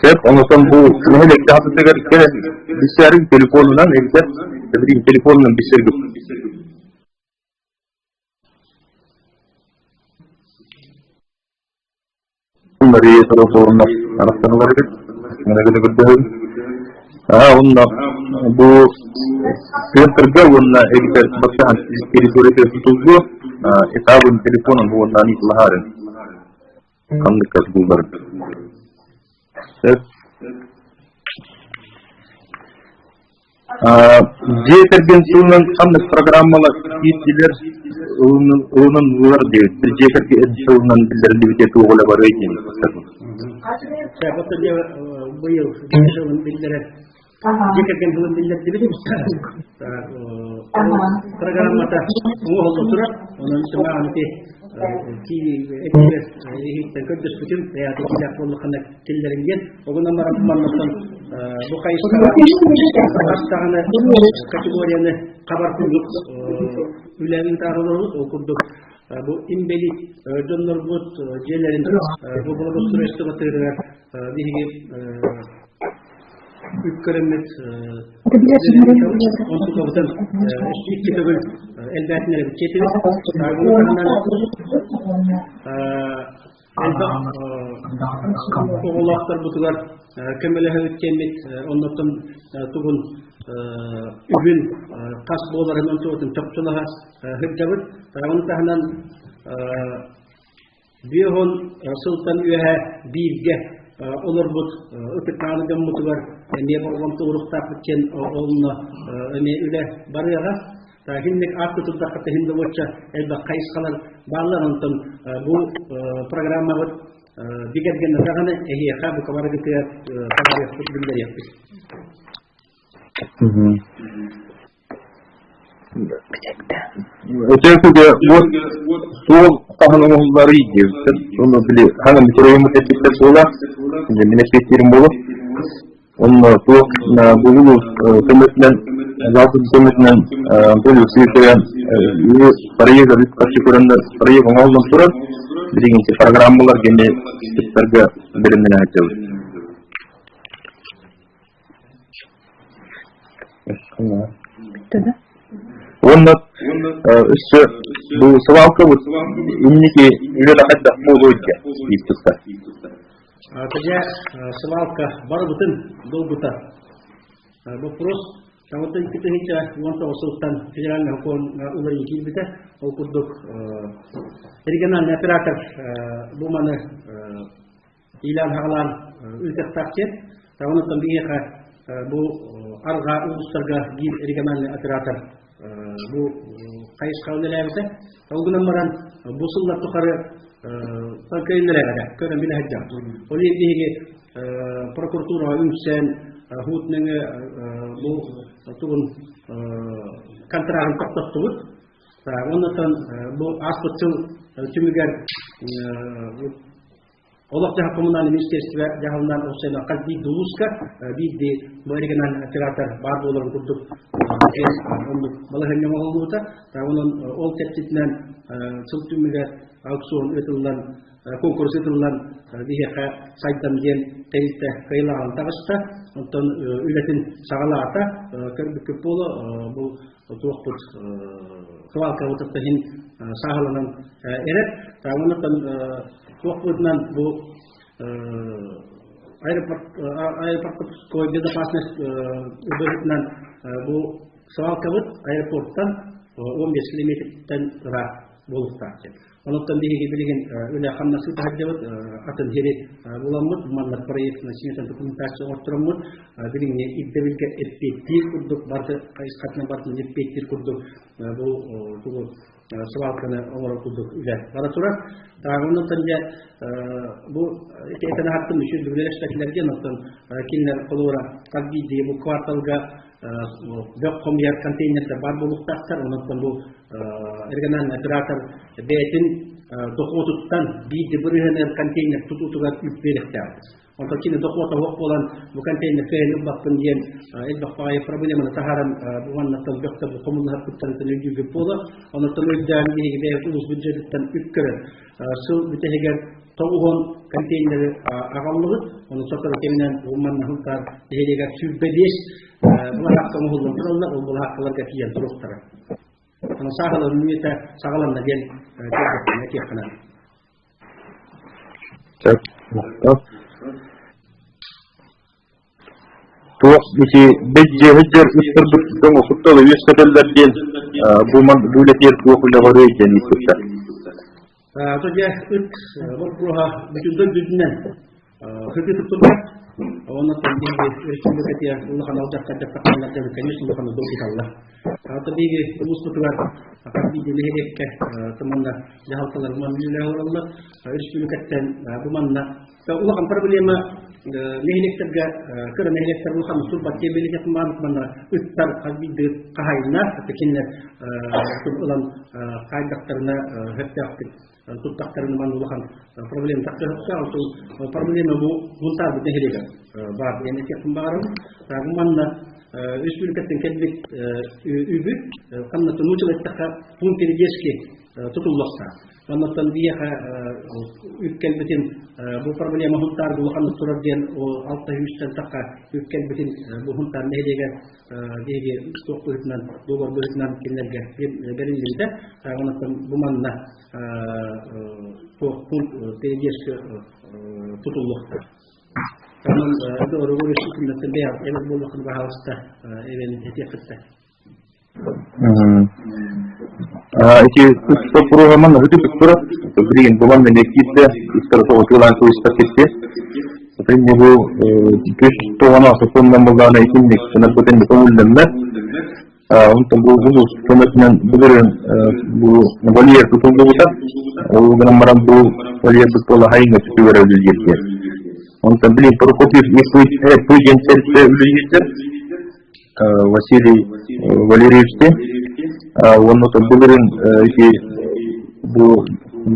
Сөп, онотон бу нэһилиэккэ хатытыгар кэлэн билсээрин телефонунан эбэтэр билигин телефонунан билсэргэ Мария Федотовна арахсанылар эбит. Мына көрдөһөбүн. Аа, онно бу центрга уонна эбэтэр баттаһан территория тутулгу этабын телефонун уонна анитылаһарын ханнык булларын. Сөп. Дьиэ кэргэн сылынан ханнык программалар киирдилэр ылыныллар диэбит. Дьиэ кэргэн сылынан биллэриллибитэ туох үлэ барыай диэн ыйыппыттар. Быйыл сылын биллэрэр дьиэ кэргэн сылын биллэрдибит. Программата оҥоһулла турар. Онон сымаҕын ити иһиттэн көрдөспүтүм. Бэйэтэ киилээх буоллаххына киллэрин диэн. Огунан баран маннаттан бу хайысхаҕа хас даҕаны категорияны хабар курдук үлэни ыытаарыларбыт. Ол курдук бу инбэлиит дьоннорбут дьиэлэрин бу благоустройствотыгар биһиги үп көрөммүт онтукабытын икки төгүл элбээтинэрбит четибит. Элбэх оҕолоохторбутугар көмөлөһөбүт диэммит оннуттан тугун үбүн хас буоларын онтубутун чопчулаһа сылдьабыт. Ону таһынан 50 сылтан үөһэ бииргэ олорбут ытыктааны дьоммутугар эмиэ болҕомто уруохтаахпыт диэн онно эмиэ үлэ барыаҕа. Хинник аат тутурдахха иһин да уочча элбэх хайысхалар бааллар. Онтон бу программабыт бигэргэннэ даҕаны эһиэхэ бука барыгытыгар таһаарыахпыт биллэриэхпит. Өтөкүгэ уот суол хаһан оҥоһулларый диэбиттэр. Онно били хаһан микрорайоммут эппиттэр суола, мин эппиэттиирим буолуо. Онно туох бүгүн көмөтүнэн, залпы көмөтүнэн Анатолий Васильевич проект үп-харчы көрөннөр проект оҥоһуллан турар. Билигин программалар гене кыттарга бэлэмнэнэ сылдьабыт. Уонна өссө бу свалкабыт инники үлэ хайдах буолуой диэн ыйыппыттар. Дьэ, свалка барыбытын долгутар. Вопрос Саҥаттан 2019 сылтан федеральный сокуон уларыйыы киирбитэ. Ол курдук региональный оператор бу маны иилээн-хаҕалаан ыытыахтаах диэн. Онтон биһиэхэ бу арҕаа улуустарга биир региональный оператор бу хайысха үлэлээбитэ. Ол гынан баран бу сыллар тухары кыайыннарыаҕа көрөн билэ сылдьабыт. Ол иһин биһиги прокуратураҕа үҥсэн хуут нөҥүө бу тугун контрагын тохтоттубут. Оннуттан бу ааспыт сыл түмүгэр Олох-дьаһах коммунальнай министерство дьаһалынан осена хас биирдии улууска биирдии бу региональный оператор баар буоларын курдук оннук балаһыанньа оҥоһуллубута. Онон ол чэрчитинэн сыл түмүгэр аукцион ыытыллан, конкурс ыытыллан биһиэхэ сайдам диэн тэрилтэ кыайылааҕын таҕыста. Онтон үлэтин саҕалаата. Көрбүккүт буолуо бу туохпут свалкабыт иһин сааһыланан эрэр. Онон туохпутунан бу аэропорт аэропортской безопасность быһыытынан бу свалкабыт аэропорттан 15 километртэн ыраах буолуохтаах диэн. Онуттан биһиги билигин үлэ хамнасы таһырдьабыт атын сири буламмыт, манна проектная сметан документация оҥортороммут, билиҥҥи ирдэбилгэ эппиэттиир курдук барыта хайысхатынан барытын эппиэттиир курдук бу тугу свалканы оҥорор курдук үлэ бара турар. Оннуттан дьэ бу этэн аһаттым үчүгэй бүгүлэспэтилэргэ оттон кинилэр холуора хас биирдии бу кварталга бөх хомуйар контейнердар баар буолуохтаахтар. Онон бу региональный оператор бэйэтин дохуотуттан биирдэ бырыһыанын контейнер тутуутугар үп биэриэхтээх. Онтон кини дохуота суох буолан бу контейнер кыайан ылбаппын диэн элбэх баҕайы проблеманы таһааран бу маннаттан бөхтөр хомуллаһар өйдүүрбүт буолар. Онуттан өйдөөн биһиги бэйэбит улуус бюджетыттан үп көрөн сыл бүтэһигэр тоҕуһун контейнеры аҕаллыбыт. Ону сотору кэминэн бу манна Сунтаар нэһилиэгэр 25 былаһаакка оҥоһуллан тураллар, ол былаһааккаларга тиийэн туруохтара. Ону сааһылар мүнүүтэ саҕаланна диэн этиэххинэ. Туох ити бэдьдьиэһит дьэр ыттарбыт дьон кутталы үөскэтэллэр диэн бу ман бу үлэтигэр туох үлэ барыай диэн ыйыппыттар. То дьэ ыт боппуруоһа бүтүн дойдутунан сытыы турбат. Онон биһиги республикатыгар улахан алдьархайдар тахсаллар, конечно, улахан долгуталлар. Ата биһиги улууспутугар хас биирдии нэһилиэккэ манна дьаһалталар үлэлэһэ олороллор. Республикаттан бу манна улахан проблема нэһилиэктэргэ кыра нэһилиэктэр улахан турбат диэн бэлиэтиэх манна ыттар хас биирдии хаһайыннар кинилэр ылан хаайдахтарына сөптөөхтүк туттахтарына манна улахан проблема тахсыахтаах. Ол проблема бу Мунтаарбыт нэһилиэгэр баар диэн этиэхпин баҕарабын. Бу манна республикаттан кэлбит үбү ханна научил эттэххэ пункт передержки тутуллуохтаах. Оннуттан биһиэхэ үп кэлбитин бу проблема Һунтаарга улаханнык турар диэн алта сүүстэн тахха үп кэлбитин бу Һунтаар нэһилиэгэр биһиги туох быһыытынан дуогар быһыытынан кинилэргэ бэриллибитэ. Оннуттан бу манна туох пункт передержки тутуллуохтаах. Онон доҕоругар үс бэйэ эбэр буоллаххына баһаалыста эбэн этиэххиттэ. Ити боппуруоһа манна бүтүп турар. Билигин булан мен киирдэ, истэр тоҕотуулаан туристар кирде. Итинни бу күс тоҕоно сокуоннан буллаана итинник гынарбытын көҥүллэммэт. Онтон бу улуус көмөтүнэн былырыын бу вольер тутуллубута. Ол гынан баран бу вольербыт буола хайыҥа түгэр үлэлиир. Онтон билигин Прокопьев ИП диэн тэрилтэ үлэлиир. Василий Валерьевичтин. Уонна былырын ити бу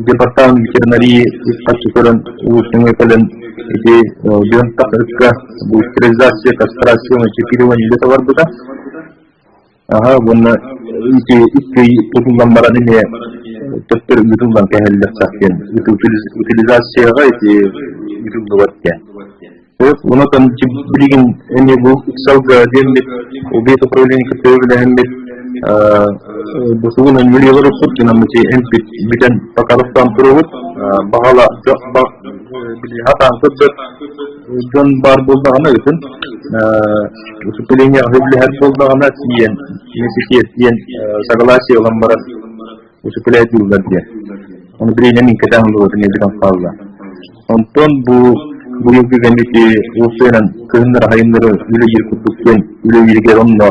департамент ветеринарии үп-харчы көрөн улуустуҥа кэлэн ити дьон тахсыкка бу стерилизация, кастрация, чипирование үлэтэ барбыта. Аха уонна ити икки тутуллан баран эмиэ төттөрү ыытыллан кэһэллэр диэн утилизацияҕа ити ыытыллыбат диэн. Онон билигин эмиэ бу ыксалга диэммит убийт управление кытта үлэһэммит бу сугунан мөлүйүөр укпут гынаммыт эмпит бүтэн покаровтаан туругут баҕала били хатаан көрбөт дьон баар буоллаҕына ытын усыпленияҕа сөбүлэһэр буоллаҕына тиийэн месяц диэн согласие ылан баран усыпляйдыыллар диэн. Ону билигин мин кэтээн олорбутум бүтэн хаалла. Онтон бу быйылгы кэмити уопсайынан кыһыннары хайыннары үлэлиир курдук диэн үлэлииригэр онно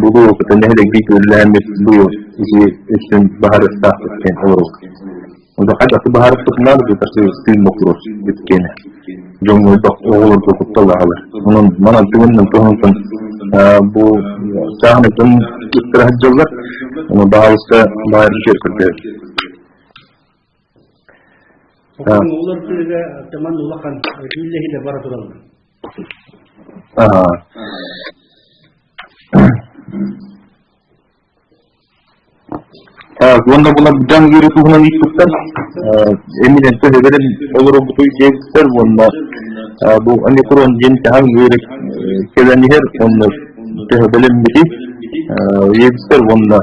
булуу кытта нэһилиэк үлэлээммит быйыл ити өссүн баһарыахтаахпыт диэн олоробут. Онто хайдах баһарыспытынан тыын боппуруос бүткүөнэ. Дьоҥҥо оҕолорго куттал аҕалар. Онон манан түгэнинэн туһунан бу чааһынай дьон ыттара сылдьаллар. Ону баһаалыста баайар көрдөһөр. Оҕолор тыыга тыман улахан дьүүллэһиилэр бара тураллар. Уонна булар дьаҥ ыарыы туһунан ыйыппыттар. Эминэн төһөбөрөн олоробутуй диэбиттэр уонна бу омикрон диэн дьаҥ ыарыы кэлэн иһэр уонна төһө бэлэммитий диэбиттэр уонна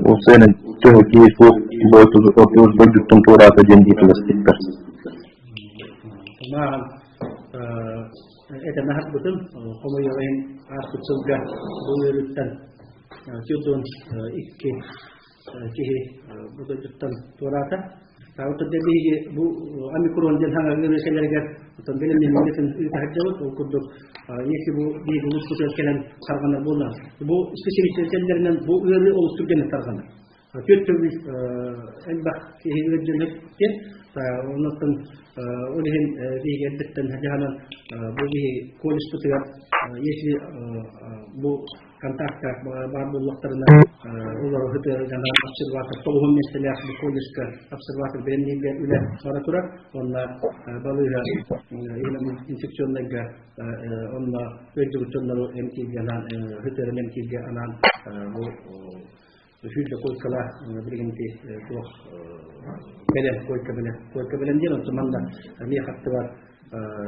ол сайынын төһө киһи суох дойдуттан туораата диэн ыйыталаспыттар. Мааҕын этэн аһарбытым, хомойуох иһин ааспыт сылга бу ыарыыттан 42 киһи бу дойдуттан туораата. Таабыт биһиги бу омикрон диэн хаҥа ыарыы кэлэригэр оттон бэлэмнэниибитин ыыта сылдьабыт. Ол курдук, если бу биһиги улууспутугар кэлэн тарҕанар буолла, бу специалистэринэн бу ыарыы олус түргэнник тарҕанар. Түөрт төгүл элбэх киһи ыалдьан диэн, оннуттан ол иһин биһиги эрдэттэн дьаһанан бу биһи колледжпытыгар если бу контакта баар буоллахтарына олору сытыары дьаһанан обсерватор тоҕуһун миэстэлээх бу колледжка обсерватор бэлэмнииргэ үлэ бара турар. Онно балыыһа инфекционнайга онно ыалдьыбыт дьоннору эмтииргэ анаан сытыаран эмтииргэ анаан бу сүүрдэ койкалаах билигин ити туох бэлэм койка бэлэм койка бэлэм диэн онтон манна эмиэ хаттыбар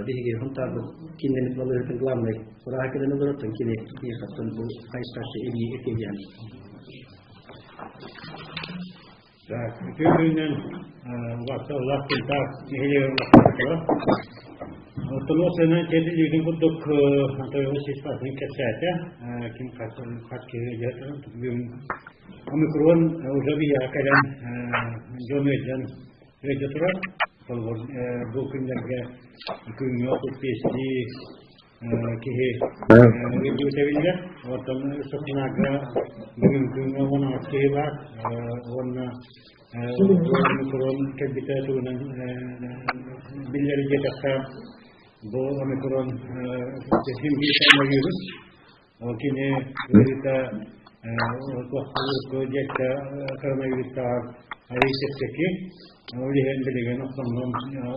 биһиги Хунтаарбыт кииннэммит балыыһатын главный враһа кэлэн олорор кини хаттан бу хайысхаччы илии этиэ диэн. Так, үтүө күнүнэн улаах Кунтаар нэһилиэгин олохтоохторо. Оттон ол сэнэн тиэтилиитин курдук Антоева сиспатын кэпсээтэ. Ким хас киһи бүгүн омикрон уже биһиэхэ кэлэн дьон ыалдьан ыалдьа турар. Холобур, бу күннэргэ күҥҥэ 35 киһи ыалдьыбыта Оттон Саханага бүгүн күҥҥэ 16 киһи баар уонна омикрон кэлбитэ туһунан биллэр диэтэххэ бу омикрон син биир вирус ол кини ыарыыта туохха диэккэ коронавирустааҕар арыый чэпчэки ол иһин билигин основном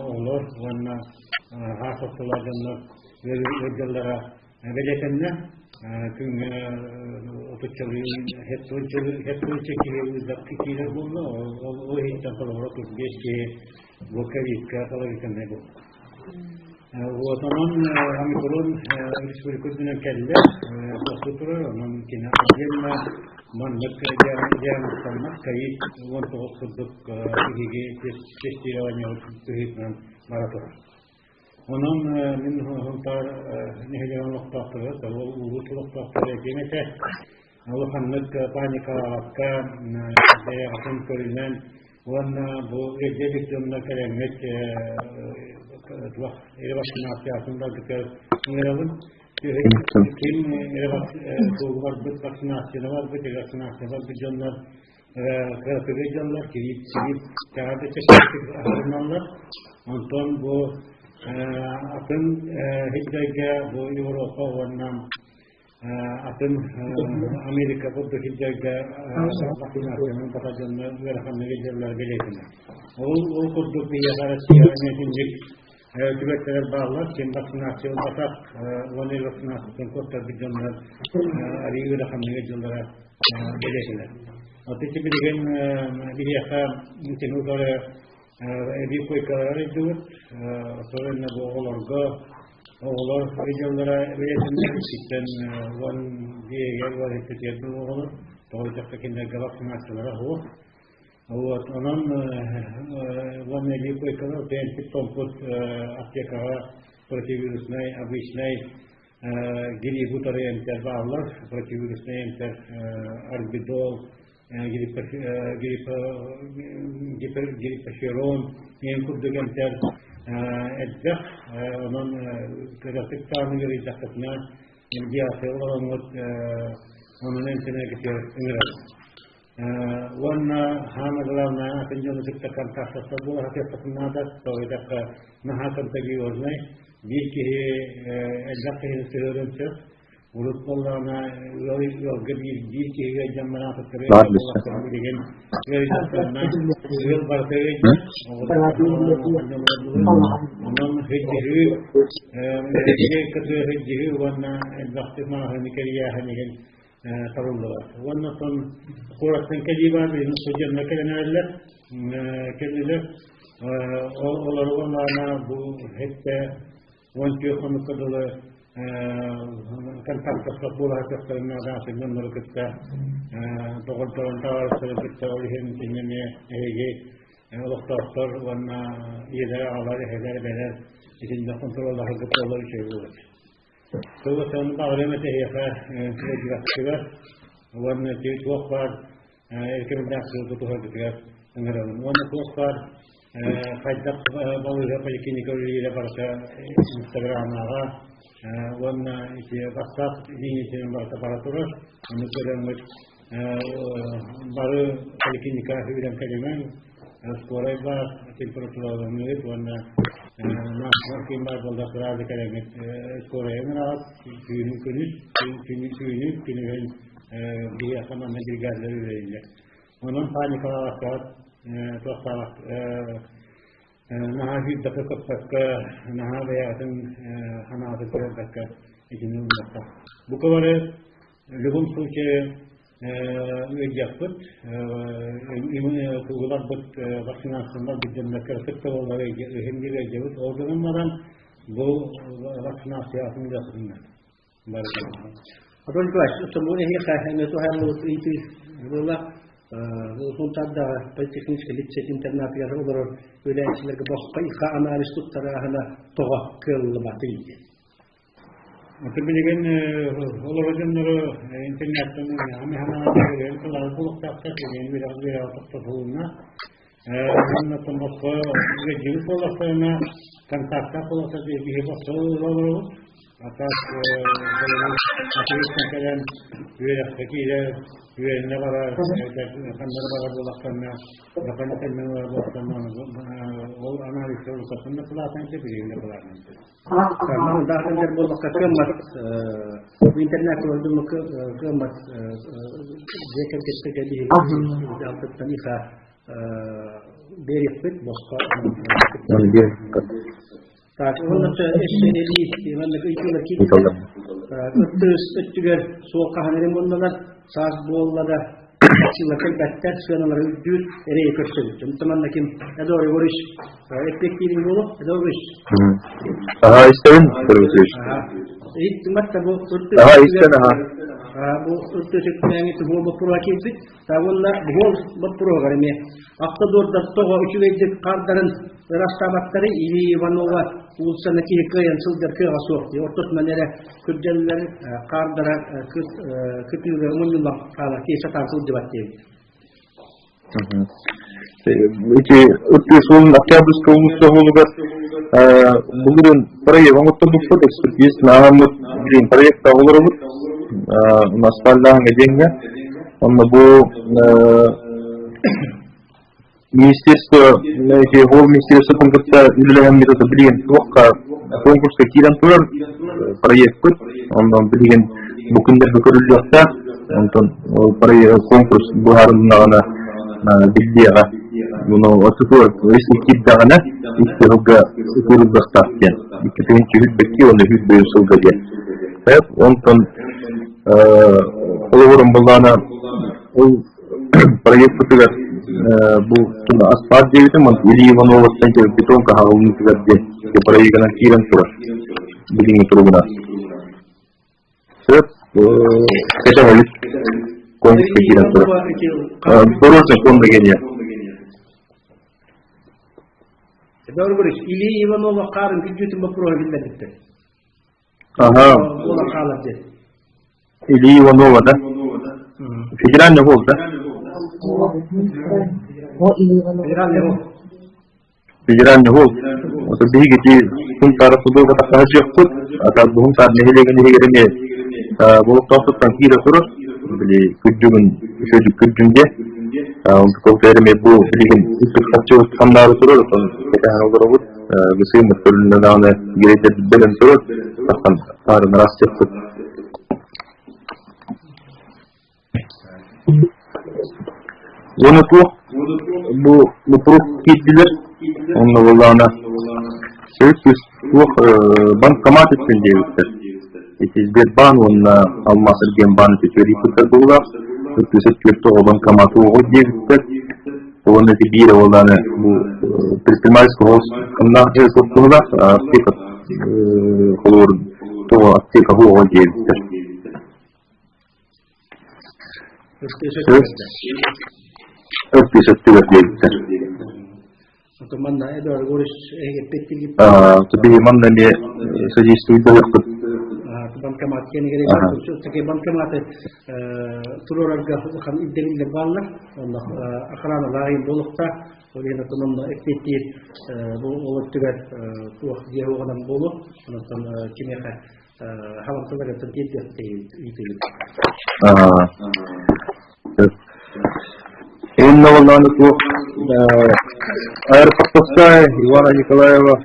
оҕолор уонна хаас ортолоох дьоннор ыалдьаллара бэлиэтэннэ. Күҥҥэ отуччалыы хеттуонча киһи ыырдахха киирэр буолла. Ол иһиттэн холобура 35 киһи бу ковидка половиканнай буолла. Вот онон омикрон республика үрдүнэн кэллэ, тохтуу турар, онон кини отдельно маннык диагнозтаммат, ковид 19 курдук биһиги тестирование быһыытынан бара турар. Онон мин Сунтаар нэһилиэгин олохтоохторо, улуус олохтоохторо этиэм этэ, улаханнык паникалаабакка, бэйэҕитин көрүнэн уонна бу эрдэ илик дьонно кэлэҥҥит туох ревакцинациятын баргытыгар ыҥырабын. Ким барбыт вакцинацияны барбыт, ревакцинация барбыт дьоннор кыратыгы дьоннор кириип кириип чаҕа чэпчэкитик аһарыналлар. Онтон бу атын сирдэргэ бу Европа уонна Атын Америка курдук сирдэргэ вакцинацияны бата дьонно ыараханнык илдьэллэр бэлиэтэнэр. Ол курдук биһиэхэ Россияҕа эмиэ итинник түбэлтэлэр бааллар. Ким вакцинация ылбатах уонна вакцинацияттан куоттарбыт дьоннор арыый ыараханнык илдьэллэрэ бэлиэтэнэр. Аты ити билигин биһиэхэ итини утары эбии койкалар ыйдыбыт. Особенно бу оҕолорго оҕолор ыйдаллара бэлиэтэнэр. Ититтэн уон биэһигэр уон иккитигэр дылы оҕолор. Тоҕо диэтэххэ кинилэргэ вакцинациялара суох. Вот, онон уонна эбии койкалар тнпит томпут аптекаҕа противовируснай обычнай грипп утары эмтэр бааллар. Противовируснай эмтэр арбидол, гриппоферон диэн курдук эмтэр элбэх. Онон кыратык даҕаны ыарыйдаххытына медиация олороҥҥут онон эмтэнэргитигэр ыҥырабыт. Уонна самое главное атын дьону кытта контактаспат буола сатыаххытын наада. Тоҕо диэтэххэ наһаа контагиознай. Биир киһи элбэх киһини сыһыарыан сөп. Урут буоллаҕына ыал ыалга биир биир киһи ыалдьан баран атыттары ыалдьан билигин ыалдьахтарына ыал барыта ыалдьар. Онон сылдьыһыы кытыы сылдьыһыы уонна элбэхтик маҕаһыыны кэрийээһин иһин табыллыбат. Уонна оттон куораттан кэлии баар билигин студеннар кэлэн эрэллэр кэллилэр. Олору буоллаҕына бу хэттэ 14 хонукка дылы контактаспат буола сатыахтарын наада атын дьоннору кытта доҕордорун табаарыстарын кытта ол иһин итиннэ эмиэ эһиги олохтоохтор уонна ийэлэр аҕалар эһэлэр эбэлэр итиннэ хонтуруоллаһаргыт буоллар үчүгэй буолуо Сылгы баҕарыам этэ эһиэхэ сылдьыбаккытыгар уонна ити туох баар эркэминнээх сыл тутуһаргытыгар ыҥырабын. Уонна туох баар хайдах балыыһа поликлиника үлэлиирэ барыта инстаграмаҕа уонна ити WhatsApp линиятынан барыта бара турар. Ону көрөммүт бары поликлиника үүрэн кэлимэҥ, скорай баар, температураланыгыт уонна ким баар буолла сразу кэлэҥҥит скорайы ыҥыраҕыт, түүнүн күнүс, түүнүн күнүһүн биһиэхэ манна бригадалар үлэлииллэр. Онон паникалаабаккаҕыт, туохтаабак наһаа сүүрбэккэ көппөккө, наһаа бэйэҕитин санаатын көрбөккө итини ылыммакка. Бука бары в любом случае ыалдьыахпыт, тугуларбыт вакцинациялар билдэммэккэ ытык да иһин биир ыалдьабыт. Ол гынан баран бу вакцинациятын ыахытынна. Анатолий Николаевич, оттон эһиэхэ эмиэ туһаайыллыбыт ыйытыы буолла. Сунтаардаҕы политехническэй лицей интернатыгар олорор үлээччилэргэ босхо ИХ анализ туттарааһына тоҕо кыаллыбатый диэн. Аты билигин олорор дьоннору интернеттэн хамыһанаан кылаабы буолуохтаахтар, билигин үөрэх үөрэҕэ тохтотулунна. Уонна босхо ыалдьыбыт буоллахтарына, контактаах буоллахтарына биһи босхо олоробут. Атас атыыттан кэлэн үөрэххэ киирэр, үөрэнэ барар, ханна да барар буоллахтарына, улахан кэннэ барар буоллахтарына, ол анализка уруккаттан да кылаатан этэ, билигин да кылаатан этэ. Даатандар буоллахха кыаммат интернет олордуммут кыаммат дьиэ кэргэттэргэ биһиги алтыттан иха биэриэхпит босхо. Так, уонна эссе маннык ыйытыылар киирдилэр. Ыттыыс өттүгэр суол хаһан эрин буоллалар, саас буолла да таксилар кэлбэттэр, сыаналара үрдүүр, эрэйи көрсөбүт. Онто манна ким Эдуард Егорович эппиэттиирин буолуо, Эдуард Егорович. Аха, истэбин, Васильевич. Иһиттимэт да бу Аха, истэн, аха. Бу ыртыы өттүнээҥи туһуо боппуруоһа киирбит. Уонна буһуол боппуруоһугар эмиэ автодордар тоҕо үчүгэйдик хаардарын ырастаабаттары Илья Иванова уулуссаны киһи кыайан сылдьар кыаҕа суох дии. Ортотунан эрэ күрдьэллэр хаардара кытыыга мунньуллан хаалар киһи сатаан сылдьыбат диэбит. Ити ытыы суолун Октябрьская уулусса суолугар былырыын проект оҥотторбуппут, экспертиз ааһаммыт билигин проектаах олоробут. Асфальтааһыҥҥа диэҥҥэ. Онно бу министерство эти ол министерствотын кытта үлэлэһэммит это билигин туохха конкурска киирэн турар проекпыт. Онно билигин Бу күннэргэ көрүллүөхтээх. Онтон конкурс быһаарылыннаҕына биллиэҕэ. Ону отутугар киирдэҕинэ икки сылга ытыырыллыахтаах диэн. Икки тыһыынча сүүрбэкки уонна 105 сылга диэн. Онтон холобурун былаана ол проекпытыгар бу аспаат диэбитим, Илья Ивановаттан бетонка хаҕылынытыгар диэн проегынан киирэн турар билиҥҥи туругунан. Сөп, кэтэһэбит. Конкурска киирэн турар. Дорожный фонда гения. Эдуард Борисович, Илья Иванова хаарын күдьүтүн боппуруоһа биллэрбиттэр. Ага. Илья Иванова, да? Федеральный гол, да? Федеральный гол. Федеральный гол. Вот биһиги ити Сунтаара судуга тахсаһыахпыт, ата Сунтаар нэһилиэгин иһигэр эмиэ болуктаахтыттан киирэ турар, били күрдьүгүн үчүгэй күрдьүн диэн. Онтукабыт эмиэ бу билигин икки харчыбыт хамнаары турар, оттон кэтэһэн олоробут. Бысыыммыт көрүлүннэ даҕаны грейдербит бэлэм турар, тахсан таарын ыраастыахпыт. Уонна туох бу боппуруос киирдилэр, онно буоллаҕына үс туох банкомат үттүн диэбиттэр. Ити Сбербаан уонна Алмаас Эргиэнбаан ити үөрүйбүттэр быһыылаах. 304 оҕо банкоматы оҕо диэбиттэр. Уонна ити биир уоллааны бу предпринимательский голос ханнаах туһулаах аптека холобур тоҕо аптека оҕо диэбиттэр. Өттүгэр диэбиттэр. Манна Эдуард Егорович эһигиппит Биһи манна эмиэ содействуйдаһыахпыт. Банкомат кэнигэр такие банкоматы туруорарга улахан ирдэбиллэр бааллар. Онно охраналаах буолуохтаах. Ол иһин оттон онно эппиэттиир бу ол өттүгэр туох дьиэ уоҕунан буолуо. Онтон кимиэхэ халамталар өттүн тиэрдиэхтэй ыытыыбыт. Инна Валлана туох аэропортовская Ивана Николаева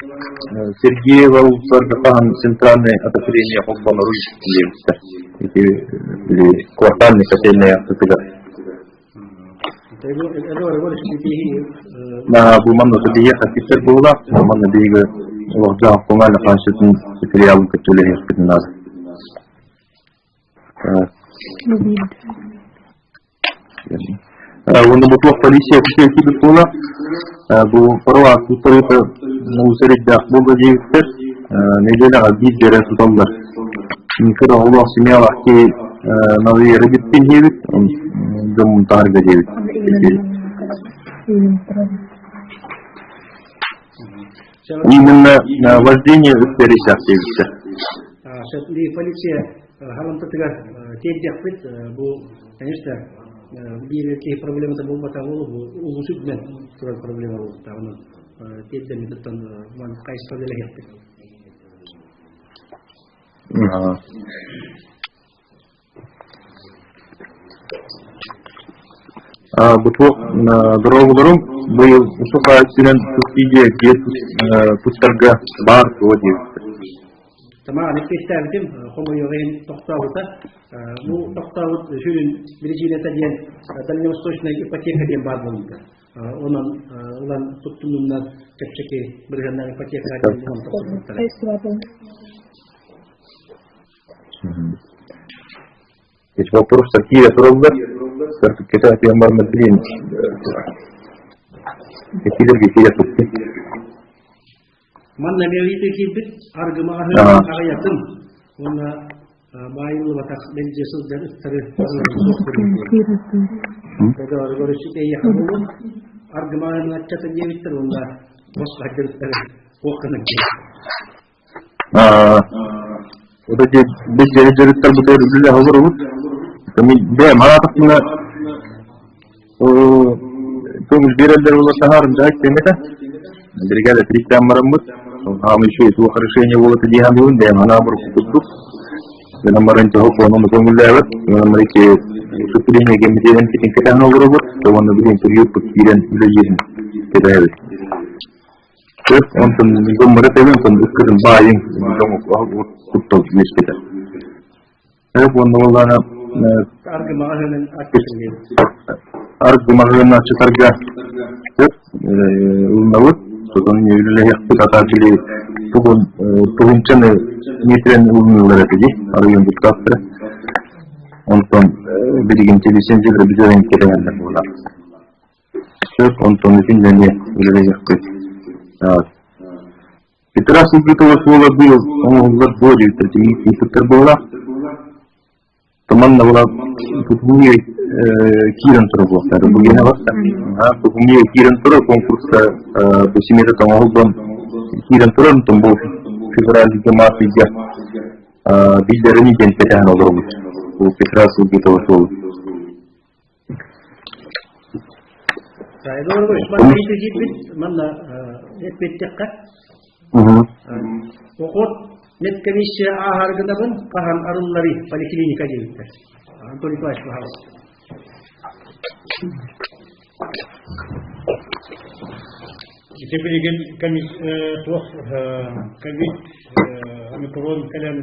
Сергеева улуустарга хаһан центральное отопление холбоноруй диэбиттэр. Ити били квартальный котельная аттытыгар. Бу манна биһиэхэ киттэр буоллаах, манна биһиги олохтоох коммунальный хаһаайыстыбатын материалын кытта үлэлиэхпитин наада. Уонна бу туох полиция киирбит буола, бу парова туттарыыта мусориддаах буолла диэбиттэр, нэдиэлэҕэ биир дьэрэ туталлар. Кыра оҕолоох семьялаах киһи налыйары бүттүн диэбит, дьоммун таһарга диэбит. Именно вождение үппэрисэх диэбиттэр. Полиция халамтатыгар тиэрдиэхпит. Бу, конечно, биир киһи проблемата буолбатах буолу, бу улуус үрдүнэн турар проблема буолуохтаах. Онон тиэрдэммититтэн хайысха үлэлэһиэхпит. Бу туох дорооболорум быйыл усуха өттүнэн субсидия дьиэ туттарга баар дуо диэбиттэр. Тамаҕа эппиэттээбитим, хомойуох иһин тохтообута. Бу тохтообут сүрүн биричиинэтэ диэн дальневосточная ипотека диэн баар буолбута. Онон ылан туттунуннар чэпчэки бырыһыаннаах ипотека диэн булан тохтоппуттара. Эти вопросы киирэ тураллар, кытта атыан бармат билин этилерге киирэ турду. Манна мэлиите киирбит аргыма аҕыйатын уонна баайыллыбатах бэлдьэ сылдьар ыттары аргыма аччата диэбиттэр уонна босхо хайдыбыттары туох гынан Вот эти бэс дьарыктарбытыгар үлэлэһэ олоробут. Бэйэм араатахпына көҥүл биэрэллэр буолар таһаарым дьаһай тиэмэтэ. Бригада тирииттээн бараммыт, хаамый үчүгэй туох решение буолата дии саныыбын, бэйэм санаабар курдук. Гынан баран төһө ону көҥүллээбэт, гынан баран ити суппилиэнньэ кэмитиэтин китин кэтэһэн олоробут, уонна билигин приютпут киирэн үлэлиирин кэтэһэбит. Сөп, онтон дьоммор этэбин, онтон ыккытын баайыҥ, дьоҥ куттал үөскэтэр. Уонна буоллаҕына Аргы маҕаһыынын аччытыллыыр. Аргы маҕаһыынын аччытарга ылынабыт. Сотон үлэлэһиэхпит атаа били тугун тугунчаны метрэн ылыныылар этэ дии арыйан буттаахтара. Онтон билигин телесензилэр бүтэрэн кэтэһэллэр буолар. Сөп, онтон итиннэ эмиэ үлэлэһиэхпит. Петра Сылгытова суола быйыл оҥоһуллар дуо диэбиттэр тиийбиттэр буолла. Туманна була Тутумия киирэн турар буолуохтаах. Бу гена барда. Тутумия киирэн турар конкурска бу семейде тоҥоһуллан киирэн турар, онтон бу февральга март ыйга биллэрин диэн кэтэһэн олоробут. Бу Петра Сылгытова суола. Манна эппиэттэххэ Охот медкомиссия ааһар гынабын хаһан арылларый поликлиника диэбиттэр. Анатолий Николаевич пожалуйста. Ити билигин туох ковид омикрон кэлэн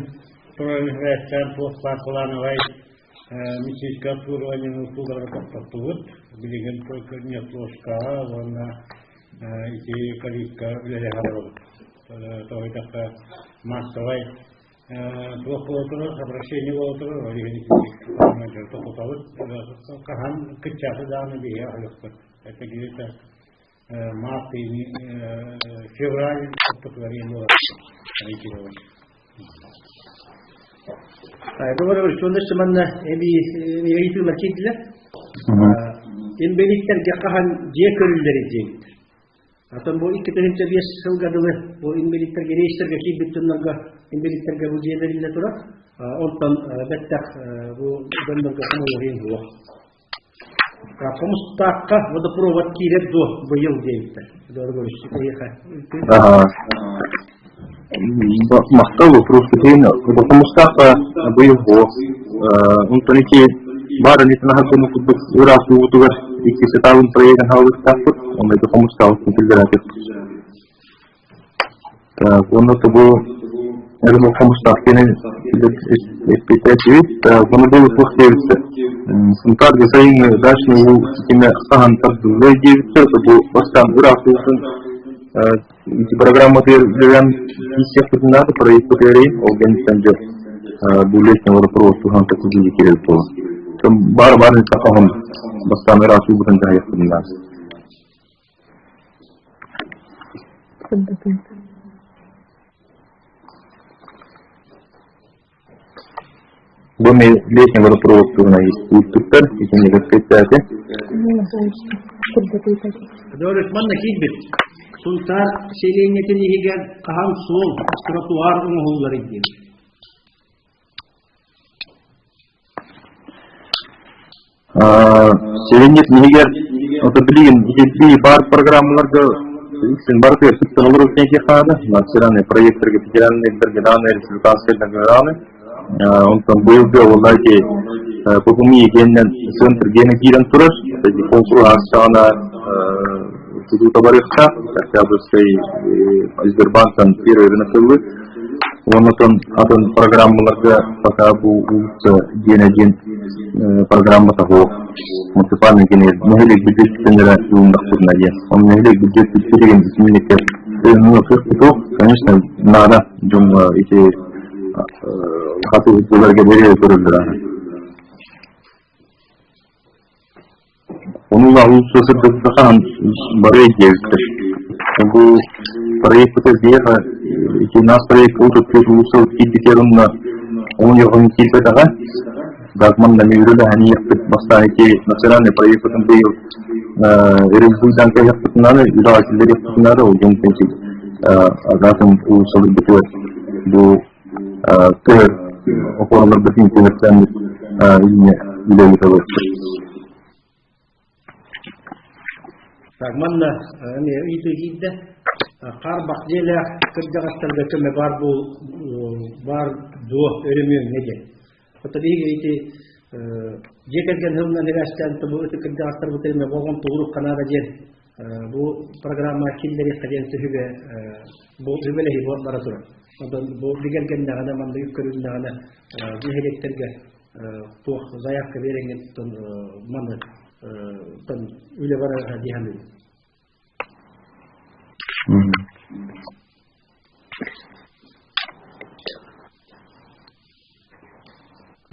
туран иһэрээччээн туох баар плановай медицинскэй обслуживаниены услугалары тохтоттубут. Билигин только неотложкаҕа уонна ити ковидка үлэлэһэ олоробут. Тоҕо диэтэххэ массовай туох буола турар, обращение буола турар, ол иһин итинник тохтотобут. Хаһан кыччааты даҕаны биһиги аһыахпыт. Это где-то март или февраль ортотугар буолар. Говорю, что манна эби ыйытыылар киирдилэр. Инбэлииттэргэ хаһан дьиэ көрүллэр диэбиттэр. Атын бу 2005 сылга дылы бу инбэлииттэргэ рейстергэ киирбит дьоннорго инбэлииттэргэ бу дьиэ бэриллэ турар. Онтон бэттэх бу дьоннорго хомойуох суох. Хомустаахха водопровод киирэр дуо быйыл диэбиттэр. Махтал вопрос кытыйын хомустаахха быйыл буо. Онтон ити баар инитин аһар курдук ыраах уутугар икки сетабын проегын хаалыктаахпыт. Онно ити хомустаахпытын киллэрэтик. Так, уонна тобу эрин хомустаах кэнэн эппитээчибит. Так, уонна бу туох диэбиттэр. Сунтаарга сайыҥҥы дачный уу ситимэ хаһан тардыллыай диэбиттэр. Бу бастаан ыраах уутун ити программатыгар үлэлээн тиийсиэхпитин наада, проекпытыгар эрийин, ол кэнниттэн дьэ бу летний водопровод туһунан кэпсэтии киирэр буолар. Баар баар хаһан бастаан ыраах уубутун дьаһайыахпытын наада. Бу летний водопровод туһунан ыыппыттар, итинник эппиэттээтэ. Дорис манна киирбит. Сунтаар сэлиэнньэтин иһигэр хаһан суол, тротуар оҥоһуллар диэн. Сэлиэнньэ иһигэр ото билигин ити баар программаларга үксүн барытыгар кыттан олорор хаада национальный проекттарга федеральныйдарга даҕаны республиканскайдарга даҕаны онтон быйылгы уоллаа ити ППМИ геннэн центр гена киирэн турар конкурс аастаҕына тутуута барыахтаах Октябрьскай Сбербанктан первый рынок ыллы Оннотон атын программаларга пока бу улица диэн диэн программата суох. Муниципальный гене нэһилиэк бюджеттеннere ылыннахпытына диэн. Он нэһилиэк бюджет билигин итинникке суох, конечно, надо дьоҥҥо ити хатыһыттыларга бэрие көрөллөр аһы. Ону улууска сырдатан бары диэбиттэр. Бу проекпыта биэхэ ити нас проект утуттуур улууска киирбитигэр онно он йоҕун киирбэтэҕэ. Дагман үлэлэһэн бастаан ити национальный проекпытын быйыл өрүлбуйдан кэһиэхпитинэн үлэҕэ киллэриэхпитинэн ол дьон агатын улуусаларбытыгар бу көһөр опораларбытын көһөртөөн үлэ ыытабыт. Так, манна эмиэ ыйытыы киирдэ. Хаарбах дьиэлээх кырдьаҕастарга көмө баар бу баар дуо өрөмүөҥҥэ диэн. Хата биһиги ити дьиэ кэргэн сылынан эбээстээн бу ытык кырдьаҕастарбыт эмиэ болҕомто ууруохха наада диэн бу программа киллэриэххэ диэн сүбэ бу сүбэлэһии бара турар. Онтон бу бигэргэннэҕинэ, маннык үп көрүлүннэҕинэ, нэһилиэктэргэ туох заявка биэрэҥҥит маны үлэ барара дии саныыбын.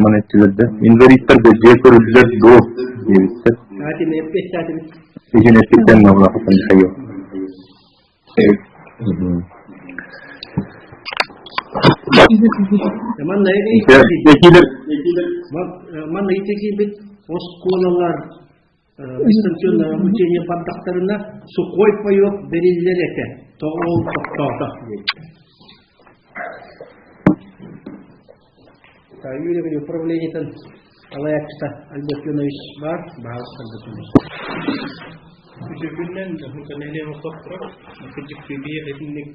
Маны эттилэр да, инвалидтарга дьиэ көрүллэр дуо диэбиттэр. Аатин эппиэттаатыбыт. Иһин эппиттэн наллаахытын Михаил. Манна манна итекибит оскуолалар дистанционное обучение бардахтарына сухой паёк бэриллэр этэ. Тоҕо ол тохтоото диэбиттэр. Юрий управлениетын салайааччыта Альберт Ионович баар, баһаалыста Альберт Ионович. Үтүгүнэн нэһилиэк олохтоохторо кырдьык биир итинник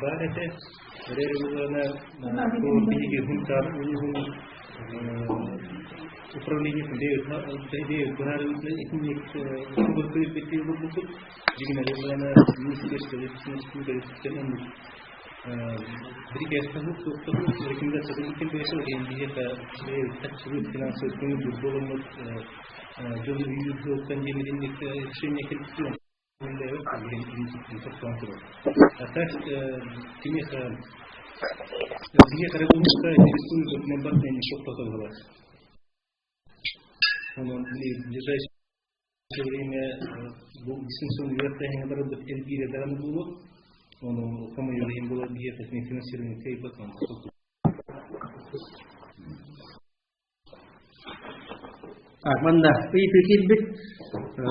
баар этэ. Эрээри булана бу биһиги Хунтаар улууһун управление быһаарыытынан итинник субуркуйбит булбуппут. Дьиҥинэ булана министерство республикатын оннук Бригадтаһык суохтаһык рекомендациятын иккин бэйэсэ диэн биһиэхэ тахсыбыт финансовый көҥүл буоламмыт дьон үйүүр сылтан диэмиринник решение кэлбит А так кимиэхэ биһиэхэ эрэ буолбакка республикатынан барытын эмиэ тохтотоллор. Онон ближайшее время бу дистанционный үөрэхтээһиҥҥэ барарбыт элбиирэ даҕаны буолуо. Ону хомойуох иһин буолар биһиэхэ финансирование кыайбат Манна ыйытыы киирбит.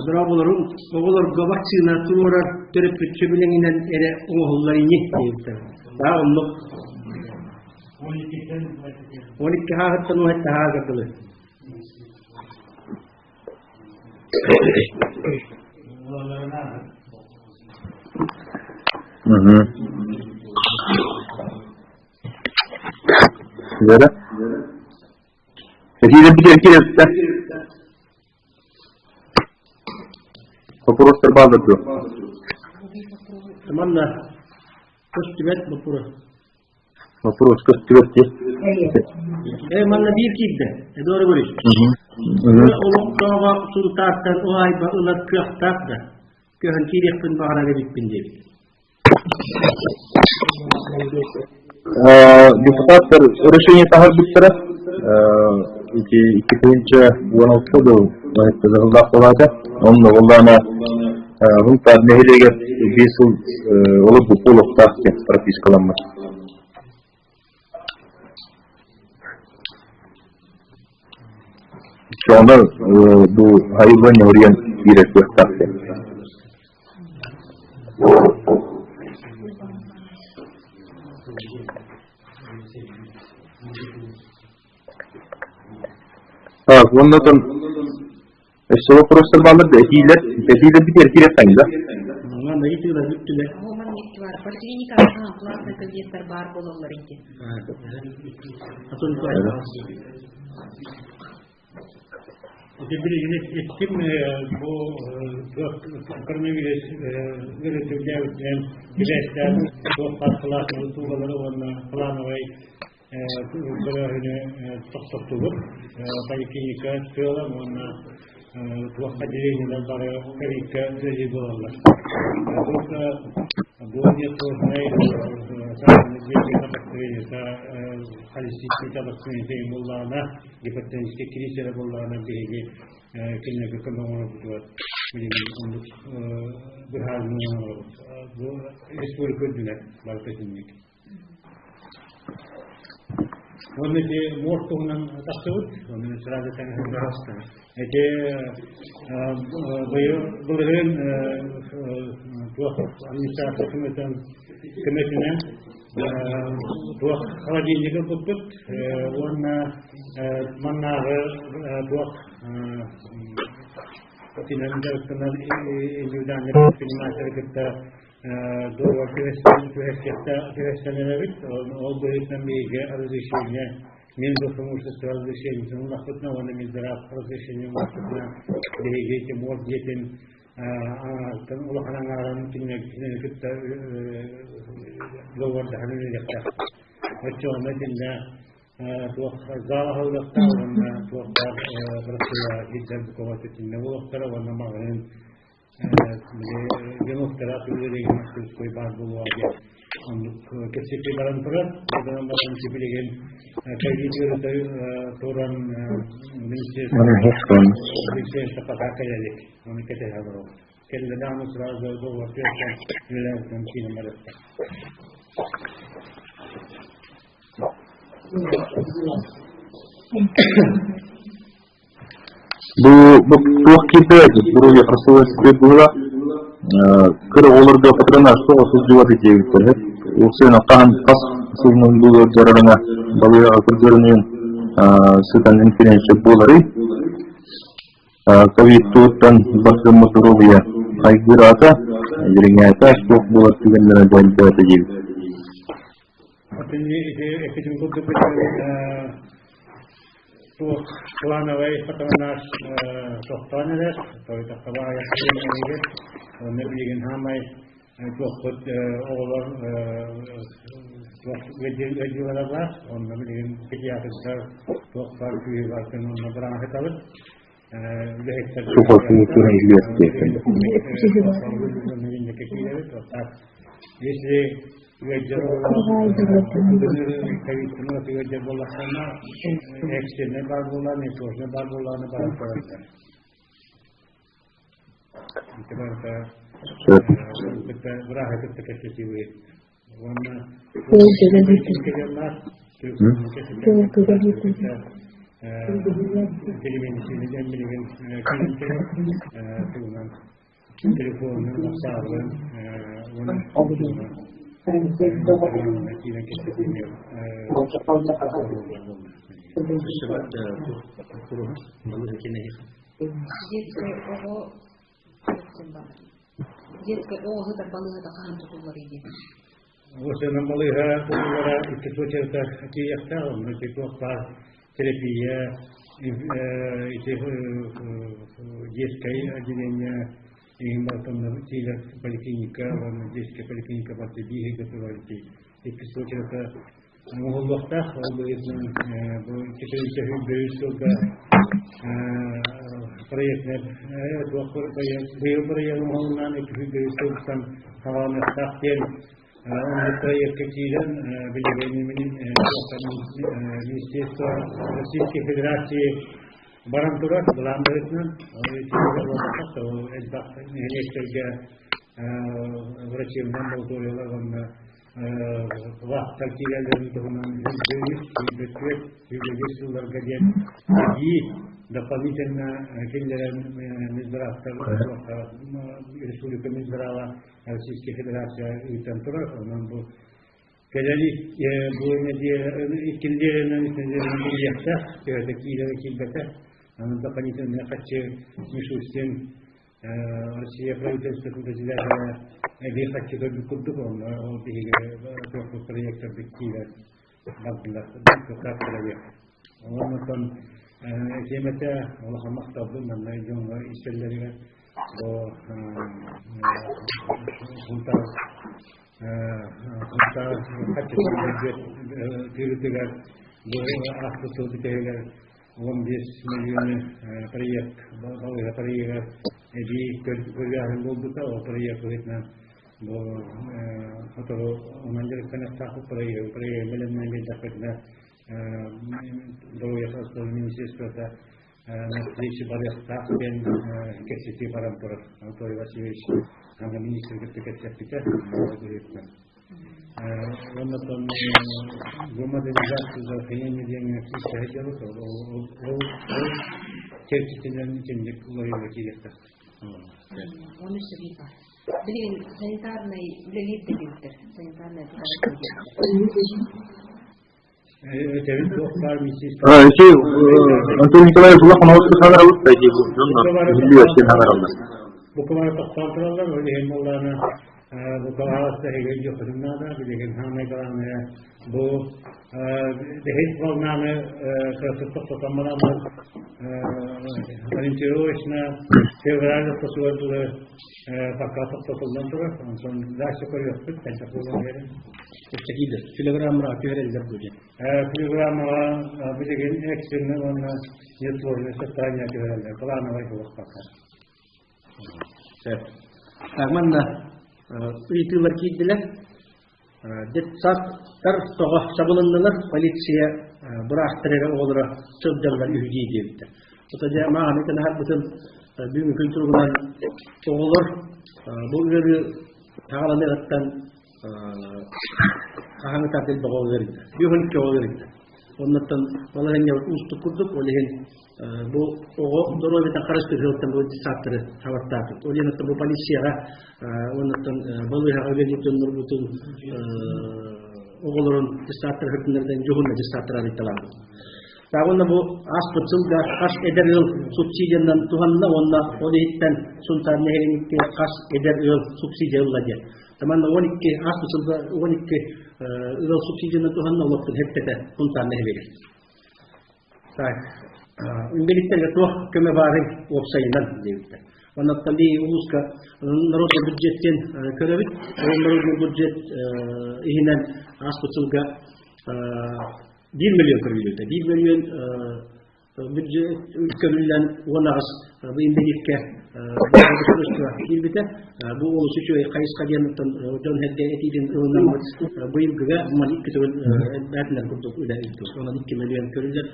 Дорооболорум, оҕолорго вакцина туруорар төрөппүт сөбүлэҥинэн эрэ оҥоһуллар ини диэбиттэр. Да, оннук. 12 хааһыттан 17 хааһыгар дылы. Вера? Этиилэрбит киирбиттэр. Вопростар бааллар дуо? Манна көстүбэт боппуруос. Вопрос көстүбэт дии. Э, манна биир киирдэ. Эдуард Егорович. Олохтооҕо Сунтаартан уһаайба ылар кыахтаах да, көһөн киириэхпин баҕарар эбиппин диэбит. Депутаттар решение таһаарбыттара. Ити 2016 жыл ыһыллаах буолаата. Онно буоллаҕына Сунтаар нэһилиэгэр 5 сыл олорбут олохтоох диэн пропискаламмыт. Ону бу айылҕа уруйан киирэр кыахтаах диэн. Так, уонна оттон өссө вопростар бааллар да этиилэр, этиилэр бүтэр киириэххин да? Манна ыйытыылар бүттүлэр. Поликлиника платный кабинеттар баар буолаллар ити. Атын Ити билигин эттим бу коронавирус ыарыытын сибээстээн туох баар платные услугалары уонна плановай көрөөһүнү тохтоттубут. Поликлиника сыала уонна туох отделениелар бары ковидка үлэлии буолаллар. Бу неотложнай холецистит вакцинация буоллаҕына, гипертоническай кризис эрэ буоллаҕына биһиги кинилэргэ көмө оҥоробутугар билигин оннук быһаарыныы оҥоробут. Бу республика үрдүнэн барыта итинник. Уонна ити муор туһунан тахсыбыт, онно сразу Ити быйыл былырыын туох администрация көмөтүнэн туох холодильнигы ылбыппыт уонна маннааҕы туох итинэн дьарыктанар индивидуальный предприниматели кытта договор түһэрсэн эрэбит. Ол быһыытынан биһиги разрешение Мингосимущество разрешениетин ыллахпытына уонна Минздрав разрешение ыллахпытына биһиги ити муор дьиэтин улахан аҥаарын кинилэри кытта договордаһан үлэлиэхтээх. Оччоҕуна итиннэ туох зал аһыллыахтаах уонна туох баар Россия сирдэр букубат итиннэ буолуохтара уонна маҕаһыын веноктара атыылыыр мастерской баар буолуоҕа диэн оннук кэпсэтии баран турар. Баран баран билигин ковид ыарыыта туран министерство пока кэлэ илик. Ону кэтэһэ олоробут. Кэллэ даҕаны сразу договор түөртэн үлэлээбитин киинэн барыахта. Бу туох киирдэ здоровье харыстабыл быһыла кыр оҕолорго патронаж тоҕо сылдьыбат диэбиттэр. Уксуйан хаһан хас сылынан бу ыалдьарарына балыыһаҕа көрдөрүнүөн сытан инференция буоларый. Ковид туһуттан бас гыммыт доруобуйа хайгыраата, дириҥээтэ, суох буолар түгэннэрэ дьайбата диэбит. Ити эпитин курдук туох плановай патронаж тохтоон эрэр, тойтоххо айахтыыр онно билигин хаамай туохпут оҕолор туох ыалдьыылара баар, онно билигин педиатрдар туох баар күүһү бар онно быраахытабыт. Үлэһиттэр Если ыалдьар ыалдьар буоллахтарына, экстренный баар буоллаҕына, несложный баар буоллаҕына баран көрөллөр. Ити барыта кытта бырааһы кытта кэпсэтии уонна телемедицинеден билигин тугунан телефонунан бассаабын уонна киирэн кэпсэтиини Детскай оҕо Детскай оҕо сытар балыыһата хаһан тутулларый диэн. Осенан балыыһа тутуллара икки случайда тиийиэхтээх, онно ити туох баар терапия, ити детское отделение, иһин бартанна тиийэр поликлиника, уонна детская поликлиника барыта биир турар ити икки случайда оҥоһуллуохтаах. Ол быһыытынан бу 223 сылга проектнар туох быйыл проект оҥоһулунан 223 сылтан саҕаланыахтаах диэн оннук проекка киирэн билигин Министерство Российской Федерации баран турар былаан быһыытынан элбэх нэһилиэктэргэ врачебнай амбулаториялар уонна вахтар киирэллэрин туһунан 103, 105 сылларга диэн эбии дополнительно киллэрэн Минздравтар республика Минздрава Российская Федерация ыытан турар. Онон бу кэлэр бу икки нэдиэлэнэн үс нэдиэлэнэн билиэхтээх, төһөтө киирэрэ киирбэтэ. Аны дополнительно хаччы Мишустин Россия правительствотын председателэ эбии хаччы көрбүт курдук, онно ол биһиги туохпут проектарбыт киирэр бардылар, кафедра. Оннуттан этиэм этэ, улахан махталбын манна дьоҥҥо истэллэригэр бу Сунтаар Сунтаар хаччытын тыырытыгар бу ааспыт сыл бүтэһигэр 15 миллионы проект балыыһа проегар эбии көрүлээһин буолбута. Ол проект быһыытынан бу сотору онон дьарыктаныахтаахпыт проегы проегы бэлэмнээн биэрдэхпитинэ Доруобуйа харыстабылын министерствота на встрече барыахтаах диэн кэпсэтии баран турар. Анатолий Васильевич аны министр кытта кэпсэппитэ быһыытынан. Уонна бу модернизация здравоохранения диэҥҥэ киирсэһэ дьарык, ол чэрчитинэн итинник уларыйыыга киириэхтээх. Оны өссө биир баар. Билигин санитарнай үлэлиир да диэбиттэр. Санитарнай Ити Антон Николаевич улахан оҕус хаҥарабыт да дии дьоннор үһүлүү өссө хаҥараллар. Букубары тохтоон тураллар, ол иһин буоллаҕына. Букалаҕас эһиги дьоххутун наада, билигин хаамай главное бу бэһис волнаны кырасык тохтотон бараммыт ориентировочно февраль ортотугар дылы пока тохтотуллан турар. Онтон дальше көрүөхпүт, хайдах буолан иһэрин. Кэпсэтиилэр телеграммаҕа түһэрэллэр бу диэн. Телеграммаҕа билигин экстренный уонна неотложный состояние түһэрэллэр. Плановай буолуох пока. Сөп. Манна ыйытыылар киирдилэр. Детсадтар тоҕо сабылыннылар, полиция быраастар эрэ оҕолоро сылдьаллар үһү дии диэбиттэр. Ото дьэ мааҕын этэн аһарбытын бүгүҥҥү күн туругунан оҕолор бу ыарыы саҕаланыаҕыттан хаһан ытардыл бөҕө ыарыйда. Бүгүн икки оҕо ыарыйда. Оннуттан балаһыанньа уустук курдук, ол иһин бу оҕо доруобуйатын харыстыыр сыалтан бу детсадтары хабаттаатыт. Ол иһин бу полицияҕа оннуттан балыыһаҕа үлэлиир дьоннорбутун оҕолорун детсадтар хыртыннардан дьоһунна детсадтар арыйталаабыт. Уонна бу ааспыт сылга хас эдэр ыал субсидиянан туһанна уонна ол иһиттэн Сунтаар нэһилиэнньиккэ хас эдэр ыал субсидия ылла диэн. Таманна 12 ааспыт сылга 12 ыал субсидиянан туһанна олохтон хэттэтэ Сунтаар нэһилиэгэр. Так, инбэлииттэргэ туох көмө баарый уопсайынан диэбиттэр. Оннуттан бии улууска народный бюджет диэн көрөбүт. Ол народный бюджет иһинэн ааспыт сылга 1 миллион көрүллүбүтэ. 1 миллион бюджет көрүллэн 18 бу инбэлииккэ киирбитэ. Бу олус үчүгэй хайысха диэн дьон сэргэ этиитин ылынаммыт быйылгыга икки төгүл элбээтинэн курдук үлэ ыыттыбыт. Онон 2 миллион көрүллэр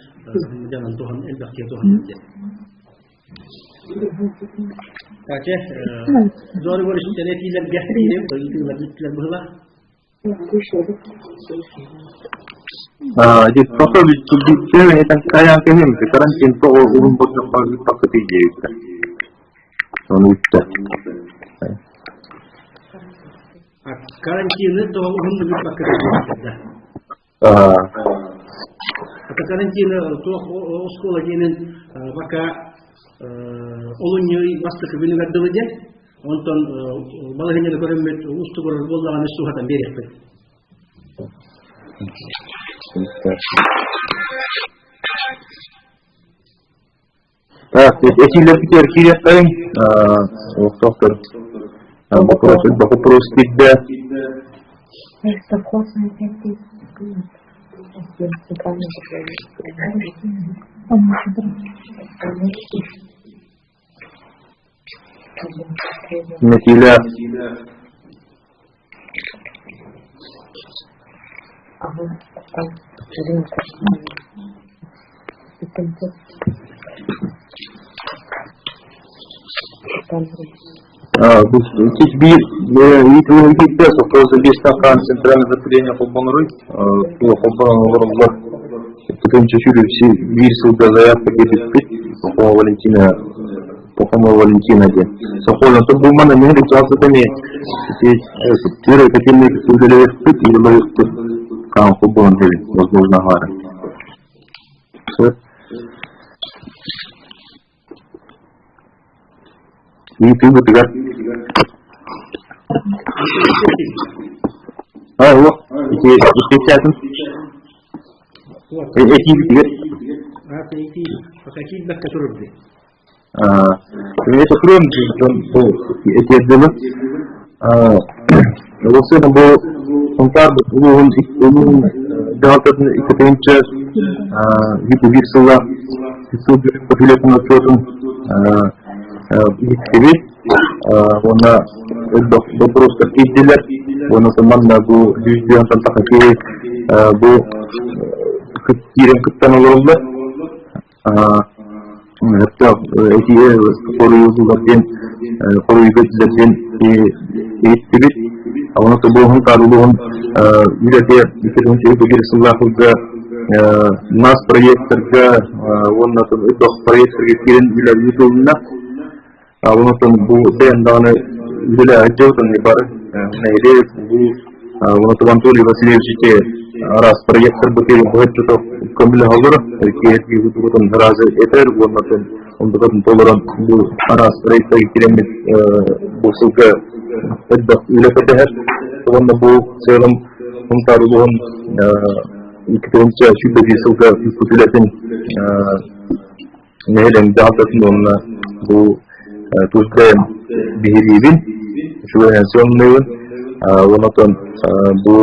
дьонон туһан элбэх киһи туһанар диэн. Катя, Зори Борисович этиилэргэ ыйытыылар бүттүлэр быһыылаах. Просто этэн кэһим карантин тоҕо уһун болдьоххо ыыппаккытый диэбиттэр. Ону ыытта. Карантины тоҕо уһун ыыппаккытый диэбиттэр да. Это карантины туох оскуола диэнин пока олунньу бастакы күнүгэр дылы диэн онтон балаһыанньаны көрөммүт уустугурар буоллаҕына суһатан биэриэхпит. Так, этиилэрбитигэр киириэххэйиҥ. Олохтоохтор вопрос, вопрос киирдэ. Метилэ Биир ыйытыылар совхоз биэстэн центральное отделение холбоноруй холбонон олороллор тыһыынча биир сылга заявка биэрбиппит Пахомова Валентина Пахомова Валентина диэн совхоз бу манна нэһилик дьаһалтата эмиэ ити котельный үлэлээбиппит үлэлээбиппит хаан холбонон возможно аһаары Ыйытыыбытыгар Аа, уох, ити иккистээтим. Этиибитигэр. Киирбэккэ турурду. Аа, это крем дьон бу этиэрдилэр. Аа, Олохсуйан бу Сунтаар улууһун улууһун дьаһалтатын иккитинчи биир сылла үлэтин отчуотун иһиттибит уонна элбэх боппуруостар киирдилэр уонна манна бу жүз тахса киһи бу киирэн кыттан олороллор Сөптөөх этии хоруйугар диэн хоруйга диэн иһиттибит. Онон тобуоһун таарлуһун үлэтэ икки сыллаахылга нас проекторга уонна дох проекторга киирэн үлэ ыытылынна. Онон бу бэйэм даҕаны үлэлээһит дьылытын бары нэһилиэк, улуус, онон Анатолий Васильевич ити араас проекторбытыгар быһаччы көмөлөһөллөр, киһи араас этэр уонна онтукатын толорон бу араас проекторга киирэммит бу сылга элбэх үлэ кэтэһэр. Уонна бу сыалым Сунтаар улууһун 2021 сылга ыыппыт үлэтин нэһилиэк дьаһалтатын уонна бу тус бэйэм биһириибин, үчүгэйинэн сыаналыыбын. Уонна оттон бу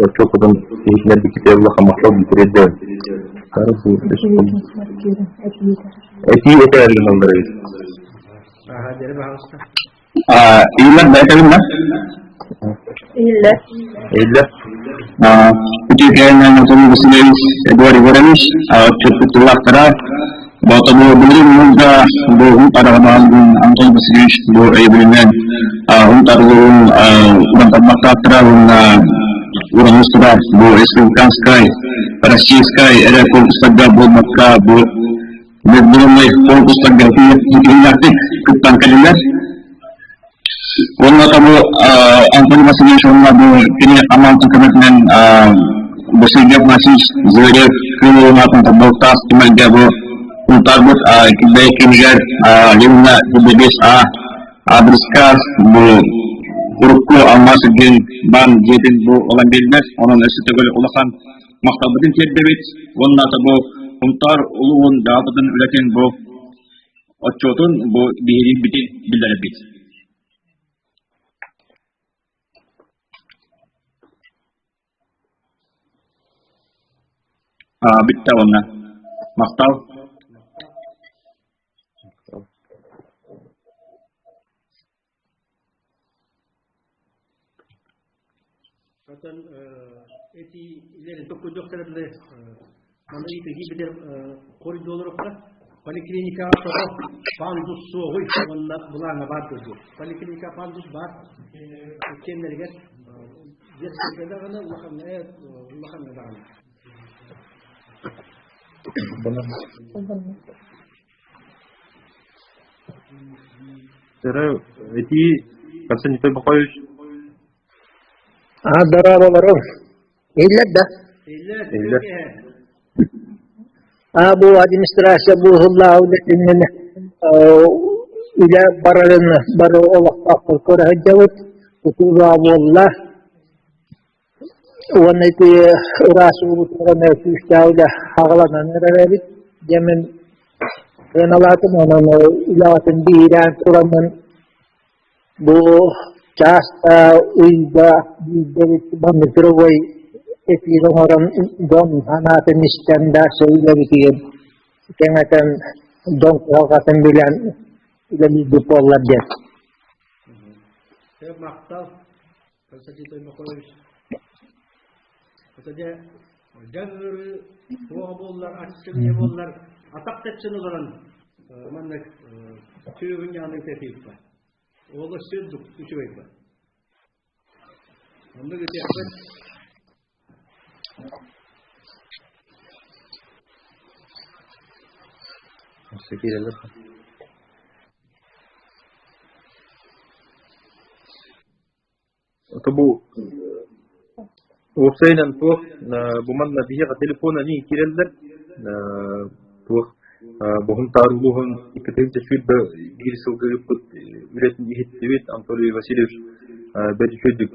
отчуоппутун иһитиннэрбиккитигэр улахан махтал тириэрдэбин. Этии этээр гыналлар эбит. Иһиллэр бэйэтэбин да? Иһиллэр. Иһиллэр. Үтүөкээн Анатолий Васильевич Эдуард Егорович отчуоттуттуллахтара Боотобу билигин мунда бу араҕанаан Антон Васильевич бу өйөбүлүнэн Унтарлуун урантарбаттааттара уонна уранустара бу республиканскай, российскай эрэ конкурстарга буолбакка бу Международнай конкурстарга ситиһиилээхтик кыттан кэллилэр. Уонна бу Антон Васильевич уонна бу кини хамаандатын көмөтүнэн бу Сергей Афанасьевич Зверев кыыл аатын Тоболтаас түмэлгэ бу Сунтаарбыт бэйэ кэмигэр Ленина 25А аадырыска бу урукку алмаас үргүн баан дьиэтин бу ылан биэрдилэр. Онон өссө төгүл улахан махталбытын тиэрдэбит уонна бу Сунтаар улууһун дьаһалтатын үлэтин бу отчуотун бу биһириирбитин биллэрэбит. Бүттэ уонна махтал. Оттон этиилэрин токкуйдуохтара маны ыйытыгы билэр коридорга поликлиникаҕа тоҕо пандус суоҕуй уонна былааҥҥа баар курдук. Поликлиника пандус баар иккиэннэригэр детскайга даҕаны улахаҥҥа улахаҥҥа даҕаны. Сэрэ этии Константин Бахоевич Аа, дорооболорум. Иһиллэр да? Иһиллэр. Аа, бу администрация бу ыһыллаа үлэтинэн үлэ барарын бары олохтоохтор көрө сылдьабыт. Тутууга буолла. Уонна ити ыраас уубутугар күүстээх үлэ хаҕаланан эрэр эбит. Дьэ мин сыаналаатым, онон үлэҕитин биһирээн тураммын бу чааста ыйга биирдэ эбит маннык дорогой эфир оҥорон дьон санаатын истэн да сөбүлэбитигин кэҥэтэн дьон кыһалҕатын билэн үлэлиирбит буоллар диэн. Махтал. Константин Тоймохоевич. Это дьэ дьаҥ ыарыы туоҕа буоллар, аччыгыйа буоллар, атах тэпсэн олорон маннык түөһүн ньааны тэтииппэ. Ол өссө үчүгэйбэ. Оннук итиэхпит. Киирэллэр. Это бу уопсайынан туох бу манна биһиэхэ телефона нии киирэллэр туох Боһунтаар улууһун 2021 сылга ыыппыт үлэтин иһиттибит Анатолий Васильевич бэрт үчүгэйдик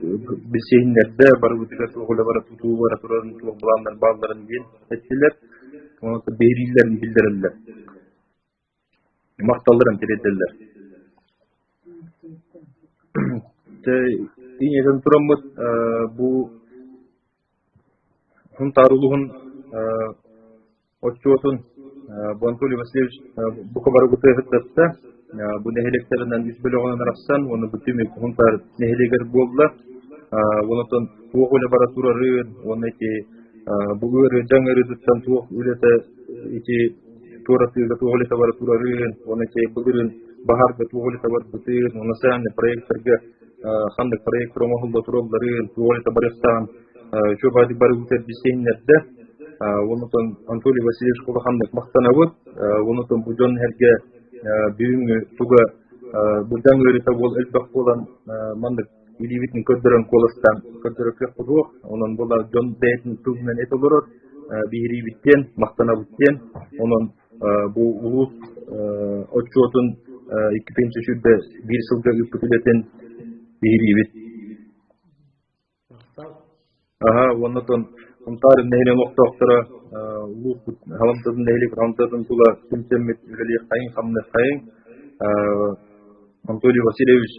билсиһиннэрдэ барыбытыгар туох үлэ бара тутуу бара турарын туох былааннар баалларын диэн эттилэр онон биһирииллэрин биллэрэллэр махталларын тириэрдэллэр Ийэтин тураммыт бу Сунтаар улууһун отчуотун бу Анатолий Васильевич бука бары сырдатта. Бу нэһилиэктэринэн үс бөлөҕүнэн арахсан уонна бу түмүк Сунтаар нэһилиэгэр буолла. Онтон туох үлэ бара турарын уонна ити бу ыарыы дьаҥ ыарыытыттан туох үлэтэ ити туоратыыга туох үлэтэ бара турарын уонна ити былырыын баһаарга туох үлэтэ барбытын уонна социальный проекттарга ханнык проекттар оҥоһулла туралларын туох үлэтэ барыахтааҕын үчүгэй бары билсиһиннэрдэ. Онтон Анатолий Васильевич улаханнык махтанабыт. Онтон бу дьон эргэ бүгүҥҥү туга бу дьаҥ ыарыыта буол элбэх буолан маннык илиибитин көрдөрөн куоластаан көрдөрөр кыахпыт суох. Онон була дьон бэйэтин тылынан эт олорор, биһириибит диэн, махтанабыт диэн. Онон бу улуус отчуотун 2021 сылга ыыппыт үлэтин биһириибит. Аһа, уонна тон Сунтаар нэһилиэгин олохтоохторо улууспут халамтатын нэһилиэк халамтатын тула түмсэммит үлэлиэххэйиҥ, хамныаххайыҥ. Анатолий Васильевич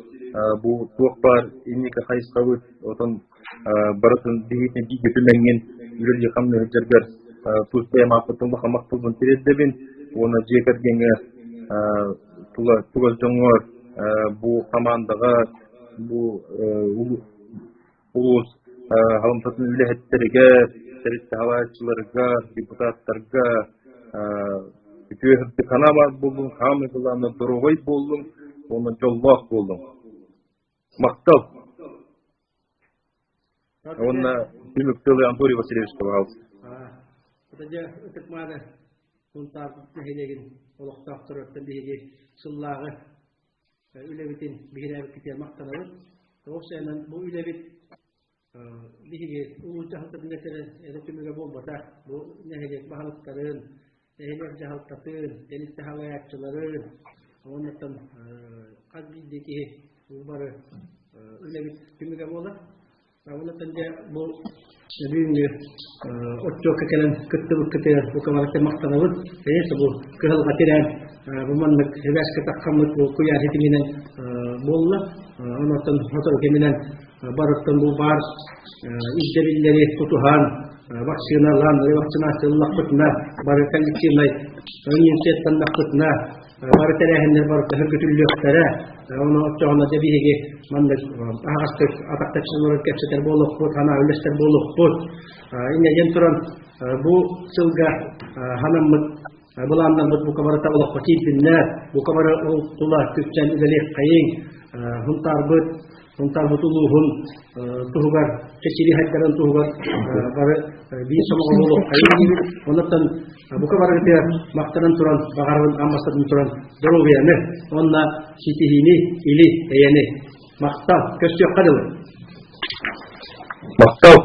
бу туох баар инники хайысхабыт отон барытын биһиитин бииргэ түмэҥҥин үлэлии хамныы сылдьаргар тус бэйэм ааппыттан улахан махталбын тириэрдэбин уонна дьиэ кэргэҥҥэ тула чугас дьоҥҥор бу хамаандаҕа бу улуус халамтатын үлэһиттэригэр, тэрилтэ салайааччыларыгар, депутаттарга үтүө сырдык санаа баар буоллун, хаамыы былаана доруобай буоллун уонна дьоллоох буоллун. Махтал! Уонна түмүк тылы Анатолий Васильевичка пожалуйста. Дьэ, ытык-мааны Сунтаар нэһилиэгин олохтоохторуттан биһиги сыллааҕы үлэбитин биһирээбиккитигэр махтанабыт. Ол сыанан бу үлэбит биһиги улуус дьаһалтатын эрэ түмүгэ буолбатах. Бу нэһилиэк баһылыктарын, нэһилиэк дьаһалтатын, тэрилтэ салайааччыларын, уоннаттан хас биирдии киһи бары үлэбит түмүгэ буолар. Онтон дьэ бу бүгүҥҥү отчуокка кэлэн кыттыбыккытыгар бука барыта махтанабыт. Конечно, бу кыһалҕа тирээн бу маннык сибээскэ таххаммыт бу куйаар ситиминэн буолла. Онтон сотору кэминэн барыттан бу баар ирдэбиллэри тутуһан вакциналаан, ревакцинация ыллахпытына, бары коллективнай иммунитеттаннахпытына, бары тэрээһиннэр барыта сөргүтүллүөхтэрэ. Ону оччоҕуна дьэ биһиги маннык аһаҕастык атахтаччы олорон кэпсэтэр буолуохпут, санаа үллэстэр буолуохпут. Инньэ диэн туран бу сылга ханаммыт былааннарбыт бука барыта олоххо киирдиннэр, бука бары ол тула күччэн үлэлиэххэйиҥ, Һунтаарбыт Сунтаарбыт улууһун туһугар, чэчири хайдарын туһугар бары биир сомоҕо буолуоххайын диибит. Оннуттан бука барыгытыгар махтанан туран, баҕарабын аммастатын туран доруобуйаны уонна ситиһиини, или эйэни. Махтал, көрсүөххэ дылы. Махтал.